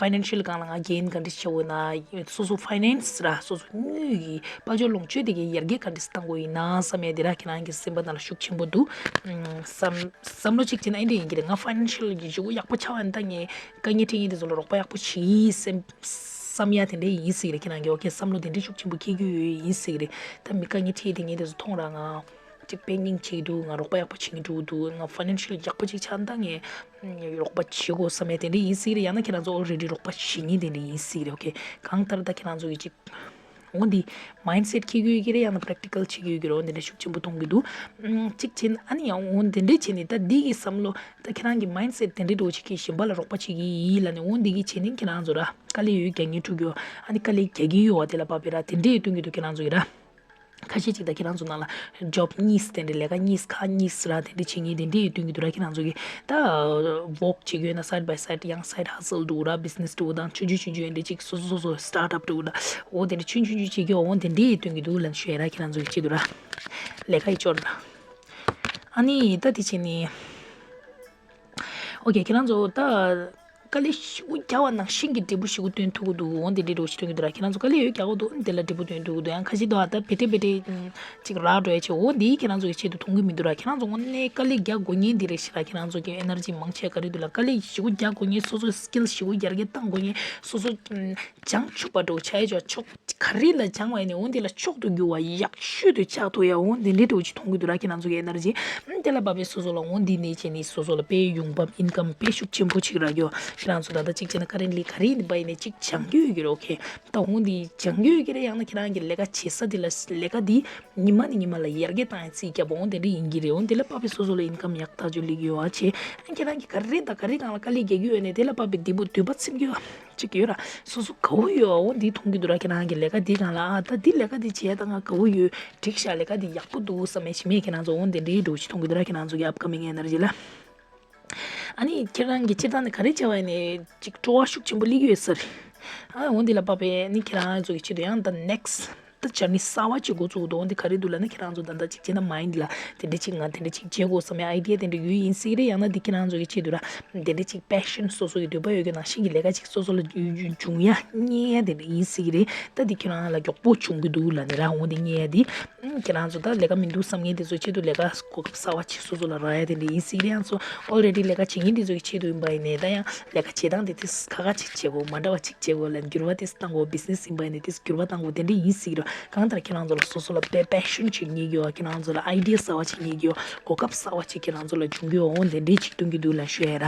ཕའི་ནན་ཤལ་སྒང་ལ་ང་གེན་ག་འདྲ་བྱེད་འོས་ན། སོ་སོ་ཕའི་ནན་སི་ར་སོ་སོ་དངུལ་གྱི་དཔལ་འབྱོར་ལོངས་སྤྱོད་དེ་གའི་ཡར་རྒྱས་ག་འདྲ་བཏང་དགོས་ཡིན་ན་བསམ་ཡས་དེ་ར་ཁྱེད་རང་གི་སེམས་པ་ནང་ལ་ཤུགས་ཆེན་པོ་འདུག་བསམ་བསམ་བློ་གཅིག་བྱས་ན་ཨེ་འདྲ་ཡིན་གྱི་རེད། ང་ཕའི་ནན་ཤལ་གྱི་ཞེ་པོ་ཡག་པོ་ཆགས་པ་ཡིན་ད་ངས། དཀའ་ངལ་འཕྲད་མཁན་དེ་ཚོ་ལ་རོགས་པ་ཡག་པོ་བྱེད་ཡིན་སེམས་བསམ་ཡ་དེ་འདྲ་ཡིན་སྲིད་རེད། ཁྱེད་རང་གི་ཨོ་ཁེ་བསམ་བློ་དེ་འདྲ་ཤུགས་ཆེན་པོ་འཁྱེར་རྒྱུ་ཡོད་ཡིན་སྲིད་རེད། ད་མི་དཀའ་ངལ་འཕྲད་དེ་ངས་དེ་ཚོ་མཐོང་ར་ང་ཅིག་དཔེ་སྙིང་རྗེ་འདུག་ང་རོགས་པ་ཡག་པོ་བྱེད་མཁན་འདྲ་འདུག་ང་ཕའི་ནན་ཤལ་ཡག་པོ་ཅིག་ཆགས་ད་ངས་རོགས་པ་བྱེད་དགོས་བསམ་ཡ་དེ་འདྲ་ཡིན་སྲིད་རེད། ཡང་ན་ཁྱེད་རང་ཚོ་ཨོ་རེ་ཌི་རོགས་པ་བྱེད་མཁན་དེ་འདྲ་ཡིན་སྲིད་རེད། ཨོ་ཁེ། གང་ལྟར་ད་ཁྱེད་རང་ཚོ་གི་ཅིག་འོ་འདི་མའིན་སེ་ཊི་འཁྱེར་གྱི་ཡོད་ཀྱི་རེད། ཡང་ན་པེ་རེག་ཊི་ཀལ་བྱེད་ཀྱི་ཡོད་ཀྱི་རེད། འོ་འདི་འདྲ་ཤུགས་ཆེན་པོ་གཏོང་གི་འདུག་ཨམ་གཅིག་བྱས་ན་ཨ་ནི་ཡང་འོ་འདི་འདྲ་བྱས་ནས་ད་འདི་གི་བསམ་བློ་ད་ཁྱེད་རང་གི་མའིན་སེ་ཊི་དེ་འདྲའི་འགྲོ་བྱེད་ཀྱི་གཞན་པ་ལ་རོགས་པ་བྱེད་ཀྱི་ཡིན་ལབ་ནས་འོ་འདི་གི་བྱས་ནས་ཁྱེད་རང་ཚོ་ར་དཀའ་ལས་ཡོད་རྒྱག་ངེས་ཐུག་གི་ཡོད། ཨ་ནི་དཀའ་ལས་རྒྱག་གི་ཡོད་བ་དེ་ལ་བབས་པའི་ར་དེ་འདྲའི་སྟོན་གྱི་འདུག་ཁྱེད་རང་ཚོ་གི་ར། ཁ་ཤས་ཅིག་ད་ཁྱེད་རང་ཚོ་ནང་ལ་ཇོབ་གཉིས་དེ་འདྲའི་ལས་ཀ་གཉིས་ཁག་གཉིས་ར་དེ་འདྲ་བྱེད་ངེས་དེ་འདྲའི་སྟོན་གྱི་འདུག་ར། ཁྱེད་རང་ཚོ་གི་ད་ཝོག་བྱེད་ཀྱི་ཡོད་ན་སའིཌ་བའི་སའིཌ་ཡང་སའིཌ་ཧ་སལ་འདུག་ར། བི་ཛི་ནེ་སི་འདུག་དང་ཆུང་ཆུང་ཆུང་ཆུང་འདྲ་ཅིག་སོ་སོ་སོ་སོ་སི་ཊར་ཊབ་འདུག་ད་འོ་དེ་འདྲ་ཆུང་ཆུང་ཆུང་བྱེད་ཀྱི་འོ་དེ་འདྲའི་སྟོན་གྱི་འདུག་ལབ་ཞུ་ཡ་ར། ཁྱེད་རང་ཚོ་གི་ཆེད་དུ་ར་ལས་ཀ་ཡི་ཅོར་ར། ཨ་ནི་ད་དེ་བྱས་ནས་ཨོ་ཁེ་ཁྱེད་རང་ཚོ་ད། དཀའ་ལས་ཞེ་པོ་རྒྱག་པ་ནང་བཞིན་གྱི་འབྲས་བུ་ཞེ་པོ་སྟོན་ཐུབ་ཀྱི་འདུག་འོ་འདི་འདྲའི་འགྲོ་ཞིག་སྟོན་གྱི་འདུག་ར། ཁྱེད་རང་ཚོ་དཀའ་ལས་ཡོད་རྒྱག་གི་འདུག་འདི་ལ་འབྲས་བུ་སྟོན་ཐུབ་ཀྱི་འདུག་ཡང་ཁ་ཤས་འདུག་ཨ་ད་བེ་ཏྲེ་བེ་ཏྲེ་ཅིག་རག་འགྲོ་ཡ་ཆེ། འོ་འདི་ཁྱེད་རང་ཚོ་གི་ཆེད་དུ་མཐོང་གི་མི་འདུག་ར། ཁྱེད་རང་ཚོ་དངོས་གནས་དཀའ་ལས་རྒྱག་དགོས་ངེས་འདི་རེད་ཤག་ར། ཁྱེད་རང་ཚོ་གི་ཨེ་ནར་ཇི་མང་ཆེ་ག་རེ་འདུག་ལ་དཀའ་ལས་ཞེ་པོ་རྒྱག་དགོས་ངེས། སོ་སོའི་སི་ཀིལ་ཞེ་པོ་ཡར་རྒྱས་གཏང་དགོས་ངེས། སོ་སོ་སྦྱང་ཆོག་པ་འགྲོ་བྱ་ཡ་ཆོག་ཆོག་ག་རེ་ལ་སྦྱང་བ་ཡིན་ནའི་འོ་འདི་ལ་མཆོག་ཏུ་གྱུར་བ་ཡག་ཤོས་དུ་ཆགས་ཐུབ་ཡ་འོ་འདི་འདྲའི་འགྲོ་ཅིག་མཐོང་གི་འདུག་ར། ཁྱེད་རང་ཚོ་གི་ཨེ་ནར་ཇི་དེ་ལ་བབས་པའི་སོ་སོ་ལ་འོ་འདི་ནས་བྱས་ནས་སོ་སོ་ལ་དཔེ་ཡོང་འབབ་ཨིན་ཀམ་དཔེ་ཤུགས་ཆེན་པོ་ཅིག་རག་གི་ཡོད། ཁྱེད་རང་ཚོ་ད་ལྟ་གཅིག་བྱས་ན་ཀ་རེན་ཊི་ལི་ག་རེ་ཡིན་པ་ཡིན་ནའི་གཅིག་སྦྱང་གི་ཡོད་ཀྱི་རེད། ཨོ་ཁེ། ད་འོ་འདི་སྦྱང་གི་ཡོད་ཀྱི་རེད། ཡང་ན་ཁྱེད་རང་གི་ལས་ཀ་བྱེད་ས་དེ་ལ་ལས་ཀ་འདི་ཉི་མ་ནས་ཉི་མ་ལ་ཡར་རྒྱས་བཏང་ཡ་རྩིས་རྒྱབ་འོ་དེ་འདྲ་ཡིན་གྱི་རེད། འོ་དེ་ལ་བབས་པའི་སོ་སོ་ལ་ཨིན་ཀམ་ཡག་ཐག་ཆོད་སླེབས་ཀྱི་ཡོད་ཨ་ཅེ། ཁྱེད་རང་གི་ག་རེ་དང་ག་རེ་སྒང་ལ་དཀའ་ལས་རྒྱག་གི་ཡོད་ནས་དེ་ལ་བབས་པའི་འདི་པོ་འདོད་པ་ཚིམ་གྱི་ཡོད། ཅིག་ཡོད་ར། སོ་སོ་དགའ་བོ་ཡོད་ཨ། འོ་འདི་མཐོང་གི་འདུག་ར། ཁྱེད་རང་གི་ལས་ཀ་འདི་སྒང་ལ་ཨ་ད་འདི་ལས་ཀ་འདི་བྱས་ད་ང་དགའ་བོ་ཡོད། འགྲིག་ཤག་ལས་ཀ་འདི་ཡག་པོ་འདུག་བསམ་མེད་ཤི་མེད་ཁྱེད་རང་ཚོ་འོ་འདི་འདྲའི་འགྲོ་ཞིག་མཐོང་གི་འདུག་ར། ཁྱེད་རང་ཚོ་གི་upcoming energy ལ། ཨ་ནི་ཁྱེད་རང་གི་སྤྱིར་བཏང་ནི་ག་རེ་བྱས་པ་ཡིན་ནའི་ཅིག་སྤྲོ་བ་ཤུགས་ཆེན་པོ་སླེབས་ཀྱི་ཡོད་ས་རེད། ཨ་འོ་འདི་ལ་བབས་པའི་ནི་ཁྱེད་རང་ཚོ་གི་ཆེད་དུ་ཡང་ད་next ད་ ལ་ཇར་ནི་གསར་བ་ཅིག་འགོ་བཙུགས་འདུག་འོ་འདི་ག་རེ་འདུག་ལབ་ན་ཁྱེད་རང་ཚོ་ད་ལྟ་ཅིག་བྱས་ན་མའིན་ཌི་ལ་དེ་འདྲ་ཅིག་ང་དེ་འདྲ་ཅིག་བྱེད་དགོས་བསམ་ཡ་ཨའི་ཌི་ཡ་དེ་འདྲ་ཡོད་ཡིན་སྲིད་ཀྱི་རེད། ཡང་ན་འདི་ཁྱེད་རང་ཚོ་གི་ཆེད་དུ་ར་དེ་འདྲ་ཅིག་པེ་ཤན་སོ་སོ་གི་འདོད་པ་ཡོད་མཁན་ནང་བཞིན་གྱི་ལས་ཀ་ཅིག་སོ་སོ་ལ་འབྱུང་ཡ་རྙེད་ཡ་དེ་འདྲ་ཡིན་སྲིད་ཀྱི་རེད། ད་འདི་ཁྱེད་རང་ལ་མགྱོགས་པོ་བྱུང་གི་འདུག་ལབ་ནས་ར་འོ་འདི་རྙེད་ཡ་འདི། ཁྱེད་རང་ཚོ་ད་ལས་ཀ་མི་འདུག་བསམ་མཁན་དེ་ཚོ་ཆེད་དུ་ལས་ཀ་གོ་སྐབས་གསར་བ་ཅིག་སོ་སོ་ལ་རག་ཡ་དེ་འདྲ་ཡིན་སྲིད་ཀྱི་རེད། ཡང་ཚོ་ཨོལ་རེ་ཌི་ལས་ཀ་བྱེད་མཁན་དེ་ཚོ་གི་ཆེད་དུ་ཡིན་པ་ཡིན་ནའི་ད་ཡང་ལས་ཀ་བྱེད་སྟངས་དེ་དེ་ཁ་ཁ་ཅིག་བྱེད་དགོས། མ་འདྲ་བ་ཅིག་བྱེད་དགོས་ལ་འགྱུར་བ་དེ་བཏང་དགོས། བི་ཛི་ནེ་སི་ཡིན་པ་ཡིན་ནའི་དེ་འགྱུར་བ་བཏང་དགོས། དེ་འདྲ་ཡིན་སྲིད་ཀྱི་རེད། གང་ལྟར་ཁྱེད་རང་ཚོ་ལ་སོ་སོ་ལ་པེ་པེ་ཤན་ཅིག་རྙེད་ཀྱི་ཡོད། ཁྱེད་རང་ཚོ་ལ་ཨའི་ཌི་ཡ་གསར་བ་ཅིག་རྙེད་ཀྱི་ཡོད། གོ་སྐབས་གསར་བ་ཅིག་ཁྱེད་རང་ཚོ་ལ་བྱུང་གི་ཡོད། འོ་དེ་འདྲའི་ཅིག་སྟོན་གྱི་འདུག་ལ་ཞུ་ཡ་ར།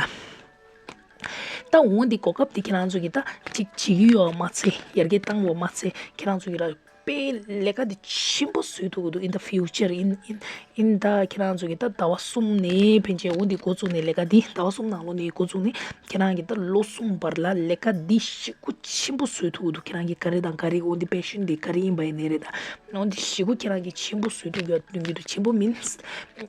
ད་འོ་འདི་གོ་སྐབས་འདི་ཁྱེད་རང་ཚོ་གིས་ད་ཅིག་བྱེད་ཀྱི་ཡོད་མ་ཚད། ཡར་རྒྱས་བཏང་བ་མ་ཚད་ཁྱེད་རང་ཚོ་གིས་ར་དཔེ་ལས་ཀ་འདི་ཆེན་པོ་བཟོ་ཐུབ་ཀྱི་འདུག in the future, in in in the ཁྱེད་རང་ཚོ་གིས་ད་ཟླ་བ་གསུམ་ནས་ཕན་ཆད་འོ་འདི་འགོ་བཙུགས་ནས་ལས་ཀ་འདི་ཟླ་བ་གསུམ་ནང་ལོགས་ནས་འགོ་བཙུགས་ནས་ཁྱེད་རང་གིས་ད་ལོ་གསུམ་བར་ལ་ལས་ཀ་འདི་ཞེ་པོ་ཆེན་པོ་བཟོ་ཐུབ་ཀྱི་འདུག་ཁྱེད་རང་གིས་ག་རེ་དང་ག་རེ་འོ་འདི་པེ་ཤན་འདི་ག་རེ་ཡིན་པ་ཡིན་ནའི་རེད། ད་འོ་འདི་ཞེ་པོ་ཁྱེད་རང་གིས་ཆེན་པོ་བཟོ་ཐུབ་ཀྱི་འདུག་ཆེན་པོ་མིན་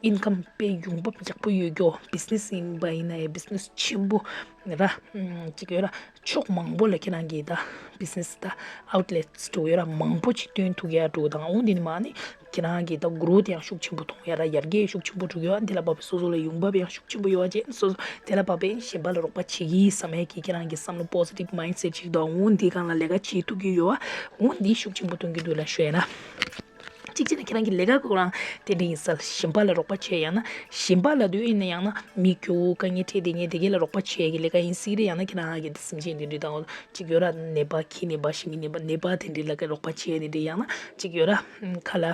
ཨིན་ཀམ་དཔེ་ཡོང་འབབ་ཡག་པོ་ཡོད་ཀྱོ། བི་ཛི་ནེ་སི་ཡིན་པ་ཡིན་ནའི་བི་ཛི་ནེ་སི་ཆེན་པོ་ར་ཅིག་ཡོད་ར། ཕྱོགས་མང་པོ་ལ་ཁྱེད་རང་གིས་ད་བི་ཛི་ནེ་སི་ད་ཨའུ་ཊི་ལེ་ཊི་འགྲོ་ཡོད་ར། མང་པོ་ཅིག་སྟོན་ཐུབ་ཡ་འགྲོ་དང་འོ་འདི་ནི་མ་ནི་ཁྱེད་རང་གིས་ད་གྷི་རོ་ཐི་ཡང་ཤུགས་ཆེན་པོ་གཏོང་ཡ་ར། ཡར་རྒྱས་ཤུགས་ཆེན་པོ་འགྲོ་ཡོད། འདི་ལ་བབས་པའི་སོ་སོ་ལ་ཡོང་འབབ་ཡང་ཤུགས་ཆེན་པོ་ཡོད་བ་ཅན་སོ་སོ་དེ་ལ་བབས་པའི་གཞན་པ་ལ་རོགས་པ་བྱེད་ཀྱི་བསམ་ཡ་གི་ཁྱེད་རང་གི་བསམ་བློ་པོ་ཛི་ཊིབ་མའིན་ཌི་སེ་ཊི་ཅིག་དང་འོ་འདི་སྒང་ལ་ལས་ཀ་བྱེད་ཐུབ་ཀྱི་ཡོད་བ། འོ་འདི་ཤུགས་ཆེན་པོ་གཏོང་གི་འདུག་ལ་ཞུ་ཡ་ར། གཅིག་བྱས་ན་ཁྱེད་རང་གི་ལས་ཀ་ཁོ་རང་དེ་འདྲ་ཡིན་ས་ལ་གཞན་པ་ལ་རོགས་པ་བྱེད་ཡང་ན་གཞན་པ་ལ་དུས་ཡིན་ན་ཡང་ན་མི་སྐྱོ་བོ་དཀའ་ངལ་འཕྲད་དེ་ངས་དེ་གས་ལ་རོགས་པ་བྱེད་ཡ་གི་ལས་ཀ་ཡིན་སྲིད་རེད། ཡང་ན་ཁྱེད་རང་གི་སེམས་ཅན་དེ་འདྲ་དང་གཅིག་ཡོད་ར་ནད་པ་ཁྱི་ནད་པ་ཤི་མི་ནད་པ་ནད་པ་དེ་འདྲ་ལ་ཀ་རོགས་པ་བྱེད་ཡ་དེ་འདྲ་ཡང་ན་གཅིག་ཡོད་ར་ཁ་ལ་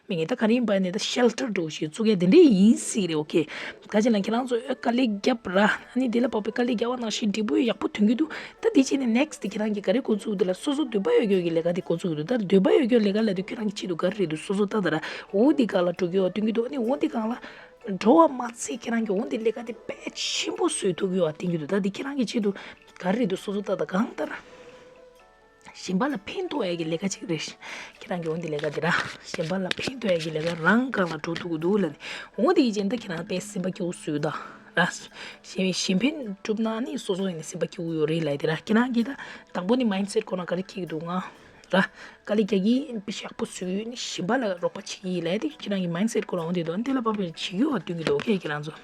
མི་ངན་ད་ག་རེ་ཡིན་པ་ནས་ད་ཤེལ་ཊར་འདྲ་བོ་ཞིག་བཙུགས་ཡ་དེ་འདྲ་ཡིན་སྲིད་རེད། ཨོ་ཁེ། ག་ཅི་ན་ཁྱེད་རང་ཚོ་ཨེ་དཀའ་ལས་བརྒྱབ་ར། ཨ་ནི་དེ་ལ་བབས་པའི་དཀའ་ལས་བརྒྱབ་པ་ནང་བཞིན་འབྲས་བུ་ཡག་པོ་ཐོན་གྱི་འདུག་ད་དེ་བྱས་ནས་ནེག་སི་ཊི་དེ་ཁྱེད་རང་གིས་ག་རེ་འགོ་བཙུགས་འདི་ལ་སོ་སོ་འདོད་པ་ཡོད་རྒྱུ་གི་ལས་ཀ་དེ་འགོ་བཙུགས་འདུག་ད་འདོད་པ་ཡོད་རྒྱུ་ལས་ཀ་ལ་དེ་ཁྱེད་རང་གི་ཆེད་དུ་ག་རེ་རེད་འདུག་སོ་སོ་ལྟ་ད་ར། འོ་འདི་གང་ལ་འགྲོ་གི་ཡོད་སྟོན་གྱི་འདུག་ཨ་ནི་འོ་འདི་གང་ལ་འགྲོ་བ་མ་ཚད་ཁྱེད་རང་གིས་འོ་འདི་ལས་ཀ་དེ་དཔེ་ཆེན་པོ་བཟོས་ཐུབ་ཀྱི་ཡོད་སྟོན་གྱི་འདུག་ད་དེ་ཁྱེད་རང་གི་ཆེད་དུ་ག་རེ་རེད་འདུག་སོ་སོ་ལྟ་ད་གང་ལྟར། གཞན་པ་ལ་ཕན་ཐོགས་ཡ་གི་ལས་ཀ་ཅིག་རེད། ཁྱེད་རང་གི་འོ་འདི་ལས་ཀ་འདི་ར། གཞན་པ་ལ་ཕན་ཐོགས་ཡ་གི་ལས་ཀ་རང་སྒང་ལ་འགྲོ་ཐུབ་ཀྱི་འདུག་ལབ་ནས། འོ་འདི་ཡི་རྗེས་ད་ཁྱེད་རང་དཔེ་སེམས་པ་སྐྱིད་པོ་བཟོས་ད་ར། གཞན་གཞན་ཕན་སྒྲུབ་ན་ནི་སོ་སོ་ཡིན་ནི་སེམས་པ་སྐྱིད་པོ་ཡོད་རེད་ལབ་དེ་ར། ཁྱེད་རང་གིས་ད་དང་པོ་ནི་མའིན་ཌི་སེ་ཊི་ཁོ་ན་ག་རེ་འཁྱེར་གྱི་འདུག་ང་ར། དཀའ་ལས་རྒྱག་གི་ཡིན། དཔེ་ཡག་པོ་བཟོས་ཡོད་ནི་གཞན་པ་ལ་རོགས་པ་བྱེད་ཀྱི་ཡིན་ལབ་དེ་ཁྱེད་རང་གི་མའིན་ཌི་སེ་ཊི་ཁོ་ན་འོ་འདི་འདུག་འདི་ལ་བབས་པའི་བྱེད་ཀྱི་ཡོད་སྟོན་གྱི་འདུག་ཨོ་ཁེ། ཁྱེད་རང་ཚོ།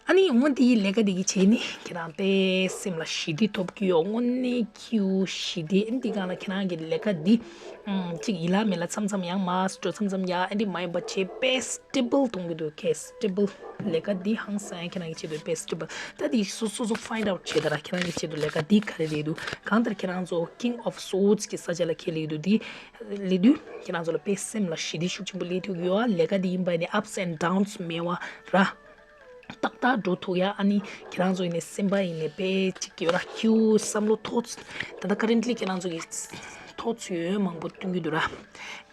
ཨ་ནི་འོ་འདིའི་ལས་ཀ་འདི་གི་བྱས་ནི་ཁྱེད་རང་དཔེ་སེམས་ལ་ཞི་བདེ་ཐོབ་ཀྱི་ཡོད། དངོས་གནས་ཁྱིའུ་ཞི་བདེ། ཨ་ནི་འདི་གང་ལ་ཁྱེད་རང་གི་ལས་ཀ་འདི་ཨམ་གཅིག་ཡིད་ལ་མེད་ལ་མཚམས་མཚམས་ཡང་མ་སྤྲོ་མཚམས་མཚམས་ཡ་ཨ་འདི་མ་ཡིན་པ་བྱས་དཔེ་སི་ཊེ་བལ་གཏོང་གི་འདུག་ཁེ་སི་ཊེ་བལ་ལས་ཀ་འདི་ཧང་སང་ཡ་ཁྱེད་རང་གི་ཆེད་དུ་དཔེ་སི་ཊེ་བལ། ད་འདི་སོ་སོ་སོ་ཕའིན་ཌི་ཨའུ་ཊི་བྱས་ད་ར་ཁྱེད་རང་གི་ཆེད་དུ་ལས་ཀ་འདི་ག་རེ་རེད་འདུག་གང་ལྟར་ཁྱེད་རང་ཚོ་ཀིང་ཨོཕ་སོརཌ་གི་ས་ཆ་ལ་ཁེལ་ཡོད་འདུག་འདི་ལས་དུས་ཁྱེད་རང་ཚོ་ལ་དཔེ་སེམས་ལ་ཞི་བདེ་ཤུགས་ཆེན་པོ་སླེབས་ཐུབ་ཀྱི་ཡོད། ལས་ཀ་འདི་ཡིན་པ་ནི་ཨབ་སི་ཨེན་ཌ་ཌའུན་སི་མེད་པ་ར། ཏག་ཏག་འགྲོ་ཐུབ་ཡ། ཨ་ནི་ཁྱེད་རང་ཚོ་ཡིན་ནའི་སེམས་པ་ཡིན་ནའི་དཔེ་གཅིག་ཡོད་ར། ཁྱིའུ་བསམ་བློ་ཐོག་ད་ལྟ་ཀ་རེན་ཊི་ལི་ཁྱེད་རང་ཚོ་གི་ཐོག་ཚུད་ཡོད་མང་པོ་སྟོན་གྱི་འདུག་ར།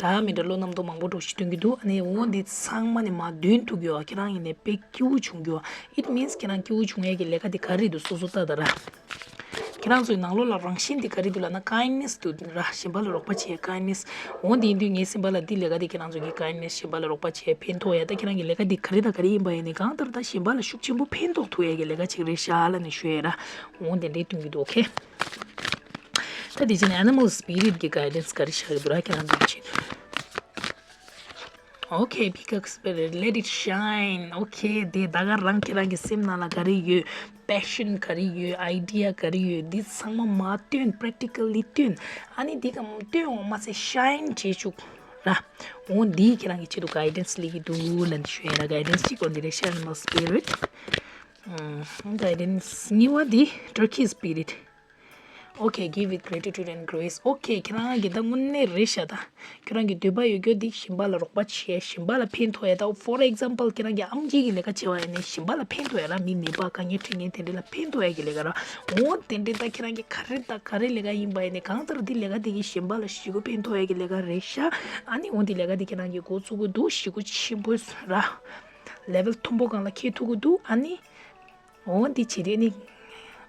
འདྲ་མི་འདྲ་བློ་རྣམ་རྟོག་མང་པོ་འགྲོ་ཞིག་སྟོན་གྱི་འདུག་ཨ་ནི་འོ་འདི་ཚང་མ་ནས་མར་འདོན་ཐུབ་ཀྱི་ཡོད། ཁྱེད་རང་ཡིན་ནའི་དཔེ་སྐྱིད་པོ་བྱུང་གི་ཡོད། It means ཁྱེད་རང་སྐྱིད་པོ་བྱུང་ཡ་གི་ལས་ཀ་འདི་ག་རེ་འདུག་སོ་སོ་ལྟ་ད་ར། ཁྱེད་རང་ཚོའི་ནང་ལོགས་ལ་རང་བཞིན་འདི་ག་རེ་འདུག་ལབ་ན་ཀའིན་ནེ་སི་འདུག་ར། གཞན་པ་ལ་རོགས་པ་བྱེད་ཀའིན་ནེ་སི། འོ་འདི་ཡིན་དུས་ངའི་སེམས་པ་ལ་འདི་ལས་ཀ་འདི་ཁྱེད་རང་ཚོ་གི་ཀའིན་ནེ་སི་གཞན་པ་ལ་རོགས་པ་བྱེད་ཕན་ཐོགས་ཡ། ད་ཁྱེད་རང་གི་ལས་ཀ་འདི་ག་རེ་དང་ག་རེ་ཡིན་པ་ཡིན་ནའི་གང་ལྟར་ད་གཞན་པ་ལ་ཤུགས་ཆེན་པོ་ཕན་ཐོགས་ཐུབ་ཡ་གི་ལས་ཀ་ཅིག་རེད་ཤག་ལབ་ནས་ཞུ་ཡ་ར། འོ་འདི་འདྲའི་སྟོན་གྱི་འདུག་ཨོ་ཁེ། ད་དེ་བྱས་ནས་ཨེ་ནི་མལ་སི་པི་རིཊ་གི་གའི་ཌེན་སི་ག་རེ་ཆགས་ཀྱི་འདུག་ར། ཁྱེད་རང་ཚོ་གི་ཆེད་དུ། Okay, peacock spirit, let it shine. Okay, དེ་ད་ག་རང་ཁྱེད་རང་གི་སེམས་ནང་ལ་ག་རེ་ཡོད། པེ་ཤན་ག་རེ་ཡོད། ཨའི་ཌི་ཡ་ག་རེ་ཡོད། འདི་ཚང་མ་མར་སྟོན། པེ་རེག་ཊི་ཀལ་ལི་སྟོན། ཨ་ནི་འདི་ག་སྟོན་འོང་མ་ཚད་ཤའིན་བྱེད་བཅུག་ར། འོ་འདི་ཁྱེད་རང་གི་ཆེད་དུ་གའི་ཌེན་སི་སླེབས་ཀྱི་འདུག་ལབ་ནས་ཞུ་ཡ་ར། གའི་ཌེན་སི་གཅིག་འོ་འདི་རེད་ཤག་ཨེ་ནི་མལ་སི་པི་རིཊ། ཨམ། གའི་ཌེན་སི་གཉིས་པ་འདི་ཊར་ཀི་སི་སི་པི་རིཊ། Okay, give with gratitude and grace. Okay, ཁྱེད་རང་གི་ད་དངོས་གནས་རེད་ཤག་ད། ཁྱེད་རང་གི་འདོད་པ་ཡོད་རྒྱུ་འདི་གཞན་པ་ལ་རོགས་པ་བྱེད། གཞན་པ་ལ་ཕན་ཐོགས་ཡ། ད་for example ཁྱེད་རང་གི་ཨེམ་ཆི་གི་ལས་ཀ་བྱེད་པ་ཡིན་ནའི་གཞན་པ་ལ་ཕན་ཐོགས་ཡ་ར། མི་ནད་པ་དཀའ་ངལ་འཕྲད་མཁན་དེ་འདྲ་ལ་ཕན་ཐོགས་ཡ་གི་ལས་ཀ་ར། འོ་དེ་འདྲའི་ད་ཁྱེད་རང་གི་ག་རེ་ད་ག་རེ་ལས་ཀ་ཡིན་པ་ཡིན་ནའི་གང་ལྟར་འདི་ལས་ཀ་འདི་གིས་གཞན་པ་ལ་ཞེ་པོ་ཕན་ཐོགས་ཡ་གི་ལས་ཀ་རེད་ཤག་ཨ་ནི་འོ་འདི་ལས་ཀ་འདི་ཁྱེད་རང་གིས་འགོ་བཙུགས་ཀྱི་འདུག་ཞེ་པོ་ཆེན་པོ་ར། ལེ་ཝལ་མཐོན་པོ་སྒང་ལ་འཁྱེར་ཐུབ་ཀྱི་འདུག་ཨ་ནི། འོ་འདི་བྱེད་དུས་ནི།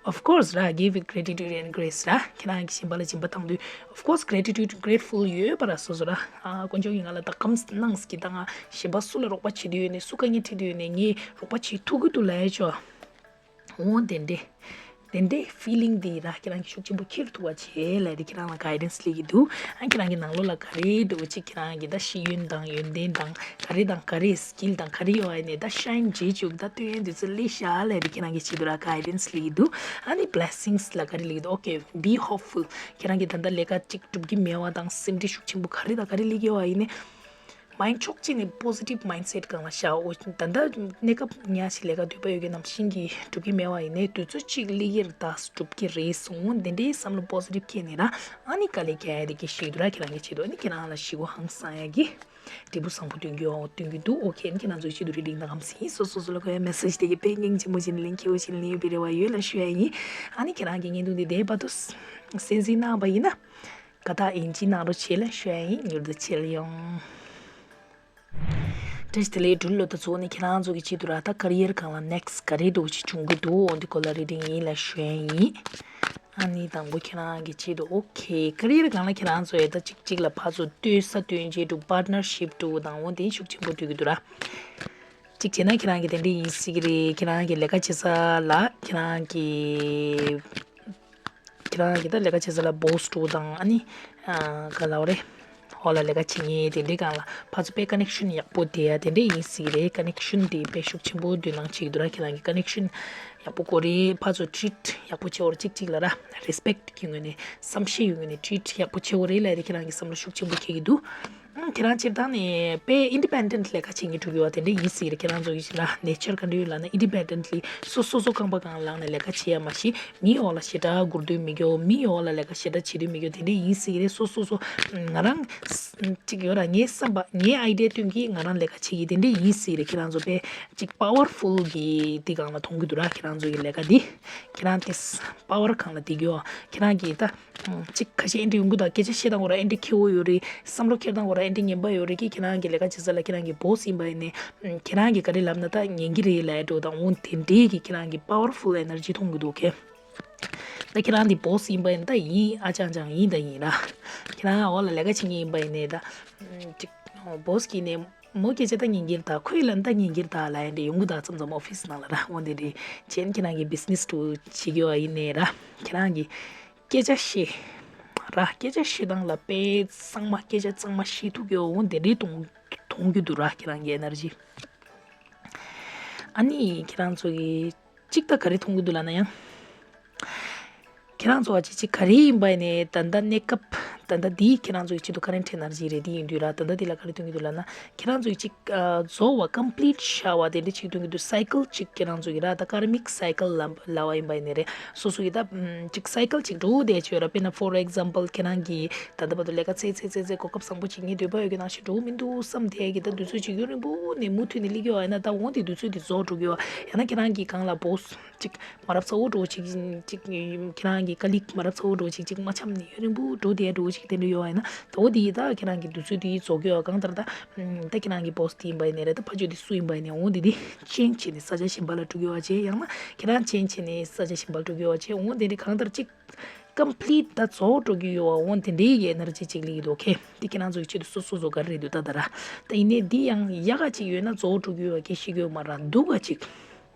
Of course ར། Give with gratitude and grace ར། ཁྱེད་རང་གིས་གཞན་པ་ལ་སྦྱིན་པ་བཏང་དུས། Of course, gratitude, grateful ཡོད་པ་ར། སོ་སོ་ར། ཨ། དཀོན་མཆོག་གིས་ང་ལ་ད་གང་གནང་ཟིག་གི་ད་ང་གཞན་པ་སུ་ལ་རོགས་པ་བྱེད་དུས་ཡོད་ནས་སུ་དཀའ་ངལ་འཕྲད་དུས་ཡོད་ནས་ངས་རོགས་པ་བྱེད་ཐུབ་ཀྱི་འདུག་ལབ་ཡ་ཆོག་འོ་དེ་འདྲས། དེ་འདྲའི་ཕི་ལིང་དེ་ར་ཁྱེད་རང་གིས་ཤུགས་ཆེན་པོ་འཁྱེར་ཐུབ་པ་བྱེད་ལབ་དེ་ཁྱེད་རང་ལ་གའི་ཌན་སི་སླེབས་ཀྱི་འདུག་ཨ་ཁྱེད་རང་གི་ནང་ལོགས་ལ་ག་རེ་འདྲ་བོ་ཅིག་ཁྱེད་རང་གི་ད་ཤེས་ཡོན་དང་ཡོན་ཏན་དང་ག་རེ་དང་ག་རེ་སི་ཀིལ་དང་ག་རེ་ཡོད་ཨ་ནས་ད་ཤའིན་བྱེད་བཅུག་ད་སྟོན་ཡོན་དེ་ཚོ་སླེབས་ཤག་ལབ་དེ་ཁྱེད་རང་གི་ཆེད་དུ་ར་གའི་ཌན་སི་སླེབས་ཀྱི་འདུག་ཨ་ནི་བི་ལེ་སིང་སི་ལ་ག་རེ་སླེབས་ཀྱི་འདུག་ཨོ་ཁེ། Be hopeful. ཁྱེད་རང་གིས་ད་ལྟ་ལས་ཀ་ཅིག་སྒྲུབ་ཀྱི་མེད་པ་དང་སེམས་ཁྲལ་ཤུགས་ཆེན་པོ་ག་རེ་དང་ག་རེ་སླེབས་ཀྱི་ཡོད་ཨ་ཡིན་ནས། མའིན་ཌི་ཕྱོགས་གཅིག་ནས་པོ་སི་ཊིབ་མའིན་ཌི་སེ་ཊི་སྒང་ལ་བཞག་འོ། ད་ལྟ་གནས་སྐབས་ཉག་ཅིག་ལས་ཀ་འདོད་པ་ཡོད་མཁན་ནམ་ཤིང་གིས་སྒྲུབ་ཀྱི་མེད་པ་ཡིན་ནའི་དུས་ཚོད་གཅིག་སླེབས་ཀྱི་རེད་ད་སྒྲུབ་ཀྱི་རེད་གསུངས་འོ། དེ་འདྲའི་བསམ་བློ་པོ་སི་ཊིབ་འཁྱེར་ནས་ར་ཨ་ནི་དཀའ་ལས་རྒྱག་ཡ་དེ་གི་ཞིག་འདུག་ར། ཁྱེད་རང་གི་ཆེད་དུ་ཨ་ནི་ཁྱེད་རང་ལ་ཞི་གོ་ཧང་སང་ཡ་གི་འབྲས་བུ་བཟང་པོ་སྟོན་གྱི་ཡོད་སྟོན་གྱི་འདུག་ཨོ་ཁེ། ཨ་ནི་ཁྱེད་རང་ཚོའི་ཆེད་དུ་རིག་རིག་ན་གམ་སི་སོ་སོ་སོ་ལ་གོ་ཡ་མེ་སེ་ཇི་དེ་གི་དཔེ་སྙིང་རྗེ་མོ་བྱིན་ལེན་ཁྱེའུ་བྱིན་ལེན་ཡོད་པའི་རེ་བ་ཡོད་ལ་ཞུ་ཡ་ཡིན། ཨ་ནི་ཁྱེད་རང་གི་བརྙན་ཐུང་འདི་དེ་བར་དུ་གསན་གཟིགས་གནང་བ་ཡིན་ན། ཀ་ད་ཨིན་ཇི་གནང་རོགས་བྱེད་ལ་ཞུ་ཡ་ཡིན། མྱུར་དུ་མཇལ་ཡོང་། བཀྲ་ཤིས་བདེ་ལེགས་འབྲུག་ལོ། ད་གཙོ་བོ་ནི་ཁྱེད་རང་ཚོ་གི་ཆེད་དུ་ར་ད་ཀ་རི་ཡར་སྒང་ལ་ནེག་སི་ག་རེ་འདྲ་བོ་ཅིག་འབྱུང་གི་འདུག་འོ་འདི་སྐོར་ལ་རེ་ཌིང་ཡིན་ལ་ཞུ་ཡ་ཡིན། ཨ་ནི་དང་པོ་ཁྱེད་རང་གི་ཆེད་དུ་ཨོ་ཁེ། ཀ་རི་ཡར་སྒང་ལ་ཁྱེད་རང་ཚོ་ཡ་ད་གཅིག་གཅིག་ལ་ཕར་ཚུར་ལྟོས་ས་ལྟོས་བྱེད་འདུག་པར་ཊི་ནར་ཤིབ་འདྲ་བོ་དང་འོ་འདི་ཤུགས་ཆེན་པོ་འདུག་གི་འདུག་ར། གཅིག་བྱས་ན་ཁྱེད་རང་གི་དེ་འདྲ་ཡིན་སྲིད་ཀྱི་རེད། ཁྱེད་རང་གི་ལས་ཀ་བྱེད་ས་ལ་ཁྱེད་རང་གི་ཁྱེད་རང་གི་ད་ལས་ཀ་བྱེད་ས་ལ་བོ་སི་འདྲ་བོ་དང་ཨ་ནི་ཨ་ག་ལབ་དགོས་རེད། འོག་ལ་ལས་ཀ་བྱེད་མཁན་དེ་འདྲའི་སྒང་ལ་ཕར་ཚུར་དཔེ་ཀ་ནེག་ཤན་ཡག་པོ་དེ་ཡ་དེ་འདྲ་ཡིན་སྲིད་ཀྱི་རེད། ཀ་ནེག་ཤན་དེ་དཔེ་ཤུགས་ཆེན་པོ་འདོན་གནང་བྱེད་ཀྱི་འདུག་ར། ཁྱེད་རང་གི་ཀ་ནེག་ཤན་ཡག་པོ་དགོས་རེད། ཕར་ཚུར་ཊི་རིཊ་ཡག་པོ་བྱེད་དགོས་རེད། གཅིག་གཅིག་ལ་ར་རེ་སི་པེག་ཊི་གི་ངོས་ནས་བསམ་ཤེས་ཡོད་ངོས་ནས་ཊི་རིཊ་ཡག་པོ་བྱེད་དགོས་རེད་ལབ་དེ་ཁྱེད་རང་གི་བསམ་བློ་ཤུགས་ཆེན་པོ་འཁྱེར་གྱི་འདུག་ཨང་། ཁྱེད་རང་སྤྱིར་བཏང་ནས་དཔེ་ཨིན་ཌི་པེན་ཌེན་ཊི་ལས་ཀ་བྱེད་མཁན་འགྲོ་གི་ཡོད་པ་དེ་འདྲ་ཡིན་སྲིད་ཀྱི་རེད། ཁྱེད་རང་ཚོ་གི་ཞིག་ལ་ནེ་ཅར་ག་འདྲ་ཡོད་ལབ་ན་ཨིན་ཌི་པེན་ཌེན་ཊི་ལི་སོ་སོ་སོ་རྐང་པ་སྒང་ལངས་ནས་ལས་ཀ་བྱེད་ཡ་མ་གཞི་མིའི་འོག་ལ་ཞེ་དྲག་སྒུར་འདོད་མི་དགོས། མིའི་འོག་ལ་ལས་ཀ་ཞེ་དྲག་བྱེད་འདོད་མི་དགོས། དེ་འདྲ་ཡིན་སྲིད་ཀྱི་རེད། སོ་སོ་སོ་ང་རང་གཅིག་ཡོད་ར། ངའི་བསམ་པ་ངའི་ཨའི་ཌི་ཡ་སྟོན་གྱིས་ང་རང་ལས་ཀ་བྱེད་ཀྱི་དེ་འདྲ་ཡིན་སྲིད་ཀྱི་རེད། ཁྱེད་རང་ཚོ་དཔེ་གཅིག་པ་ཝར་ཕུལ་གྱི་དེ་སྒང་ལ་མཐོང་གི་འདུག་ར། ཁྱེད་རང་ཚོ་གི་ལས་ཀ་འདི་ཁྱེད་རང་དེ་པ་ཝར་སྒང་ལ་དེ་གི་ཡོད། ཁྱེད་རང་གི་ད། གཅིག་ཁ་ཤས་ཨེ་འདྲ་ཡོང་གི་འདུག་སྐད་ཆ་བཤད་སྟངས་སྐོར་ཨེ་འདྲ་མཁས་པོ་ཡོད་རེད། བསམ་བློ་འཁྱེར་སྟངས་སྐོར་ཨེ་འདྲ་ངན་པ་ཡོད་རེད་ཀི། ཁྱེད་རང་གི་ལས་ཀ་བྱེད་ས་ལ་ཁྱེད་རང་གི་བོ་སི་ཡིན་པ་ཡིན་ནའི། ཁྱེད་རང་གི་ག་རེ་ལབ་ན་ད་ཉན་གི་རེད་ལབ་འགྲོ་དང་འོ་དེ་འདྲའི་གི་ཁྱེད་རང་གི་པ་ཝར་ཕུལ་ཨེ་ནར་ཇི་མཐོང་གི་འདུག་ཁེ། ད་ཁྱེད་རང་འདི་བོ་སི་ཡིན་པ་ཡིན་ན་ད་ཡིན། ཨ་ཅང་ཅང་ཡིན་ད་ཡིན་ར། ཁྱེད་རང་འོག་ལ་ལས་ཀ་བྱེད་མཁན་ཡིན་པ་ཡིན་ནའི་ད། གཅིག་བོ་སི་གིས་ནས་མོ་སྐད་ཆ་ད་ཉན་གི་རེད་ད། ཁོས་ལབ་ན་ད་ཉན་གི་རེད་ད་ལབ་ཡ་འདྲ་ཡོང་གི་ད། མཚམས་མཚམས་ཨོ་ཕི་སི་ནང་ལ་ར་འོ་འདི་འདྲ་བྱས་ན་ཁྱེད་རང་གི་བི་ཛི་ནེ་སི་འདྲ་བོ་བྱེད་ཀྱི་ཡོད་པ་ཡིན་ནའི་ར། ཁྱེད་རང་གི་སྐད་ཆ་བཤད་ར། སྐད་ཆ་བཤད་སྟངས་ལ་དཔེ་གཙང་མ་སྐད་ཆ་གཙང་མ་བཤད་ཐུབ་ཀྱི་ཡོད། འོ་དེ་འདྲའི་གཏོང་གཏོང་རྒྱུ་འདུག་ར། ཁྱེད་རང་གི་ཨེ་ནར་ཇི། ཨ་ནི་ཁྱེད་རང་ཚོ་གི་གཅིག་ད་ག་རེ་མཐོང་གི་འདུག་ལབ་ན་ཡང་། ཁྱེད་རང་ཚོ་བ་ཅི་ཅི་ག་རེ་ཡིན་པ་ཡིན་ནའི་ད་ལྟ་གནས་སྐབས་ད་ལྟ་འདིའི་ཁྱེད་རང་ཚོ་གི་ཆེད་དུ་ཀ་རེན་ཊི་ཨེ་ནར་ཇི་རེད་འདི་ཡིན་དུས་ར། ད་ལྟ་འདི་ལ་ག་རེ་སྟོན་གི་འདུག་ལབ་ན་ཁྱེད་རང་ཚོ་གི་གཅིག་རྫོགས་པ་ཀམ་པི་ལིཊ་ཆགས་པ་དེ་འདྲ་ཅིག་སྟོན་གྱི་འདུག་སའི་ཀལ་ཅིག་ཁྱེད་རང་ཚོ་གི་ར་ད་ཀར་མིག་སའི་ཀལ་ལབ་ལབ་པ་ཡིན་པ་ཡིན་ནའི་རེད། སོ་སོ་གི་ད་ཅིག་སའི་ཀལ་ཅིག་འགྲོ་བསྡད་ཀྱི་ཡོད་ར། དཔེར་ན་for example ཁྱེད་རང་གི་ད་ལྟ་བར་དུ་ལས་ཀ་ཚེ་ཚེ་ཚེ་ཚེ་གོ་སྐབས་བཟང་པོ་ཅིག་ངས་འདོད་པ་ཡོད་ཀྱི་ནང་བཞིན་འགྲོ་མི་འདུག་བསམ་བསྡད་ཀྱི་ད་དུས་ཚོད་ཅིག་ཡུན་རིང་པོ་ནས་མུ་མཐུད་ནས་སླེབས་ཀྱི་ཡོད་པ་ཡིན་ན་ད་འོ་དེ་དུས་ཚོད་དེ་རྫོགས་འགྲོ་གི་ཡོད། ཡང་ན་ཁྱེད་རང་གི་སྒང་ལ་བོ་སི་ཅིག་མ་རབས་ཚ་བོ་འདྲ་བོ་ཅིག་ཅིག་ཁྱེད་རང་གི་ཀ་ལིག་མ་རབས་ཚ་བོ་འདྲ་བོ་ཅིག་ཅིག་མ་འཆམ་ནས་ཡུན་རིང་པོ་འགྲོ་བསྡད་འདྲ་བོ་ཅིག་དེ་འདྲ་ཡོད་པ་ཡིན་ན་ད་འོ་དེ་ཡིས་ད་ཁྱེད་རང་གི་དུས་ཚོད་དེ་རྫོགས་ཀྱི་ཡོད། གང་ལྟར་ད། ད་ཁྱེད་རང་གི་བོ་སི་དེ་ཡིན་པ་ཡིན་ནའི་རེད། ད་ཕ་ཆོས་དེ་སུ་ཡིན་པ་ཡིན་ནའི་འོ་འདི་དེ་ཅེན་ཇི་བྱས་ནས་ས་ཆ་གཞན་པ་ལ་འགྲོ་གི་ཡོད་པ་བྱས། ཡང་ན་ཁྱེད་རང་ཅེན་ཇི་བྱས་ནས་ས་ཆ་གཞན་པ་ལ་འགྲོ་གི་ཡོད་པ་བྱས། འོ་དེ་འདྲ་གང་ལྟར་གཅིག་ཀམ་པི་ལིཊ་ད་རྫོགས་འགྲོ་གི་ཡོད་པ་འོ་དེ་འདྲའི་གི་ཨེ་ནར་ཇི་ཅིག་སླེབས་ཀྱི་འདུག་ཁེ། འདི་ཁྱེད་རང་ཚོ་གི་ཆེད་དུ་སོ་སོ་སོ་ག་རེ་རེད་འདུག་ད་ད་ར། ད་ཡིན་ནའི་འདི་ཡང་ཡག་ག་ཅིག་ཡོད་ན་རྫོགས་འགྲོ་གི་ཡོད་པ་སྐད་ཤེས་ཀྱི་ཡོད་མ་རེད། སྡུག་ག་ཅིག་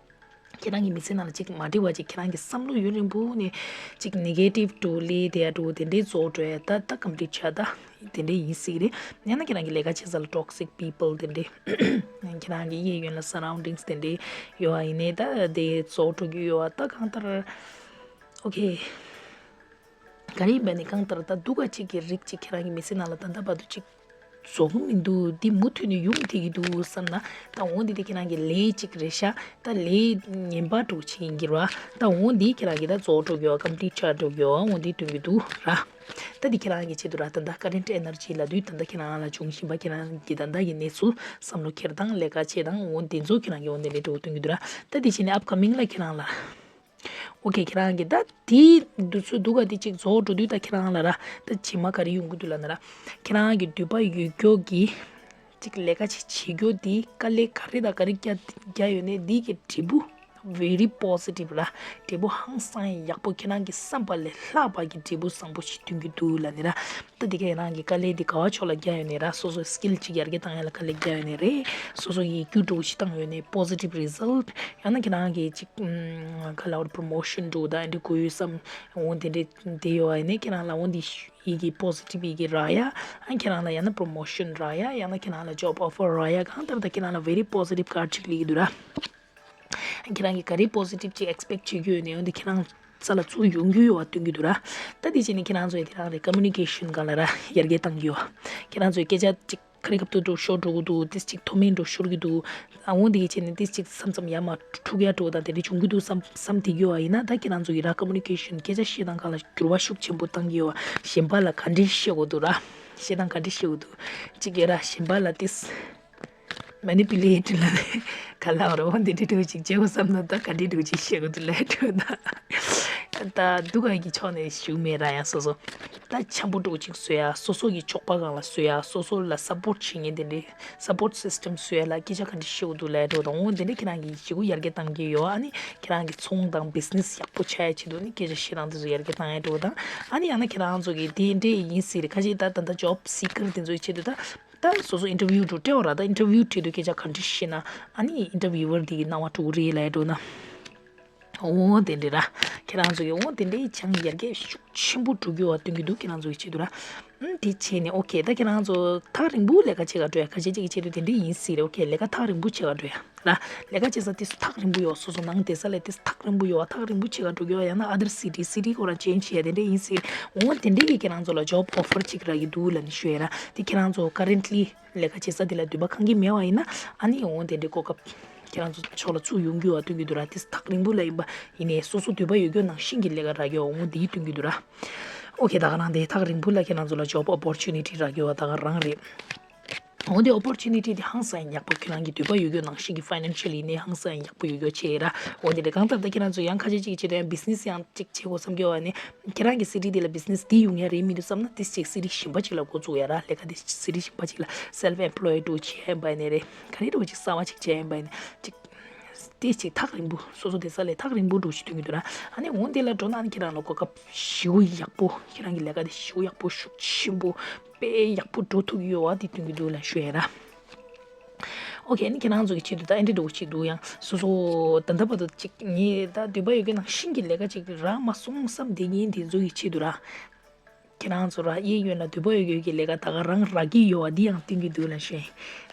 ཁྱེད་རང་གི་མི་ཚེ་ནང་ལ་ཅིག་མ་འགྲིག་པ་ཅིག་ཁྱེད་རང་གི་བསམ་བློ་ཡུན་རིང་པོ་ནས་ཅིག་ནེ་གེ་ཊིབ་འདྲ་བོ་སླེབས་བསྡད་ཡ་འདྲ་བོ་དེ་འདྲའི་རྫོགས་འགྲོ་ཡ་ད་ད་ཀམ་པི་ལིཊ་ཆགས་ད་དེ་འདྲའི་ཡིན་སྲིད་རེད། ཡང་ན་ཁྱེད་རང་གི་ལས་ཀ་བྱེད་ས་ལ་ཊོག་སིག་པི་པལ་དེ་འདྲའི་ཁྱེད་རང་གི་གཡས་གཡོན་ལ་སར་རའུན་ཌིང་སི་དེ་འདྲའི་ཡོད་པ་ཡིན་ནའི་ད་དེ་རྫོགས་འགྲོ་གི་ཡོད་པ་ད་གང་ལྟར་ཨོ་ཁེ། ག་རེ་ཡིན་པ་ནི་གང་ལྟར་ད་སྡུག་ག་ཅིག་གི་རིགས་ཅིག་ཁྱེད་རང་གི་མི་ཚེ་ནང་ལ་ད་ལྟ་བར་དུ་ཅིག་རྫོགས་གི་མི་འདུག་འདི་མུ་མཐུད་ནས་ཡོང་བསྡད་ཀྱི་འདུག་བསམ་ན་ད་འོ་འདི་དེ་ཁྱེད་རང་གི་ལས་ཅིག་རེད་ཤག་ད་ལས་ངན་པ་འདྲ་བོ་ཅིག་ཡིན་གྱི་རེད་བ། ད་འོ་འདི་ཁྱེད་རང་གི་ད་རྫོགས་འགྲོ་གི་ཡོད། ཀམ་པི་ལིཊ་ཆགས་འགྲོ་གི་ཡོད། འོ་འདི་སྟོན་གྱི་འདུག་ར། ད་འདི་ཁྱེད་རང་གི་ཆེད་དུ་ར་ད་ད་ཀ་རེན་ཊི་ཨེ་ནར་ཇི་ལབ་དུས་ད་ལྟ་ཁྱེད་རང་ལ་བྱུང་བཞིན་པ་ཁྱེད་རང་གི་ད་ལྟ་གི་གནས་ཚུལ་བསམ་བློ་འཁྱེར་སྟངས་ལས་ཀ་བྱེད་སྟངས་འོ་འདི་ཚོ་ཁྱེད་རང་གི་འོ་འདི་འདྲ་འདྲ་བོ་སྟོན་གྱི་འདུག་ར། ད་འདི་བྱས་ནས་ཨབ་ཀ་མིང་ལ་ཁྱེད་རང་ལ། ཨོ་ཁེ། ཁྱེད་རང་གིས་ད་དེའི་དུས་ཚོད་སྡུག་ག་དེ་གཅིག་རྫོགས་འགྲོ་དུས་ད་ཁྱེད་རང་ལ་ར་ད་རྗེས་མ་ག་རེ་ཡོང་གི་འདུག་ལབ་ན་ར། ཁྱེད་རང་གི་འདོད་པ་ཡོད་རྒྱུ་གི་གཅིག་ལས་ཀ་ཅིག་བྱེད་རྒྱུ་དེ་དཀའ་ལས་ག་རེ་དང་ག་རེ་བརྒྱབ་བརྒྱབ་ཡོད་ནའི་དེ་གི་འབྲས་བུ་ very positive ར། འབྲས་བུ་ཧང་སང་ཡག་པོ། ཁྱེད་རང་གི་བསམ་པ་ལས་ལྷག་པ་གི་འབྲས་བུ་བཟང་པོ་ཞིག་ཐོན་གྱི་འདུག་ལབ་ནི་ར། ད་འདི་ག་ཁྱེད་རང་གི་དཀའ་ལས་འདི་ག་བ་ཕྱོགས་ལ་རྒྱག་ཡོད་ནི་ར། སོ་སོ་skill ཅིག་ཡར་རྒྱས་བཏང་ཡ་ལ་དཀའ་ལས་རྒྱག་ཡོད་ནི་རེད། སོ་སོ་ཡི་རྒྱུ་འགྲོ་ཞིག་བཏང་ཡོད་ནི་positive result། ཡང་ན་ཁྱེད་རང་གི་ཅིག་ཨམ་ག་ལ་བར་promotion འགྲོ་ད་འདི་དགོས་ཡོད་བསམ་འོང་དེ་འདྲས་དེ་ཡོད་ཨ་ནི་ཁྱེད་རང་ལ་འོང་དེ་ཡི་གི་positive ཡི་གི་རག་ཡ། ཨ་ཁྱེད་རང་ལ་ཡང་ན་promotion རག་ཡ། ཡང་ན་ཁྱེད་རང་ལ་job offer རག་ཡ། གང་ལྟར་ད་ཁྱེད་རང་ལ་very positive card ཅིག་ལིག་འདུག་ར། ཁྱེད་རང་གིས་ག་རེ་positive ཅིག་expect བྱེད་ཀྱི་ཡོད་ནའི་འོན་ཏེ་ཁྱེད་རང་རྩ་ལ་ཚུར་ཡོང་རྒྱུ་ཡོད་བ་སྟོན་གྱི་འདུག་ར། ད་དེ་བྱས་ནས་ཁྱེད་རང་ཚོས་དེ་རང་རེད། communication སྒང་ལ་ར་ཡར་རྒྱས་བཏང་གི་ཡོད། ཁྱེད་རང་ཚོས་སྐད་ཆ་ཅིག་ཁ་རི་ཁ་ཐུག་འགྲོ་ཤོར་འགྲོ་གི་འདུག་ཏིས་ཅིག་མཐོ་དམན་འགྲོ་ཤོར་གྱི་འདུག་ཨ་འོ་འདི་གི་བྱས་ནས་ཏིས་ཅིག་མཚམས་མཚམས་ཡར་མར་འཁྲུག་ཡ་འགྲོ་དང་དེ་འདྲ་བྱུང་གི་འདུག་བསམ་བསམ་བསྡད་ཀྱི་ཡོད་ཨ། ཡིན་ན་ད་ཁྱེད་རང་ཚོ་ཡི་ར་communication སྐད་ཆ་བཤད་སྟངས་སྒང་ལ་འགྱུར་བ་ཤུགས་ཆེན་པོ་བཏང་གི་ཡོད་ཨ། གཞན་པ་ལ་ག་འདྲས་བཤད་དགོས་འདུག་ར། བཤད་སྟངས་ག་འདྲས་བཤད་དགོས་འདུག་ཅིག་ཡོད་ར་གཞན་པ་ལ་ཏིས། manipulate ལ་ནི་ག་ལ་བར་འོ་འདི་འདྲི་འདྲི་ཅིག་བྱེད་དགོས་བསམ་ན་ད་ག་འདྲི་འདྲི་ཅིག་བཤད་དགོས་འདུག་ལས་འགྲོ་ད། ད་སྡུག་ག་གི་ཕྱོགས་ནས་ཞུ་མེད་ར། ཡང་སོ་སོ་ད་འཆམ་པོ་འདྲི་ཅིག་བཟོ་ཡ། སོ་སོ་གི་ཕྱོགས་པ་སྒང་ལ་བཟོ་ཡ། སོ་སོ་ལ་support བྱེད་མཁན་དེ་འདྲི་support system བཟོ་ཡ་ལ་སྐད་ཆ་ག་འདྲི་བཤད་དགོས་འདུག་ལས་འགྲོ་ད། འོ་འདི་འདྲི་ཁྱེད་རང་གི་ཞི་གུ་ཡར་རྒྱས་བཏང་གི་ཡོད། ཨ་ནི་ཁྱེད་རང་གི་ཚོང་དང་business ཡག་པོ་ཆགས་ཡ་ཆེད་དུ་ནི་སྐད་ཆ་བཤད་སྟངས་དེ་ཚོ་ཡར་རྒྱས་བཏང་ཡ་འགྲོ་ད། ཨ་ནི་ཡང་ན་ཁྱེད་རང་ཚོ་གི་དེ་འདྲི་ཡིན་སྲིད་རེད། ཁ་ཅིག་ད་ད་ད་job seeker དེ་ཚོའི་ཆེད་དུ་ད། ད་སོ་སོ་interview འགྲོ་སྤྲད་པ་ར། ད་interview ཁྲིད་དུས་སྐད་ཆ་ག་འདྲ་བཤད་ན་ཨ་ནི་interviewer དེ་གི་སྣང་བ་འགྲོ་གི་རེད་ལབ་ཡ་འགྲོ་ན། འོ་དེ་འདྲ་ར། ཁྱེད་རང་ཚོ་གི་འོ་དེ་འདྲའི་སྦྱང་ཡར་རྒྱས་ཤུགས་ཆེན་པོ་འགྲོ་གི་ཡོད་བ་སྟོན་གྱི་འདུག་ཁྱེད་རང་ཚོ་གི་ཆེད་དུ་ར། ཨུམ་དེ་བྱས་ནས་okay ད་ཁྱེད་རང་ཚོ་ཐག་རིང་པོ་ལས་ཀ་བྱེད་ག་འགྲོ་ཡ། ཁ་ཤས་ཅིག་གི་ཆེད་དུ་དེ་འདྲ་ཡིན་སྲིད་རེད། okay ལས་ཀ་ཐག་རིང་པོ་བྱེད་ག་འགྲོ་ཡ། ར། ལས་ཀ་བྱེད་ས་དེ་ཐག་རིང་པོ་ཡོད། སོ་སོ་ནང་བསྡད་ས་ལས་དེ་ཐག་རིང་པོ་ཡོད། ཐག་རིང་པོ་བྱེད་ག་འགྲོ་གི་ཡོད། ཡང་ན་other city city ཁོ་རང་change བྱེད་ཡ་དེ་འདྲ་ཡིན་སྲིད། འོ་དེ་འདྲའི་གི་ཁྱེད་རང་ཚོ་ལ་job offer ཅིག་རག་གི་འདུག་ལབ་ནས་ཞུ་ཡ་ར། དེ་ཁྱེད་རང་ཚོ་currently ལས་ཀ་བྱེད་ས་དེ་ལ་འདོད་པ་ཁེངས་ཀྱི་མེད་པ་ཡིན་ན་ཨ་ནི་འོ་དེ་འདྲའི་གོ་སྐབས་ཁྱེད་རང་ཚོ་ཕྱོགས་ལ་ཚུར་ཡོང་རྒྱུ་བ་སྟོན་གྱི་འདུག་ར། དེ་ཐག་རིང་པོ་ལ་ཡིན་པ་ཡིན་ནའི་སོ་སོ་འདོད་པ་ཡོད་རྒྱུ་ནང་བཞིན་གྱི་ལས་ཀ་རག་གི་ཡོད། འོ་དེ་སྟོན་གྱི་འདུག་ར། okay ད་ག་རང་དེ་ཐག་རིང་པོ་ལ་ཁྱེད་རང་ཚོ་ལ་job opportunity རག་གི་ཡོད་ད་ག་རང་རེད། འོ་དེ་opportunity དེ་ཧང་སང་ཡག་པོ་ཁྱེད་རང་གི་འདོད་པ་ཡོད་རྒྱུ་ནང་བཞིན་གྱི་financially ནས་ཧང་སང་ཡག་པོ་ཡོད་རྒྱུ་བྱས་ར། འོ་དེ་འདྲ་གང་ལྟར་ད་ཁྱེད་རང་ཚོ་ཡང་ཁ་ཤས་ཅིག་བྱེད་དུས་ཡང་business ཡང་ཅིག་བྱེད་དགོས་བསམ་གྱི་ཡོད་པ་ནི་ཁྱེད་རང་གི་city དེ་ལ་business དེ་ཡོང་ཡ་རེད་མི་འདུག་བསམ་ན་དེ་ཅིག་city གཞན་པ་ཅིག་ལ་འགོ་བཙུགས་ཡ་ར། ལས་ཀ་དེ་city གཞན་པ་ཅིག་ལ་self employed འདྲ་བྱེད་ཡ་ཡིན་པ་ནི་རེད། ག་རེ་འདྲ་ཅིག་གསར་པ་ཅིག་བྱེད་ཡ་ཡིན་པ་ནི་ཅིག་དེ་ཅིག་ཐག་རིང་པོ་སོ་སོ་བསྡད་ས་ལས་ཐག་རིང་པོ་འདྲ་ཞིག་སྟོན་གྱི་འདུག་ར། ཨ་ནི་འོ་དེ་ལ་འགྲོ་ན་ཨ་ནི་ཁྱེད་རང་ལ་གོ་སྐབས་ཞེ་པོ་ཡག་པོ་ཁྱེད་རང་གི་ལས་ཀ་དེ་ཞེ་པོ་ཡག་པོ་ཤུགས་ཆེན་པོ་དཔེ་ཡག་པོ་འགྲོ་ཐུབ་ཡོད་པ་དེ་སྟོན་གྱི་འདུག་ལབ་ཞུ་ཡ་ར། okay ཨ་ནི་ཁྱེད་རང་ཚོ་གི་ཆེད་དུ་ད་ཨེ་འདྲ་འདྲ་ཅིག་འདུག་ཡང་སོ་སོ་ད་ལྟ་བར་དུ་ཅིག་ངས་ད་འདོད་པ་ཡོད་མཁན་ནང་བཞིན་གྱི་ལས་ཀ་ཅིག་རག་མ་སོང་བསམ་བསྡད་མཁན་དེ་ཚོ་གི་ཆེད་དུ་ར། ཁྱེད་རང་ཚོ་ར་གཡས་གཡོན་ལ་འདོད་པ་ཡོད་མཁན་གྱི་ལས་ཀ་ད་ག་རང་རག་གི་ཡོད་པ་འདི་ཡང་སྟོན་གྱི་འདུག་ལབ་ཞུ།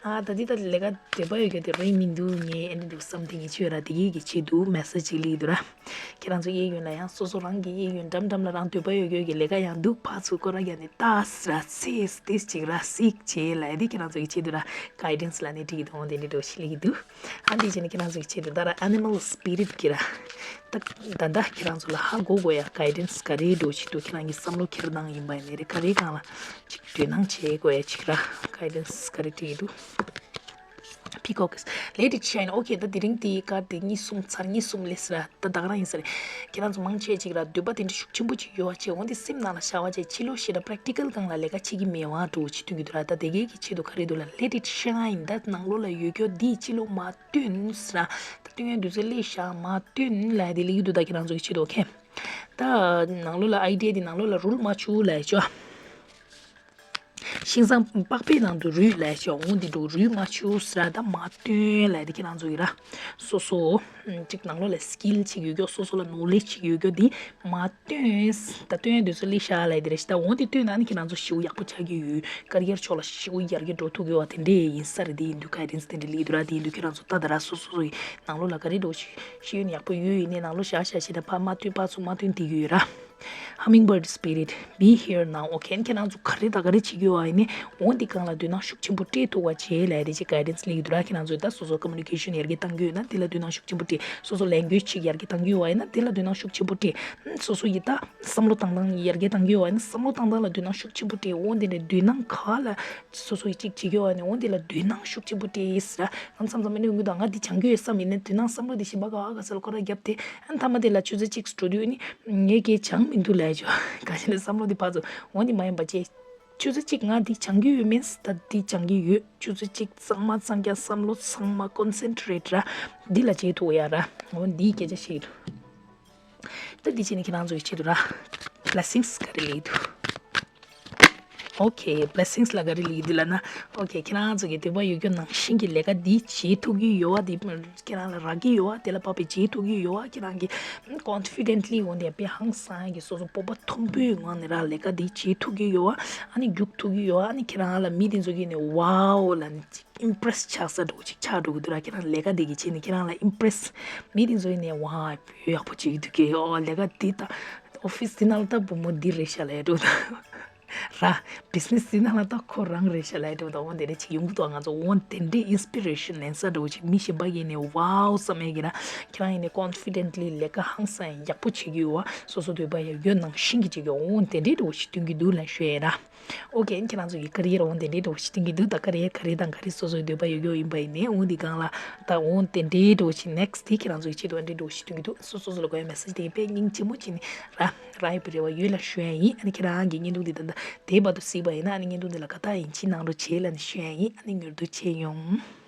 ཨ་ད་འདི་ད་ལས་ཀ་འདོད་པ་ཡོད་མཁན་དེ་རེད་མི་འདུག་ངས་ཨེ་འདྲ་འདུག་བསམ་དེ་ངས་ཆོས་ར་དེ་གས་ཀྱི་ཆེད་དུ་message ཅིག་སླེབས་འདུག་ར། ཁྱེད་རང་ཚོ་གཡས་གཡོན་ལ་ཡང་སོ་སོ་རང་གི་གཡས་གཡོན་འགྲམ་འགྲམ་ལ་རང་འདོད་པ་ཡོད་མཁན་གྱི་ལས་ཀ་ཡང་འདུག་ཕར་ཚུར་སྐོར་ར་རྒྱག་ནས་ཏཱས་ར་ཚེས་ཏིས་ཅིག་ར་གཟིགས་བྱས་ལབ་ཡ་དེ་ཁྱེད་རང་ཚོ་གི་ཆེད་དུ་ར་guidance ལབ་ནས་འགྲིག་གི་འདུག་འོ་དེ་འདྲ་འདྲ་ཞིག་སླེབས་ཀྱི་འདུག་ཨ་འདི་བྱས་ནས་ཁྱེད་རང་ཚོ་གི་ཆེད་དུ་ད་ར་animal spirit གི་ར། ད་ད་ད་ཁྱེད་རང་ཚོ་ལ་ཧ་གོ་དགོས་ཡ་guidance ག་རེ་འདྲ་ཞིག་འདུག་ཁྱེད་རང་གི་བསམ་བློ་འཁྱེར་སྟངས་ཡིན་པ་ཡིན་ནའི་རེད། ག་རེ་སྒང་ལ་ཅིག་དོ་སྣང་བྱེད་དགོས་ཡ་ཅིག་ར་guidance ག་རེ་སྤྲད་ཀྱི་འདུག Peacock is let it shine okay ད་དེ་རིང་དེའི་ཀར་དེ་གཉིས་གསུམ་ཚར་གཉིས་གསུམ་སླེབས་སོང་ར། ད་ད་ག་རང་ཡིན་ས་རེད། ཁྱེད་རང་ཚོ་མང་ཆེ་ཅིག་ར་འདོད་པ་དེ་འདྲ་ཤུགས་ཆེན་པོ་ཅིག་ཡོད་པ་བྱས་འོན་ཏེ་སེམས་ནང་ལ་བཞག་པ་བྱས་ཕྱི་ལོགས་ཤེས་ར་practical སྒང་ལ་ལས་ཀ་བྱེད་ཀྱི་མེད་པ་འདྲ་བོ་ཅིག་སྟོན་གྱི་འདུག་ར། ད་དེ་གའི་གི་ཆེད་དུ་ག་རེ་འདུག་ལ་let it shine ད་ནང་ལོགས་ལ་ཡོད་རྒྱུ་འདི་ཕྱི་ལོགས་མ་སྟོན་ཟེར་ར། ད་སྟོན་ཡ་དུས་ཚོད་སླེབས་ཤག་མ་སྟོན་ལབ་ཡ་དེ་སླེབས་ཀྱི་འདུག་ད་ཁྱེད་རང་ཚོ་གི་ཆེད་དུ okay ད་ནང་ལོགས་ལ་idea དེ་ནང་ལོགས་ལ་རུལ་མ་བཅུག་ལབ་ཡ་ཅོ། ཤིང་བཟང་པགས་པའི་ནང་དུ་རུལ་ལབ་ཡ་ཅོ། འོང་དེ་འདྲ་རུལ་མ་བཅུག་ཟེར་ར། ད་མ་སྟོན་ལབ་ཡ་དེ་ཁྱེད་རང་ཚོ་གི་ར་སོ་སོ། ཅིག་ནང་ལོགས་ལ་skill ཅིག་ཡོད་རྒྱུ་སོ་སོ་ལ་knowledge ཅིག་ཡོད་རྒྱུ་དེ་མ་སྟོན། ད་སྟོན་ཡ་དུས་ཚོད་སླེབས་ཤག་ལབ་ཡ་དེ་རེད་ཤག་ད་འོང་དེ་སྟོན་ན་ནི་ཁྱེད་རང་ཚོ་ཞེ་པོ་ཡག་པོ་ཆགས་ཀྱི་ཡོད། career ཕྱོགས་ལ་ཞེ་པོ་ཡར་རྒྱས་འགྲོ་ཐུབ་ཀྱི་ཡོད་པ་དེ་འདྲས་ཡིན་ས་རེད། དེ་ཡིན་དུས་guidance དེ་འདྲས་སླེབས་ཀྱི་འདུག་ར། དེ་ཡིན་དུས་ཁྱེད་རང་ཚོ་ད་ད་ར་སོ་སོ་སོ་ཡི་ནང་ལོགས་ལ་ག་རེ་འདྲ་བོ་ཞིག་ཤེས་ཡོན་ཡག་པོ་ཡོད་ཡིན་ནའི་ནང་ལོགས་བཞག་བཞག་བྱས་ན་ཕར་མ་སྟོན་ཕར་ཚུར་མ་སྟོན་དེ་གི་ཡོད་ར། Hummingbird spirit be here now okay ཁྱེད་རང་ཚོ་ག་རེ་དང་ག་རེ་བྱེད་ཀྱི་ཡོད་པ་ཡིན་ནའི་འོ་འདི་སྒང་ལ་དོ་སྣང་ཤུགས་ཆེན་པོ་སྤྲད་ཐུབ་པ་བྱེད་ལབ་ཡ་དེ་ཅིག་guidance སླེབས་ཀྱི་འདུག་ར། ཁྱེད་རང་ཚོས་ད་སོ་སོ་communication ཡར་རྒྱས་གཏང་རྒྱུ་ཡོད་ན་དེ་ལ་དོ་སྣང་ཤུགས་ཆེན་པོ་སྤྲད། སོ་སོ་language ཅིག་ཡར་རྒྱས་གཏང་རྒྱུ་ཡོད་པ་ཡིན་ན་དེ་ལ་དོ་སྣང་ཤུགས་ཆེན་པོ་སྤྲད། སོ་སོ་ཡི་ད་བསམ་བློ་བཏང་སྟངས་ཡར་རྒྱས་གཏང་རྒྱུ་ཡོད་པ་ཡིན་ན་བསམ་བློ་བཏང་སྟངས་ལ་དོ་སྣང་ཤུགས་ཆེན་པོ་སྤྲད། འོ་འདི་ནས་དོ་སྣང་ག་ལ་སོ་སོ་ཡི་གཅིག་བྱེད་ཀྱི་ཡོད་པ་ནི་འོ་འདི་ལ་དོ་སྣང་ཤུགས་ཆེན་པོ་སྤྲད་ཟེར། ང་མཚམས་མཚམས་ཨ་ནི་ཡོང་གི་འདུག་ང་འདི་སྦྱང་རྒྱུ་ཡོད་བསམ་ཡིན་ན་དོ་སྣང་བསམ་བློ་འདི་གཞན་པ་ག་བ་ག་ས་ལ་སྐོར་ར་བརྒྱབ་སྟེ་ཨ་ནི་མཐའ་མ་དེ་ལ་ཆུ་ཚོད་གཅིག་འགྲོ་དུས་ཨ་ནི་ངས་སྐད་སྦྱང་མི་འདུག་ལབ་ཡ་ཅོ། ག་ཞིག་ལ་བསམ་བློ་འདི་ཕར་ཚུར་འོ་འདི་མ་ཡིན་པ་ཅེས། ཆུ་ཚོད་གཅིག་ང་འདི་སྦྱང་གི་ཡོད་མིན་ད་འདི་སྦྱང་གི་ཡོད། ཆུ་ཚོད་གཅིག་གཙང་མ་གཙང་རྐྱང་བསམ་བློ་ཚང་མ་ཀོན་སེན་ཊི་རེཊ་ར་འདི་ལ་བྱེད་ཐུབ་ཡ་ར། འོ་འདིའི་སྐད་ཆ་བཤད་ཐུབ། ད་འདི་བྱས་ནས་ཁྱེད་རང་ཚོ་གི་ཆེད་དུ་ར། བི་ལེ་སིང་ག་རེ་ལེགས་འདུག་ཨོ་ཁེ། བི་ལེ་སིང་ལ་ག་རེ་ལེགས་འདུག་ལབ་ན། ཨོ་ཁེ། ཁྱེད་རང་ཚོ་གི་འདོད་པ་ཡོད་རྒྱུ་ནང་བཞིན་གྱི་ལས་ཀ་འདི་བྱེད་ཐུབ་ཀྱི་ཡོད་བ། འདི་ཁྱེད་རང་ལ་རག་གི་ཡོད་བ། དེ་ལ་བབ་པའི་བྱེད་ཐུབ་ཀྱི་ཡོད་བ། ཁྱེད་རང་གི་ཀོན་ཕི་ཌེན་ཊི་ལི་འོ་འདི་དཔེ་ཧང་སང་གི་སོ་སོ་སྤོབས་པ་མཐོན་པོའི་ངང་ནས་ར་ལས་ཀ་འདི་བྱེད་ཐུབ་ཀྱི་ཡོད་བ། ཨ་ནི་རྒྱུག་ཐུབ་ཀྱི་ཡོད་བ། ཨ་ནི་ཁྱེད་རང་ལ་མི་དེ་ཚོ་གིས་ནི་ཝའོ་ལབ་ནས་ཅིག་ཨིམ་པི་རེ་སི་ཆགས་ས་འདྲ་བོ་ཅིག་ཆགས་འགྲོ་གི་འདུག་ར། ཁྱེད་རང་ལས་ཀ་འདི་གི་བྱས་ནས་ཁྱེད་རང་ལ་ཨིམ་པི་རེ་སི། མི་དེ་ཚོ་ཡིན་ནས་ཝའོ་བོད་ཡག་པོ་བྱེད་ཀྱི་འདུག་གས། ཨོ་ལས་ཀ་འདི་ད་ཨོ་ཕི་སི་འདི་ནང་ལ་ད་བུ་མོ་འདི་རེད་ཤག་ལབ་འགྲོ་ད། ར། བི་ཛི་ནེ་སི་འདི་ནང་ལ་ད་ཁོ་རང་རེད་ཤག་ལབ་འགྲོ་ད། འོ་དེ་འདྲ་ཅིག་ཡོང་གི་འདུག་ང་ཚོ་འོ་དེ་འདྲའི་ཨིན་སི་པི་རེ་ཤན་ལེན་ས་འདྲ་བོ་ཅིག་མི་གཞན་པ་ཡིན་ནས་ཝའོ་བསམ་ཡས་ཀྱི་ར། ཁྱེད་རང་ཡིན་ནས་ཀོན་ཕི་ཌེན་ཊི་ལི་ལས་ཀ་ཧང་སང་ཡག་པོ་བྱེད་ཀྱི་ཡོད་བ། སོ་སོ་འདོད་པ་ཡོད་ཡོད་ནང་བཞིན་གྱི་བྱེད་ཀྱི་འོ་དེ་འདྲའི་འདྲ་བོ་ཞིག་སྟོན་གྱི་འདུག་ལབ་ཞུ་ཡས་ར། ཨོ་ཁེ། ཁྱེད་རང་ཚོ་གི་ཀ་རི་ཡར་འོ་དེ་འདྲའི་འདྲ་བོ་ཞིག་སྟོན་གྱི་འདུག་ད་ཀ་རི་ཡར་ག་རེ་དང་ག་རེ་སོ་སོའི་འདོད་པ་ཡོད་ཡོད་ཡིན་པ་ཡིན་ནའི་འོ་འདི་སྒང་ལ་ད་འོ་དེ་འདྲའི་འདྲ་བོ་ཞིག་ནེག་སི་ཊི་དེ་ཁྱེད་རང་ཚོ་གི་ཆེད་དུ་འདྲའི་འདྲ་བོ་ཞིག་སྟོན་གྱི་འདུག་སོ་སོ་སོ་ལ་དགོས་ཡ་མེ་སེ་ཇི་དེ་དཔེ་སྙིང་རྗེ་མོ་བྱས་ནས་ར་རག་ཡས་པའི་རེ་བ་ཡོད་ལབ་ཞུ་ཡ་ཡིན། ཨ་ནི་ཁྱེད་རང་གི་བརྙན་ཐུང་འདི་ད་ལྟ་དེ་བར་དུ་གཟིགས་པ་ཡིན་ན་ཨ་ནི་བརྙན་ཐུང་འདི་ལ་དགའ་རྟགས་ཡིན་གཅིག་གནང་རོགས་བྱེད་ལབ་ནས་ཞུ་ཡ་ཡིན། ཨ་ནི་མྱུར་དུ་མཇལ་ཡོང་།